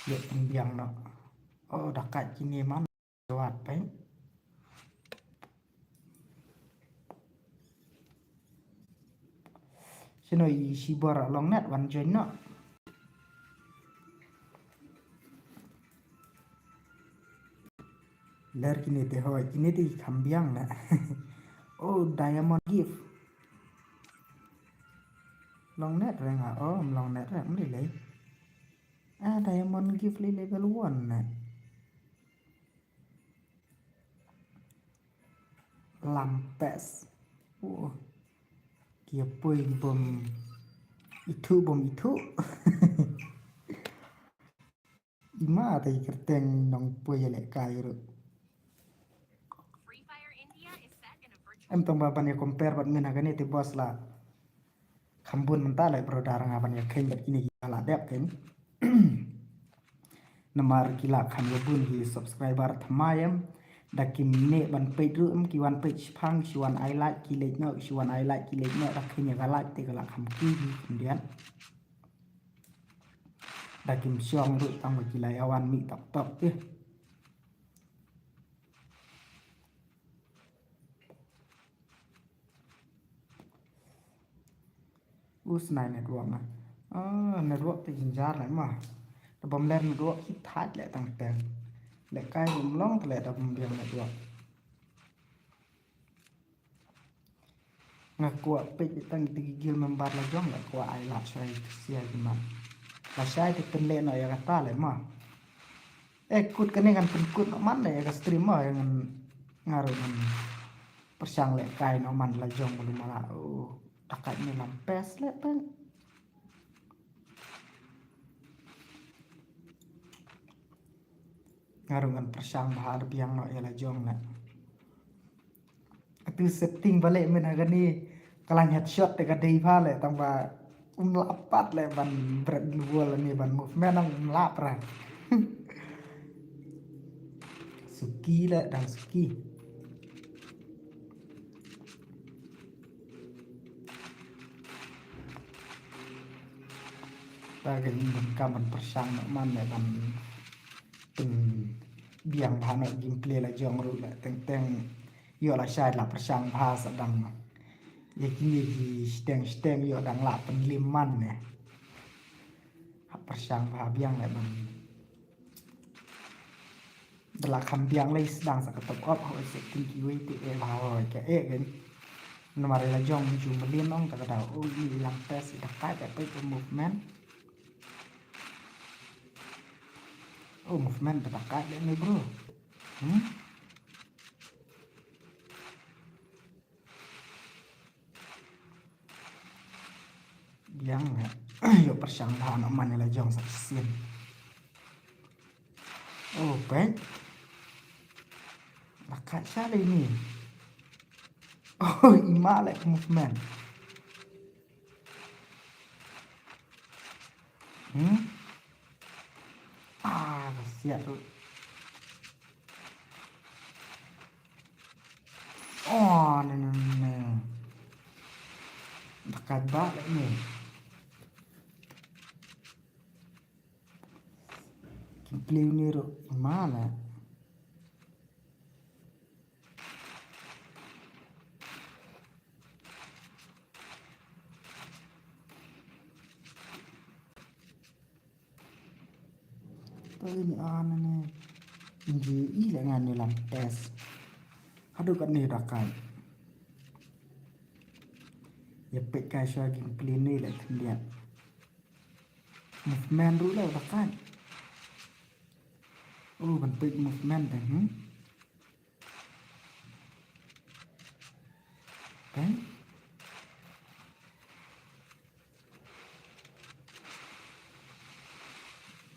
ïoh pynbiang noh. Oh da kait kine man wat pai. Shino i shibor long net wan join noh. Ler kine te hoi kine te i kham biang na. Oh diamond gift. Long net reng ah oh long net reng mli lei. Ah diamond gift lei level one na. Lampes. Oh. Kia pui bom itu bom itu. Ima ta i kyrteng nong poi ïa lehkai ruh. Em tang ba ban ïa compare bad ngin ha kane te boss la kham bun mynta leh brother nga ban ïa kheiñ bad kine ki la dep kheiñ. Namar ki la kham ïa bun ki subscriber thymmai em. Da kim neh ban peit ruh em ki wan peit shipang ki shu wan ai like ki leit noh ki shu wan ai like ki leit noh da kheiñ ïa ka like te ka la kham ki ki khyndiat. Da kim shong ruh tang ba ki la ïa wan mih tok tok te. U snai network na. Ah, network te jynjar leh ma. Te bym ler network hi thait leh tang teng. Lehkai bym long te leh da bym biang network. Nga kwah peit tang ïa ki guild member la jong nga kwah ai lad shai sia ki ma. Lashai te pynleh noh ïa kata leh ma. Eh kut kane ngan pynkut noh man leh ïa ka stream ma ïa ngan nga ruh ngan pyrshang lehkai noh man la jong ba lu ma la. Oh, takat ne lam pes leh tang. Nga ruh ngan pyrshang bha da biang noh ïa la jong leh. Atu setting ba leh mynta kane ka line headshot te ka dei bha leh tang ba um lah pat leh ban bret luol ne ban movement ang um lah pra. Suki leh dang suki. Ta ka jingdonkam ban pyrshang noh man ne ban pynbiang bha noh gameplay la jong ruh la teng teng. Ïoh lashai la pyrshang bha sa dang. Ïa kine ki shteng shteng ïoh dang la pynlim man ne. Ha pyrshang bha biang la ban. Da la kham biang lei sdang sa ka top up hoi se kin kiwei te eh bha hoi ka eh gen. Namar la jong ju mlien ong ta ka dau. Oh, i lam test i da kai ka peit movement. Oh, movement ba da kai le ni, bro. Hmm? Biang, eh. Ïoh pyrshang bha noh man la jong sa sien. Oh, peit. La kai sha le ni. Oh, i ma le movement. Hmm? Ah, kasiat tu. Oh, ne, ne, ne. Dekat bak ni. Gameplay ni ruh mana? To ini ana ne. Ngi i le ngan ni lam test. Haduh kat ni da kai. Ïa peit kai sha gameplay ni le khyndiat. Movement ruh le da kai. Oh, ban peit movement te, hmm? Kan?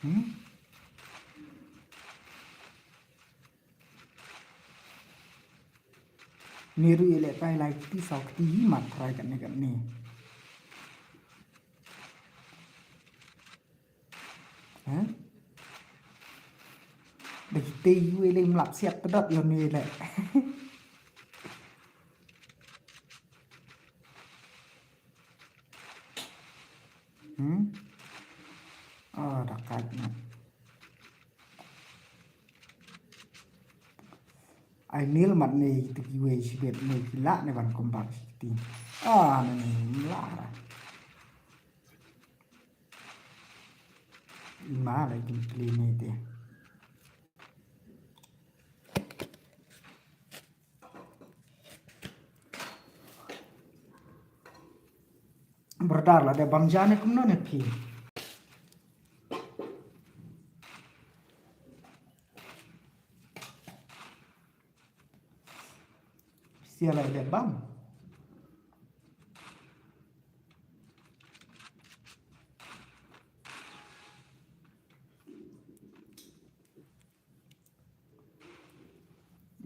Hmm? Ni ruh i lehkai lai kti saw kti hi mat tharai katne katne. Ha? Da kitei iwei lei mlap siat tdot ïa une leh. Hmm? Oh, da kait na. Ai nil mat ne kitu kiwei shibit ne ki lah ne ban comeback shi kti. Ah, ne ne mlah ra. Ima la kin play ne te. Brother, la dei bam ja ne kumno ne phi? Sia la dei bam.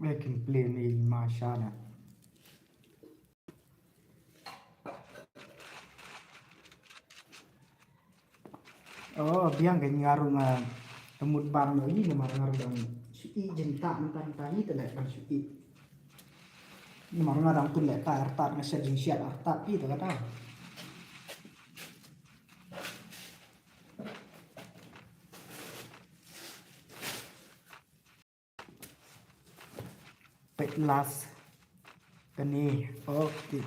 Ba kin play ne i ma sha na. Oh, biang ka nga ruh nga tymut bam noh i namar nga ruh dang shu i jingtah mynta mynta hi te leh dang shu i. Namar nga dang tun lehkai artat nga shet jingsiat artat i te kata. Peit last kane. Okay.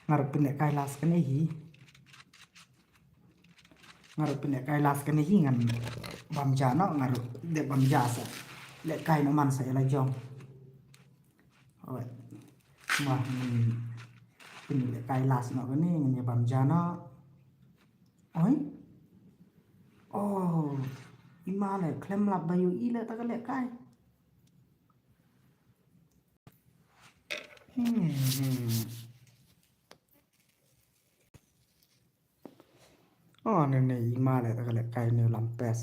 Nga ruh pynlehkai last kane hi. Nga ruh pynlehkai last kane hi ngan bam ja noh nga ruh dep bam ja sa. Lehkai noh man sa ïa la jong. Oi. Ma ngan pynlehkai last noh kane ngan ïa bam ja noh. Oi. Oh. Ima le khlem lap ba ïohi le ta ka lehkai. Hmm. Oh, ne ne ima le ta ka lehkai ne lam pes.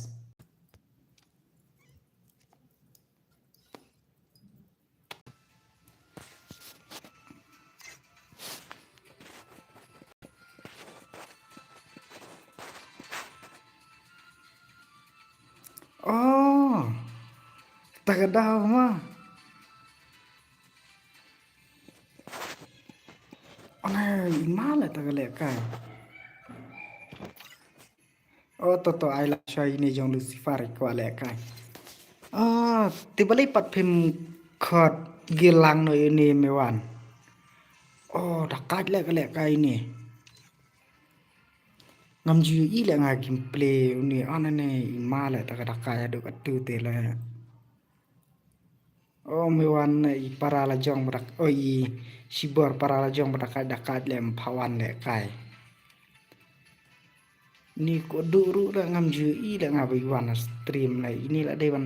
Oh. Ta ka daw ma. Ane, ima le ta ka lehkai. O to to, ai la shwa ine jong Lucifer i kwah lehkai. Ah, te balei pat phim khot gil lang noh ine Mewan. O, da kait leh ka lehkai ine. Ngam ju ïohi leh nga gameplay une, ah, nane i ma leh ta ka da kait haduh katto te leh. O Mewan, i para la jong ba da, o i Shibor para la jong ba da kait, da kait leh, ym phah wan lehkai. Ni ko duh ruh leh ngam ju ïohi leh nga ba i wan stream leh. Ini la dei ban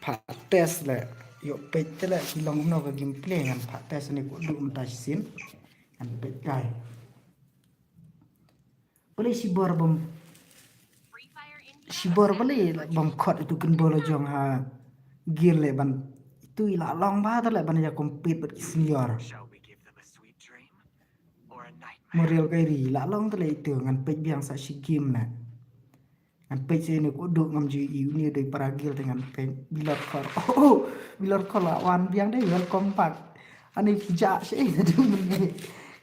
phah test leh. Ïoh peit te leh ki long kumno ka gameplay, ngan phah test ni ko duh mynta shisien. Ngan peit kai. Balei Shibor bym, Shibor balei bym khot itu kin bolo jong ha gil leh ban itu i la long ba te leh ban ïa compete bad ki senior. Shall we give them a sweet dream or a nightmare? Muriel Kairi, la long te leh itu, ngan peit biang sa shi game na. Ngan peit sha ine ko duh, ngam ju ïohi une dei para gil te, ngan peit. Bilor Khor. Oh, oh, Bilor Khor la wan biang dei, welcome back. Ani phi jah sha ine dei mynne.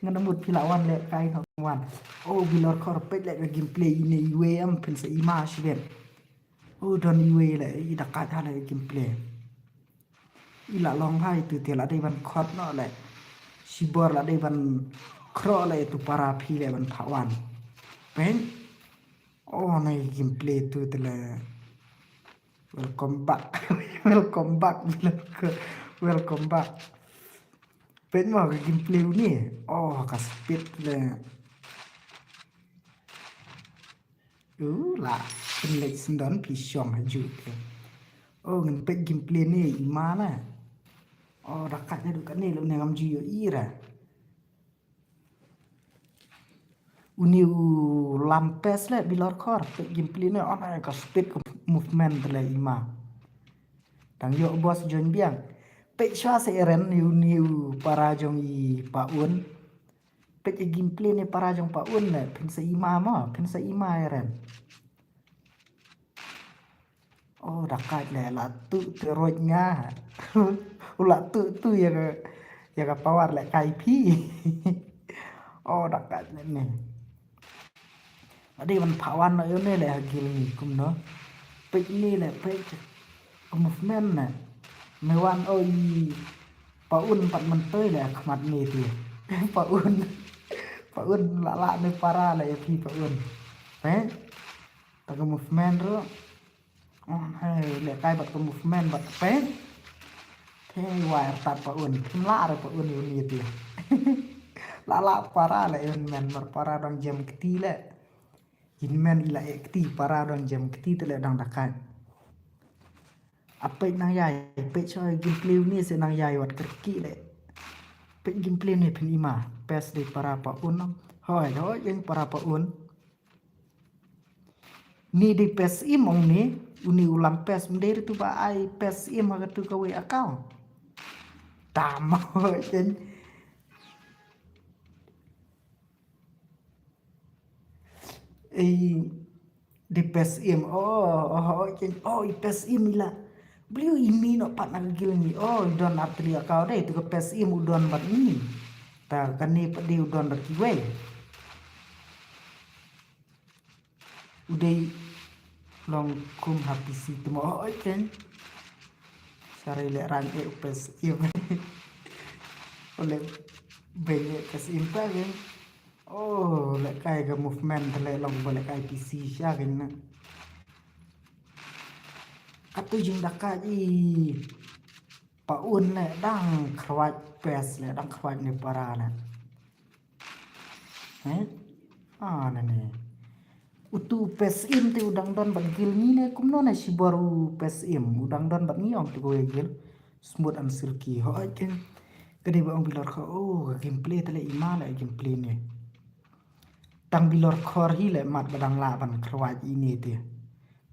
Ngan mut phi la wan lehkai, ngam wan. Oh, Bilor Khor, peit leh ka gameplay ine iwei em, phin sa i ma shibit. Oh, don iwei leh, i da kait ha leh gameplay. I la long ha itu te la dei ban khot noh leh. Shibor la dei ban khroh leh itu para phi leh ban phah wan. Peit. Oh, na gameplay tu te leh. Welcome back. Welcome back. Welcome back. Peit mo ka gameplay une. Oh, ka speed leh. U la pynleit syndon phi shong ha ju te. Oh, ngan peit gameplay ne i ma na. Oh, da kait haduh kane leh une ngam ju ïohi ra. Une u lam pes leh Bilor Khor, peit gameplay ne, on ai ka speed ka movement leh i ma. Dang ïoh boss join biang. Peit shwa sa Eren, une u para jong i Pa Un. Peit i gameplay ne para jong Pa Un ne, phin sa i ma mo, phin sa i ma Eren. Oh, da kait leh la tu te roi nga. U la tu tu ïa ka, ïa ka power lehkai phi. Oh, da kait leh ne. Ade ban phah wan noh ïa une leh ha gil ni kumno. Peit ne leh peit. Ka movement ne. Me wan oi Pa Un pat myntoi leh khmat ne te. Pa Un. Pa Un la la ne para leh ïa phi Pa Un. Peit. Ta ka movement ruh. Oh, hai, lehkai bad ka movement bad peit. Te wai artat Pa Un. Phim lah re Pa Un ïa une te. La la para leh ïa une men mar para dang jem kti leh. Ïa une men i la eh kti para dang jem kti te leh dang da kait. A peit nang ïai, peit shoi gameplay une se nang ïai wat kyrkieh leh. Peit gameplay une phin i ma, pes dei para Pa Un. Hoi, hoi, ïeng para Pa Un. Ni dei pes im ong ni, uni u lam pes, ym dei ruh tu ba ai pes im ha katu kawei account. Tam, hoi, ïeng. Ei, dei pes im. Oh, oh, oh, ken, oh, i pes im i la. Blei i mih noh pat na ka gil ngi. Oh, i don ar tylli account dei, tu ka pes im u don bad ngi. Ta kane pat dei u don bad kiwei. U dei long kum ha P C te mo. Oh, ken. Sari leh rang eh u pes im. Oleh beng eh pes im ta ken. Oh, lehkai ka movement te leh long ba lehkai P C sha ken na. Katu jingdaka i Pa Un leh dang khrwat pes leh dang khrwat ne para leh. Eh? Ah, nane. Utu pes im te u dang don bad gil ngi ne kumno ne shibor u pes im. U dang don bad ngi ong tu kawei gil. Smooth and silky. Hoi ken. Ka dei ba ong Bilor Khor. Oh, ka gameplay te leh i ma leh gameplay ne. Tang Bilor Khor hi leh mat ba dang lah ban khrwat ine te.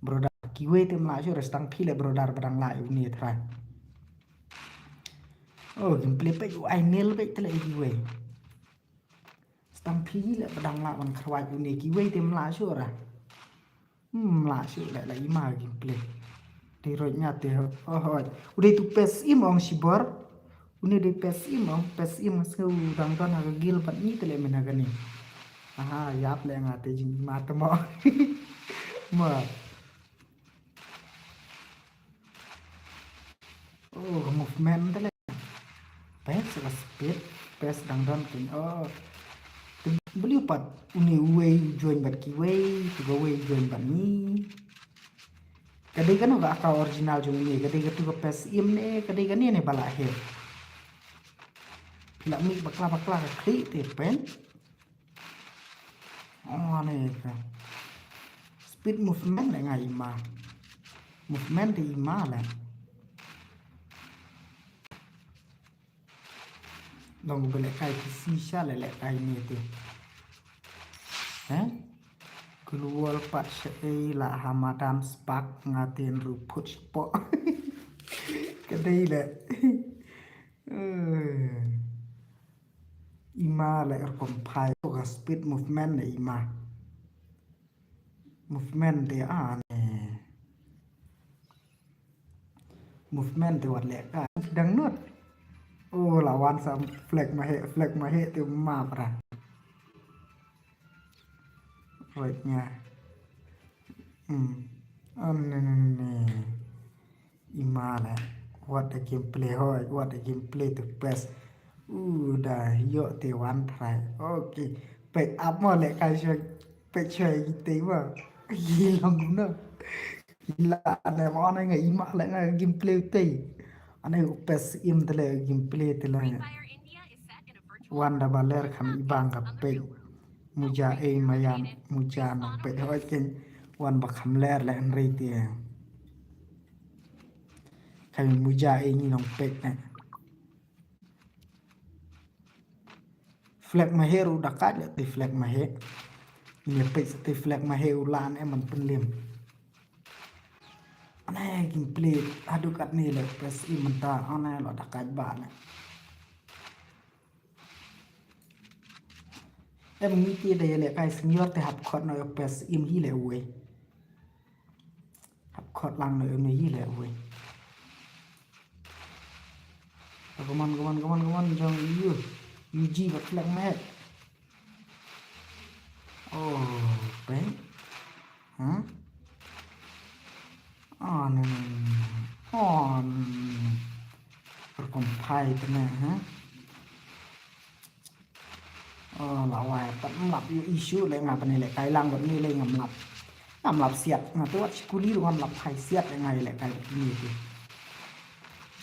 Brother kiwei te mlah shuh, rest tang phi leh brother ba dang lah ine trai. Oh, gameplay peit u ai nil peit te leh kiwei. Stang phi leh ba dang lah ban khrwat une kiwei te mlah shuh ra. Hmm, mlah shuh leh la i ma gameplay. Dei roi nya te, oh, hoi. U dei tu pes im ong shibor. Une dei pes im ong, pes im nga sngew u dang don ha ka gil bad ngi te leh men ha kane. Aha, ïap leh nga te jing i ma te mo. ma. Oh, movement te le. Pes ka speed, pes dang don kin. Oh. Te believe pat une uwei u join bad kiwei, tu kawei u join bad ni. Ka dei kano ka account original jong une, ka dei katu ka pes im ne, ka dei kane ne ba la hack. Phi la mih bakla bakla ka khlieh te pen. Oh, ne ka. Speed movement le nga i ma. Movement te i ma le. Long ba lehkai ki shisha le lehkai ne te. He? Kul wol pat sha ei la ha madam spark nga ten ru put shapoh. Ka dei le. Eh. I ma le rukom phai ka speed movement le i ma. Movement te a ne. Movement te wat lehkai. Dang not. Oh, la wan sa flag ma he, flag ma he te ma pra. Right nga. Hmm. An ne ne ne. I ma le. What a gameplay hoi, what a gameplay to best. U da ïoh te wan try. Okay. Pek up mo lehkai shoi, pek shoi te mo. Yi long no. La ne mo ne nga i ma le nga gameplay te. Ane u pes im te le gameplay te le. Wan da ba ler kham i bang ka pek. Muja ei mayan, muja nong pek hoi ken. Wan ba kham ler le nrei te. Kham muja ei ni nong pek ne. Flag ma he ru da kat le te flag ma he. Ni pek sa te flag ma he u lan e man pynlim. Ane gameplay haduh katne le pes im mynta ane lo da kat ba ne. Em ngi ti da ïalehkai senior te hap khot no pes im hi le uwei. Hap khot lang no em hi le uwei. Come on, come on, come on, come on, jong U G bad flag ma he. Oh, pek. Huh? Oh, no, no, no, no. Oh, no, no, no. Rukom phai te ne, huh? Oh, la wai, pat mlap ïoh issue le nga bane lehkai lang bad ni le ngam lap. Ngam lap siat, nga te wat skuli ruh ngam lap phai siat le nga lehkai bad ni te.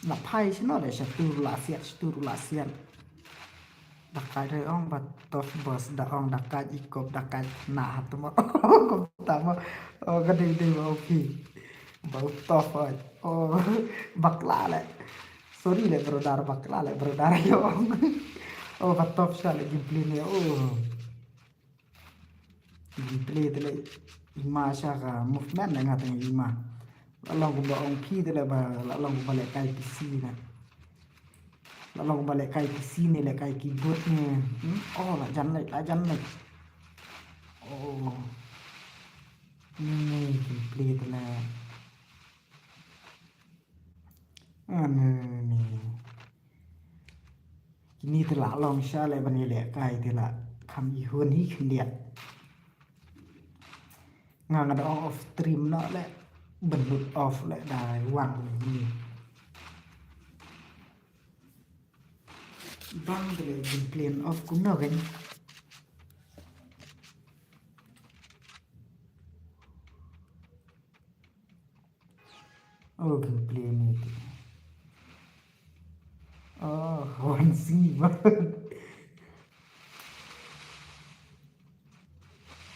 Lap phai sino le shatu ruh la siat, shatu ruh la siat. Da kai re ong ba tough boss da ong da kai ikop da kai na hat mo. Kop ta mo. Oh, ka dei dei ba phi. Ba tough oi. Oh, bakla le. Sorry le brother, bakla le brother yo. Oh, ba tough sha le gameplay ne. Oh. Gameplay te le i ma sha ka movement le nga teng i ma. La long kumba ong phi te le ba la long kumba lehkai P C na. La long kumba lehkai P C ne lehkai keyboard ne. Hmm? Oh, la jan le, la jan le. Oh. Ni gameplay te le. Ani. Kine te la long sha le ban ïalehkai te la kham i hun hi khyndiat. Nga nga da ong off stream no le ban lut off le da wang ni. Bang te le ban plan off kumno kan. Oh, gameplay ni tu. Oh, wan sing ba.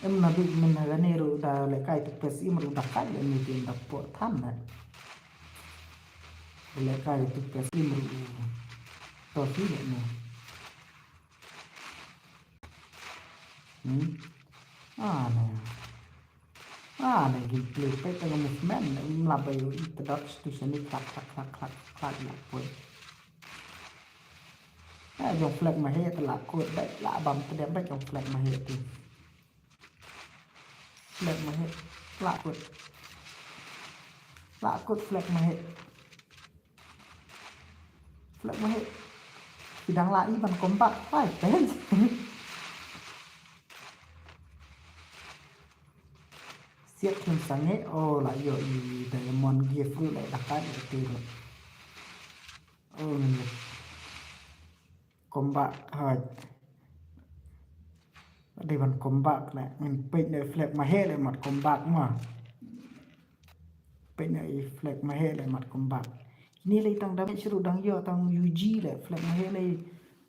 Em na du men na gane ru da lehkai tu pes im ru da kai le ni tin da po than na. Lehkai tu pes im ru. To si le ni. Hmm? Ah, no. Ah, ne gameplay pek ka movement ne mlap ba ïoh i tdot stu shani klak klak klak klak klak la poi. Ah, jong flag ma he te la kut bek la bam tdem bek jong flag ma he te. Flag ma he la kut. La kut flag ma he. Flag ma he. Ki dang la i ban combat. Ai, pen. Siat khun sangeh, oh, la ïoh i diamond gift ruh, la da kat ïa te ruh. Oh, ngin comeback hoi. Dei ban comeback le, ngin peit na flag maheh le mat comeback ma. Peit na i flag maheh le mat comeback. Kine le tang damage ruh dang ïoh tang U G le flag maheh le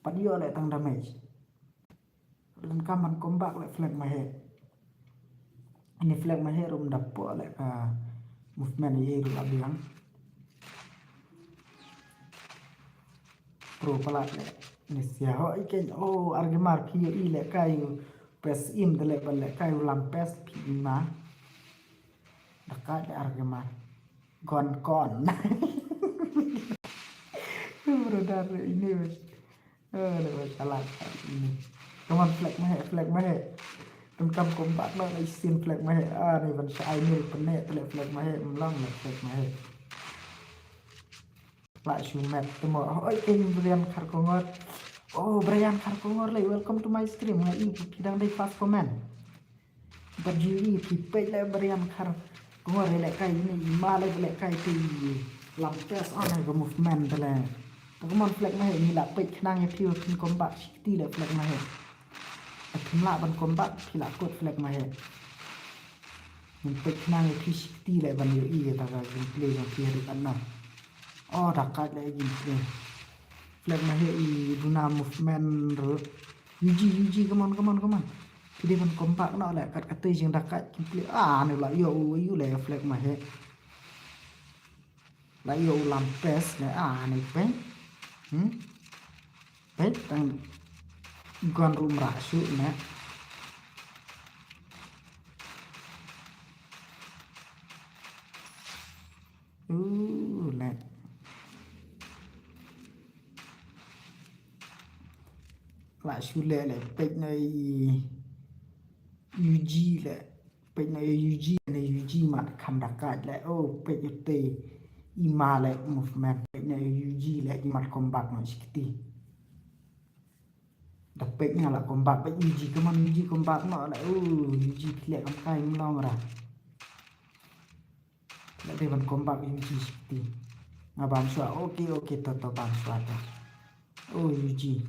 pat ïoh le tang damage. Lane kam ban comeback le flag maheh. Ini flag maheh ruh ym dap poh le ka movement ïa ruh la biang. Pro palat le. Ni sia ho i ken, oh, Argemar phi ïoh i le kai u pes im de le ban le kai u lam pes phi im ma. Da kat le Argemar. Gon kon. Brother ini wes. Eh, le wes alat ini. Come on, flag maheh, flag maheh. Tum kam comeback no, le sin flag maheh. Ah, ni ban sa ai mil pene, le flag maheh, mlang le flag maheh. La shu met temo. Oh, oi, ken Brian Kharkongor. Oh, Brian Kharkongor le, welcome to my stream. Nga i phi dang dei first comment. Bad ju i phi peit le Brian Kharkongor le kai ni i ma le le kai te i lam pes on ha ka movement le. Ta ka mon flag maheh ni la peit khnang ïa phi wa phin comeback shikti le flag maheh. Ta phim lah ban comeback phi la kot flag maheh. Ngin peit khnang ïa phi shikti le ban ïoh i ïa ta ka gameplay jong phi ha ri kan na. Oh, da kat le gameplay. Flag maheh i duna movement ruh. U G, U G, come on, come on, come on. Phi dei ban comeback noh le kat katei jingdakat gameplay. Ah, ne la ïoh u, u le flag maheh. La ïoh u lam pes ne, ah, ne peng. Hmm? Peng tang gon rum ra shu ne. Uh, le. La shu le le pek na i U G le. Pek na i U G ne U G mat kham da kaj le. Oh, pek ite i ma le movement. Pek na i U G le i mat comeback no shikti. Da pek nga la comeback ba U G, come on U G comeback no le. Oh, U G phi le kam kai mlong ra. La dei ban comeback U G shikti. Nga bam shwa. Okay, okay, to, to, bam shwa to. Oh, U G.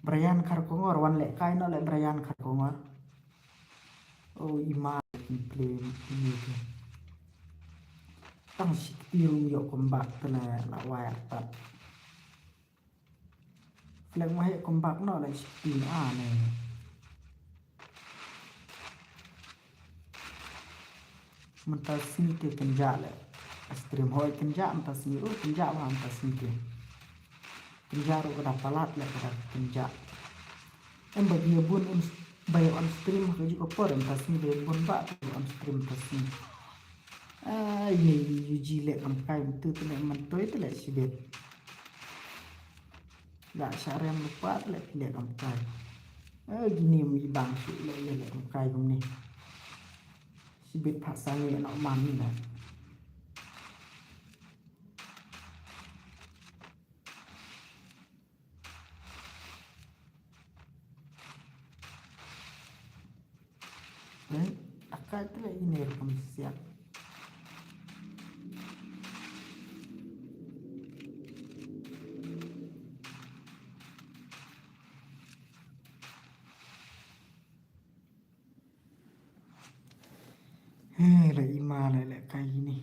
Brian Kharkongor, wan lehkai noh le Brian Kharkongor. Oh, i ma kin play ini tu. Tang shikti ruh ïoh comeback te le la wai artat. Flag Mahek comeback noh la shikti a ne. Mynta sngi te kynjah le. Stream hoi kynjah mynta sngi, oh kynjah ba mynta sngi te. Kynjah ruh ka da palat le ka da kynjah. Em ba ïa bun em ba ïa on stream ha kajuh ka por mynta sngi ba ïa bun ba on stream mynta sngi. Ai, ine i U G leh kam kai mynta te leh myntoi te leh shibit. Lah sha rem lypa te leh phi leh kam kai. Ai, kine mi bang shuh leh ïa leh kam kai kumne. Shibit phah sangeh noh man ne. Akai te leh ine rukom siat. He, leh i ma leh lehkai ine.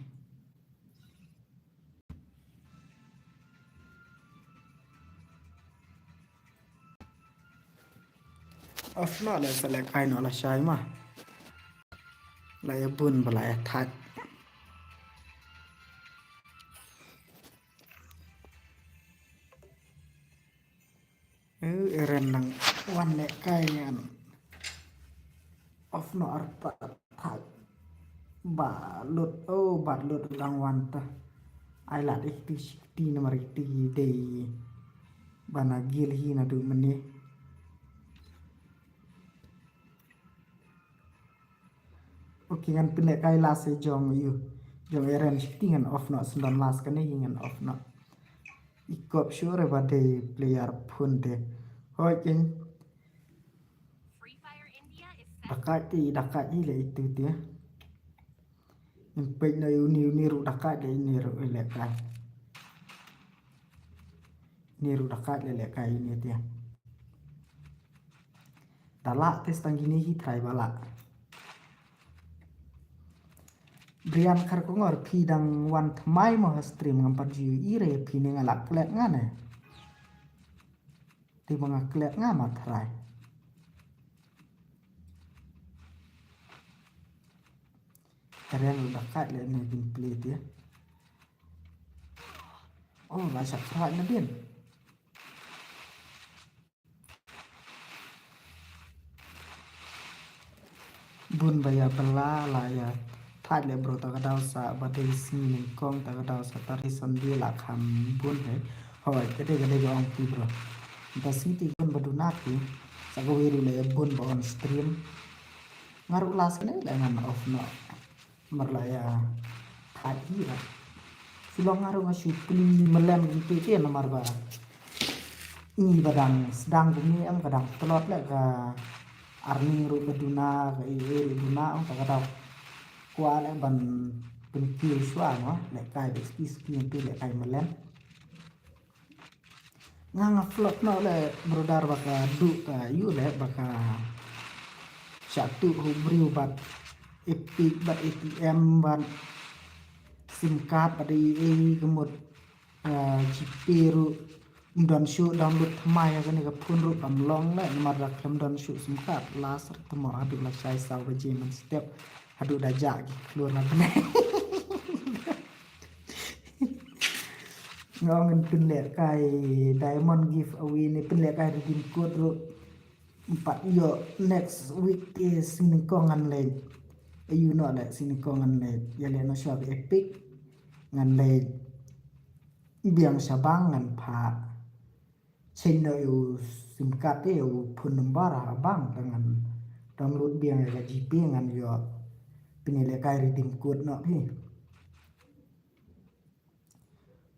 Off noh leh sa lehkai noh lashai ma. La ïa bun ba la ïa thait. Eh, Eren nang wan lehkai ngan. Off noh arpa thait. Ba lut, oh, ba lut dang wan ta. Ai lad ïa kti shikti namar kti dei. Ba na gil hi naduh mynne. Okay, ngan pynlehkai last ïa jong ïa u. Jong Eren shikti ngan off noh, sndon last kane hi ngan off noh. I kop sure ba dei player phone te. Hoi king. Dakat ti, dakat i le itu ti. Impek na uni, uni ru dakat le ini ru le kai. Ini ru dakat le le kai ini ti. Dalak ti stang gini hi try balak. Brian Kharkongor phi dang wan tmai mo ha stream ngam pat ju i re phi ne nga lak klet nga ne. Ti ba nga klet nga ma try. Karen ru dakat le ne bin play ti. Oh, la shak try na bin. Bun ba ya bela la ya. Thait le bro ta ka daw sa ba dei sngi nyngkong ta ka daw sa tari Sunday la kham bun he. Hoi, ka dei ka dei ka ong ti bro. Ta sngi ti bun ba duna ti. Sa ka wiru le bun ba on stream. Ngaru las ne le ngan off no. Namar la ya thait hi la. Shilong nga ruh nga shu plie melen kumtu te namar ba ngi ba dang sdang kumne em ka dang tlot le ka earning ruh ka duna ka ei ei ruh duna em ka ka dang kwah le ban pynkiew shuwa mo le kai ba ski ski kumtu le kai melen. Nga nga flop noh le brother ba ka duh ka ïu le ba ka shah tuh hu briew bad Epic bad A T M bad sim card bad ei ei ka mut, eh, GPay ruh ym don shuh download thymmai ha kane ka phone ruh kam long le namar da khlem don shuh sim card last ruh tymmen haduh la shai saw baje mynstep haduh da jah ki khlur na kane. Nga ong ngan pynlehkai diamond giveaway ne pynlehkai redeem code ruh. Em pat ïoh next week te sngi nyngkong ngan leit. Ayu noh leh sngi nyngkong ngan leit. Ïaleh noh shuwa ka Epic ngan leit biang sha bank ngan phah. Change noh ïa u sim card te ïa u phone number ha bank te ngan download biang ïa ka GPay ngan ïoh pynlehkai redeem code noh phi.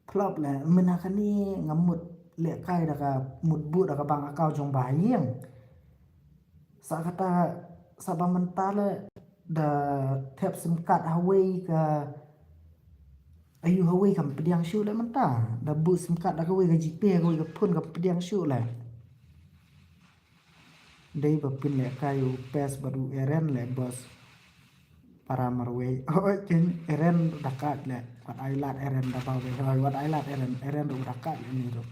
Flop le mynta kane nga mut lehkai da ka mut buh da ka bank account jong ba ha ïing. Sa kata sa ba mynta le da thep sim card hawei ka ayu hawei kam pdiang shuh le mynta da buh sim card da kawei ka GPay kawei ka phone kam pdiang shuh le. Dei ba pynlehkai u Pes bad u Eren le boss. Para marwei. Oh, ken Eren ruh da kat le. Wat ai lad Eren da ba wei. Hoi, wat ai lad Eren. Eren ruh da kat le ni ruh.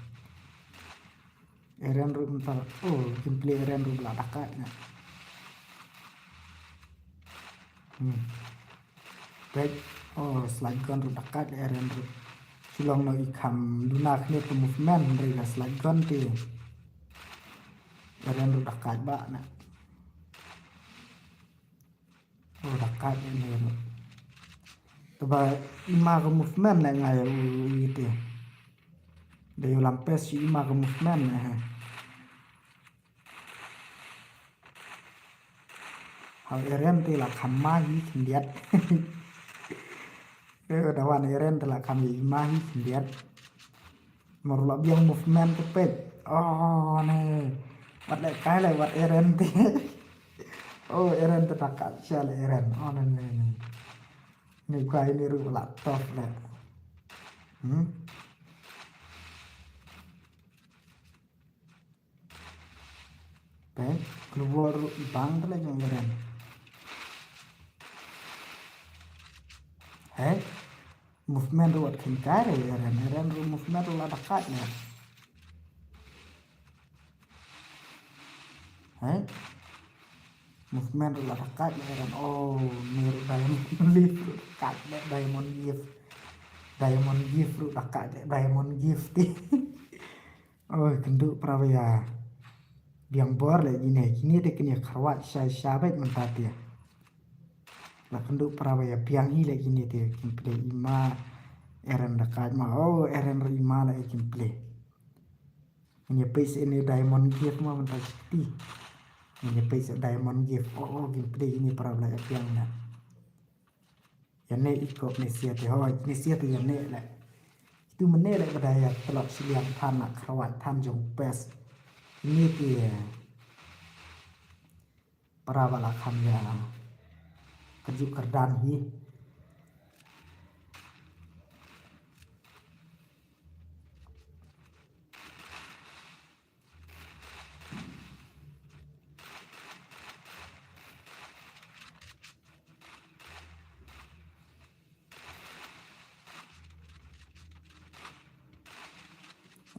Eren ruh mynta. Oh, gameplay Eren ruh la da kat le. Hmm. Peit, oh, slide gun ruh da kat le Eren ruh. Shilong no i kham duna khniat ka movement hynrei ka slide gun te. Eren ruh da kat ba na. Oh, da kat le Eren ruh. Te ba i ma ka movement le nga ïa u i te. Da ïa u lam pes i ma ka movement le ha. Hau Eren te la kham ma hi khyndiat. Eh, da wan Eren te la kham hi ma hi khyndiat. Mar la biang movement te peit. Oh, ne. Wat lehkai le wat Eren te. Oh, Eren te da kat sha le Eren. Oh, ne, ne, ne. Ni kai ni ruh la top le. Hmm? Peit, keluar ruh i bang te la jong Eren. Hei, movement ruh wat khyndiat re Eren. Eren ruh movement ruh la da kat ne. Hei, movement ruh la da kat ne Eren. Oh, ni ruh diamond gift ruh da kat ne diamond gift. Diamond gift ruh da kat ne diamond gift. Oi, kynduh para ba ïa biang bor le kine, kine de kine kharwat shai shai bad mynta te. La kynduh para ba ïa biang hi le kine te kin plie i ma Eren da kat ma. Oh, Eren ruh i ma la kin plie. Ngi pei se ne diamond gift ma mynta shiti. Ngi pei se diamond gift. Oh, oh, kin plie kine para ba la ïa biang na. Ïa ne i kop ne sia te hoi, ne sia te ïa ne le. Itu mene le ba da ïa tlot shiliang than na kharwat than jong pes. Ini te. Para ba la kham ïa ka juk kyrdan hi.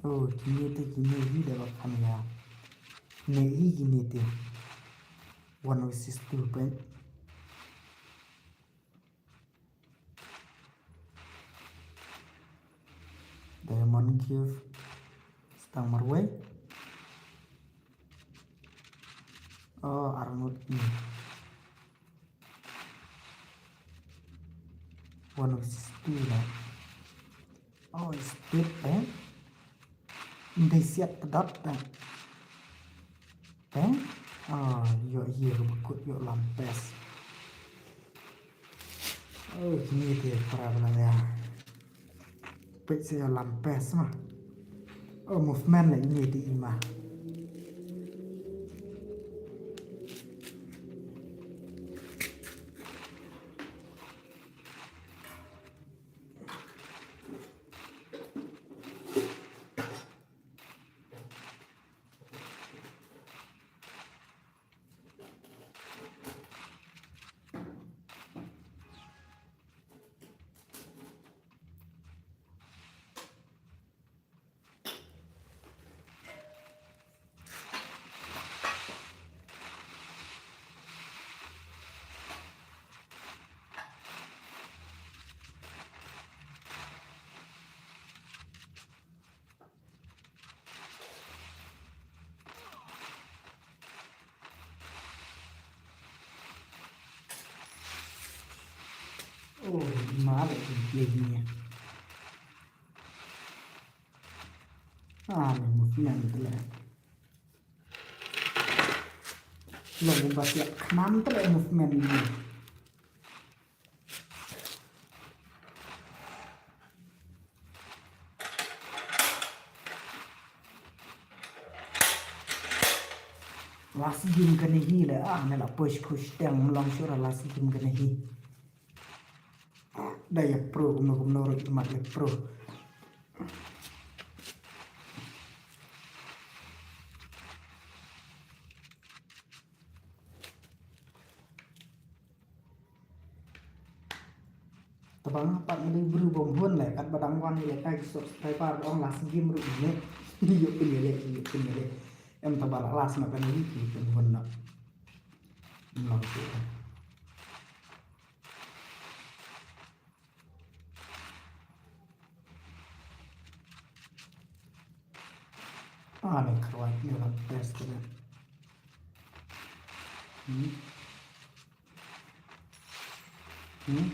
Oh, kine te kine hi da ba kham ïa. Ne hi kine te. One versus two peit. Diamond Cave. Stang marwei. Oh, arngut ni. One versus two lah. Oh, speed, eh? Ndei siat pedot, eh? Peng? Ah, ïoh ïa ka bakut ïoh lampes. Oh, kine te para ba la ïa. Peit sa ïoh lampes ma. Oh, movement la kine te i ma. Oh, ma le ki play ni. Ah, ni movement tu le. Long ba siap khnam tu le movement ni. Last game kane hi le, ah, ne la push push tang mlong sura last game kane hi. Da ïa pro kumno kumno ruh mat ïa pro. Taba nga pat nga dei briew bym hun le, katba dang wan ïalehkai ki subscriber ba ong last game ruh ïaleh. Ïoh pynïaleh, ïoh pynïaleh. Em taba la last ma kane ïoh pynhun noh. Em long shuh. Ah, ne kawai ne la test ne. Hmm. Hmm.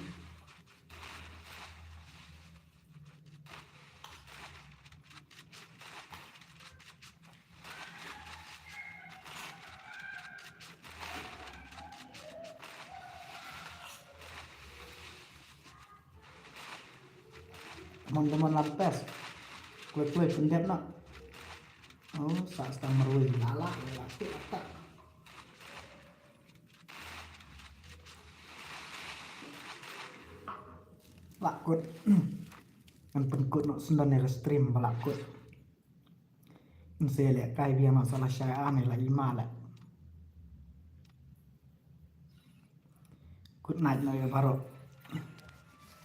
Teman-teman lampes. Kue-kue pendep nak. Oh, sa stang marwei lala, lala, lala. Lah kut. Ngan pynkut noh sendon ïa ka stream ba lah kut. Ngan sa ïalehkai biang noh sa lashai, ah, ne la i ma leh. Good night noh ïa baroh.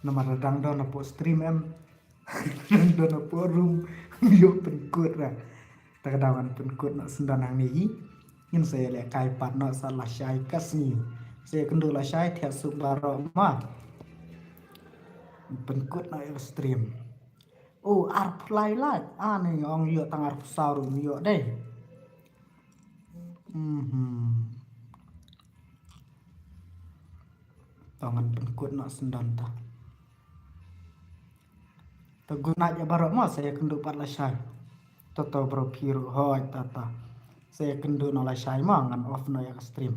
Namar dang don hapoh stream em. Dang don hapoh room. Ïoh pynkut ra. Ta ka daw ngan pynkut noh sendon hangne hi. Ngin sa ïalehkai pat noh sa lashai ka sngi. Sa ïakynduh lashai thiah suk baroh ma. Pynkut noh ïa ka stream. Oh, arphew lai lak. Ani ong ïoh tang arphew saw ruh ym ïoh dei. Mhm. To ngan pynkut noh sendon ta. To good night ïa baroh mo, sa ïakynduh pat lashai. To to bro phi ruh hoi ta ta. Sa ïakynduh noh lashai mo, ngan off noh ïa ka stream.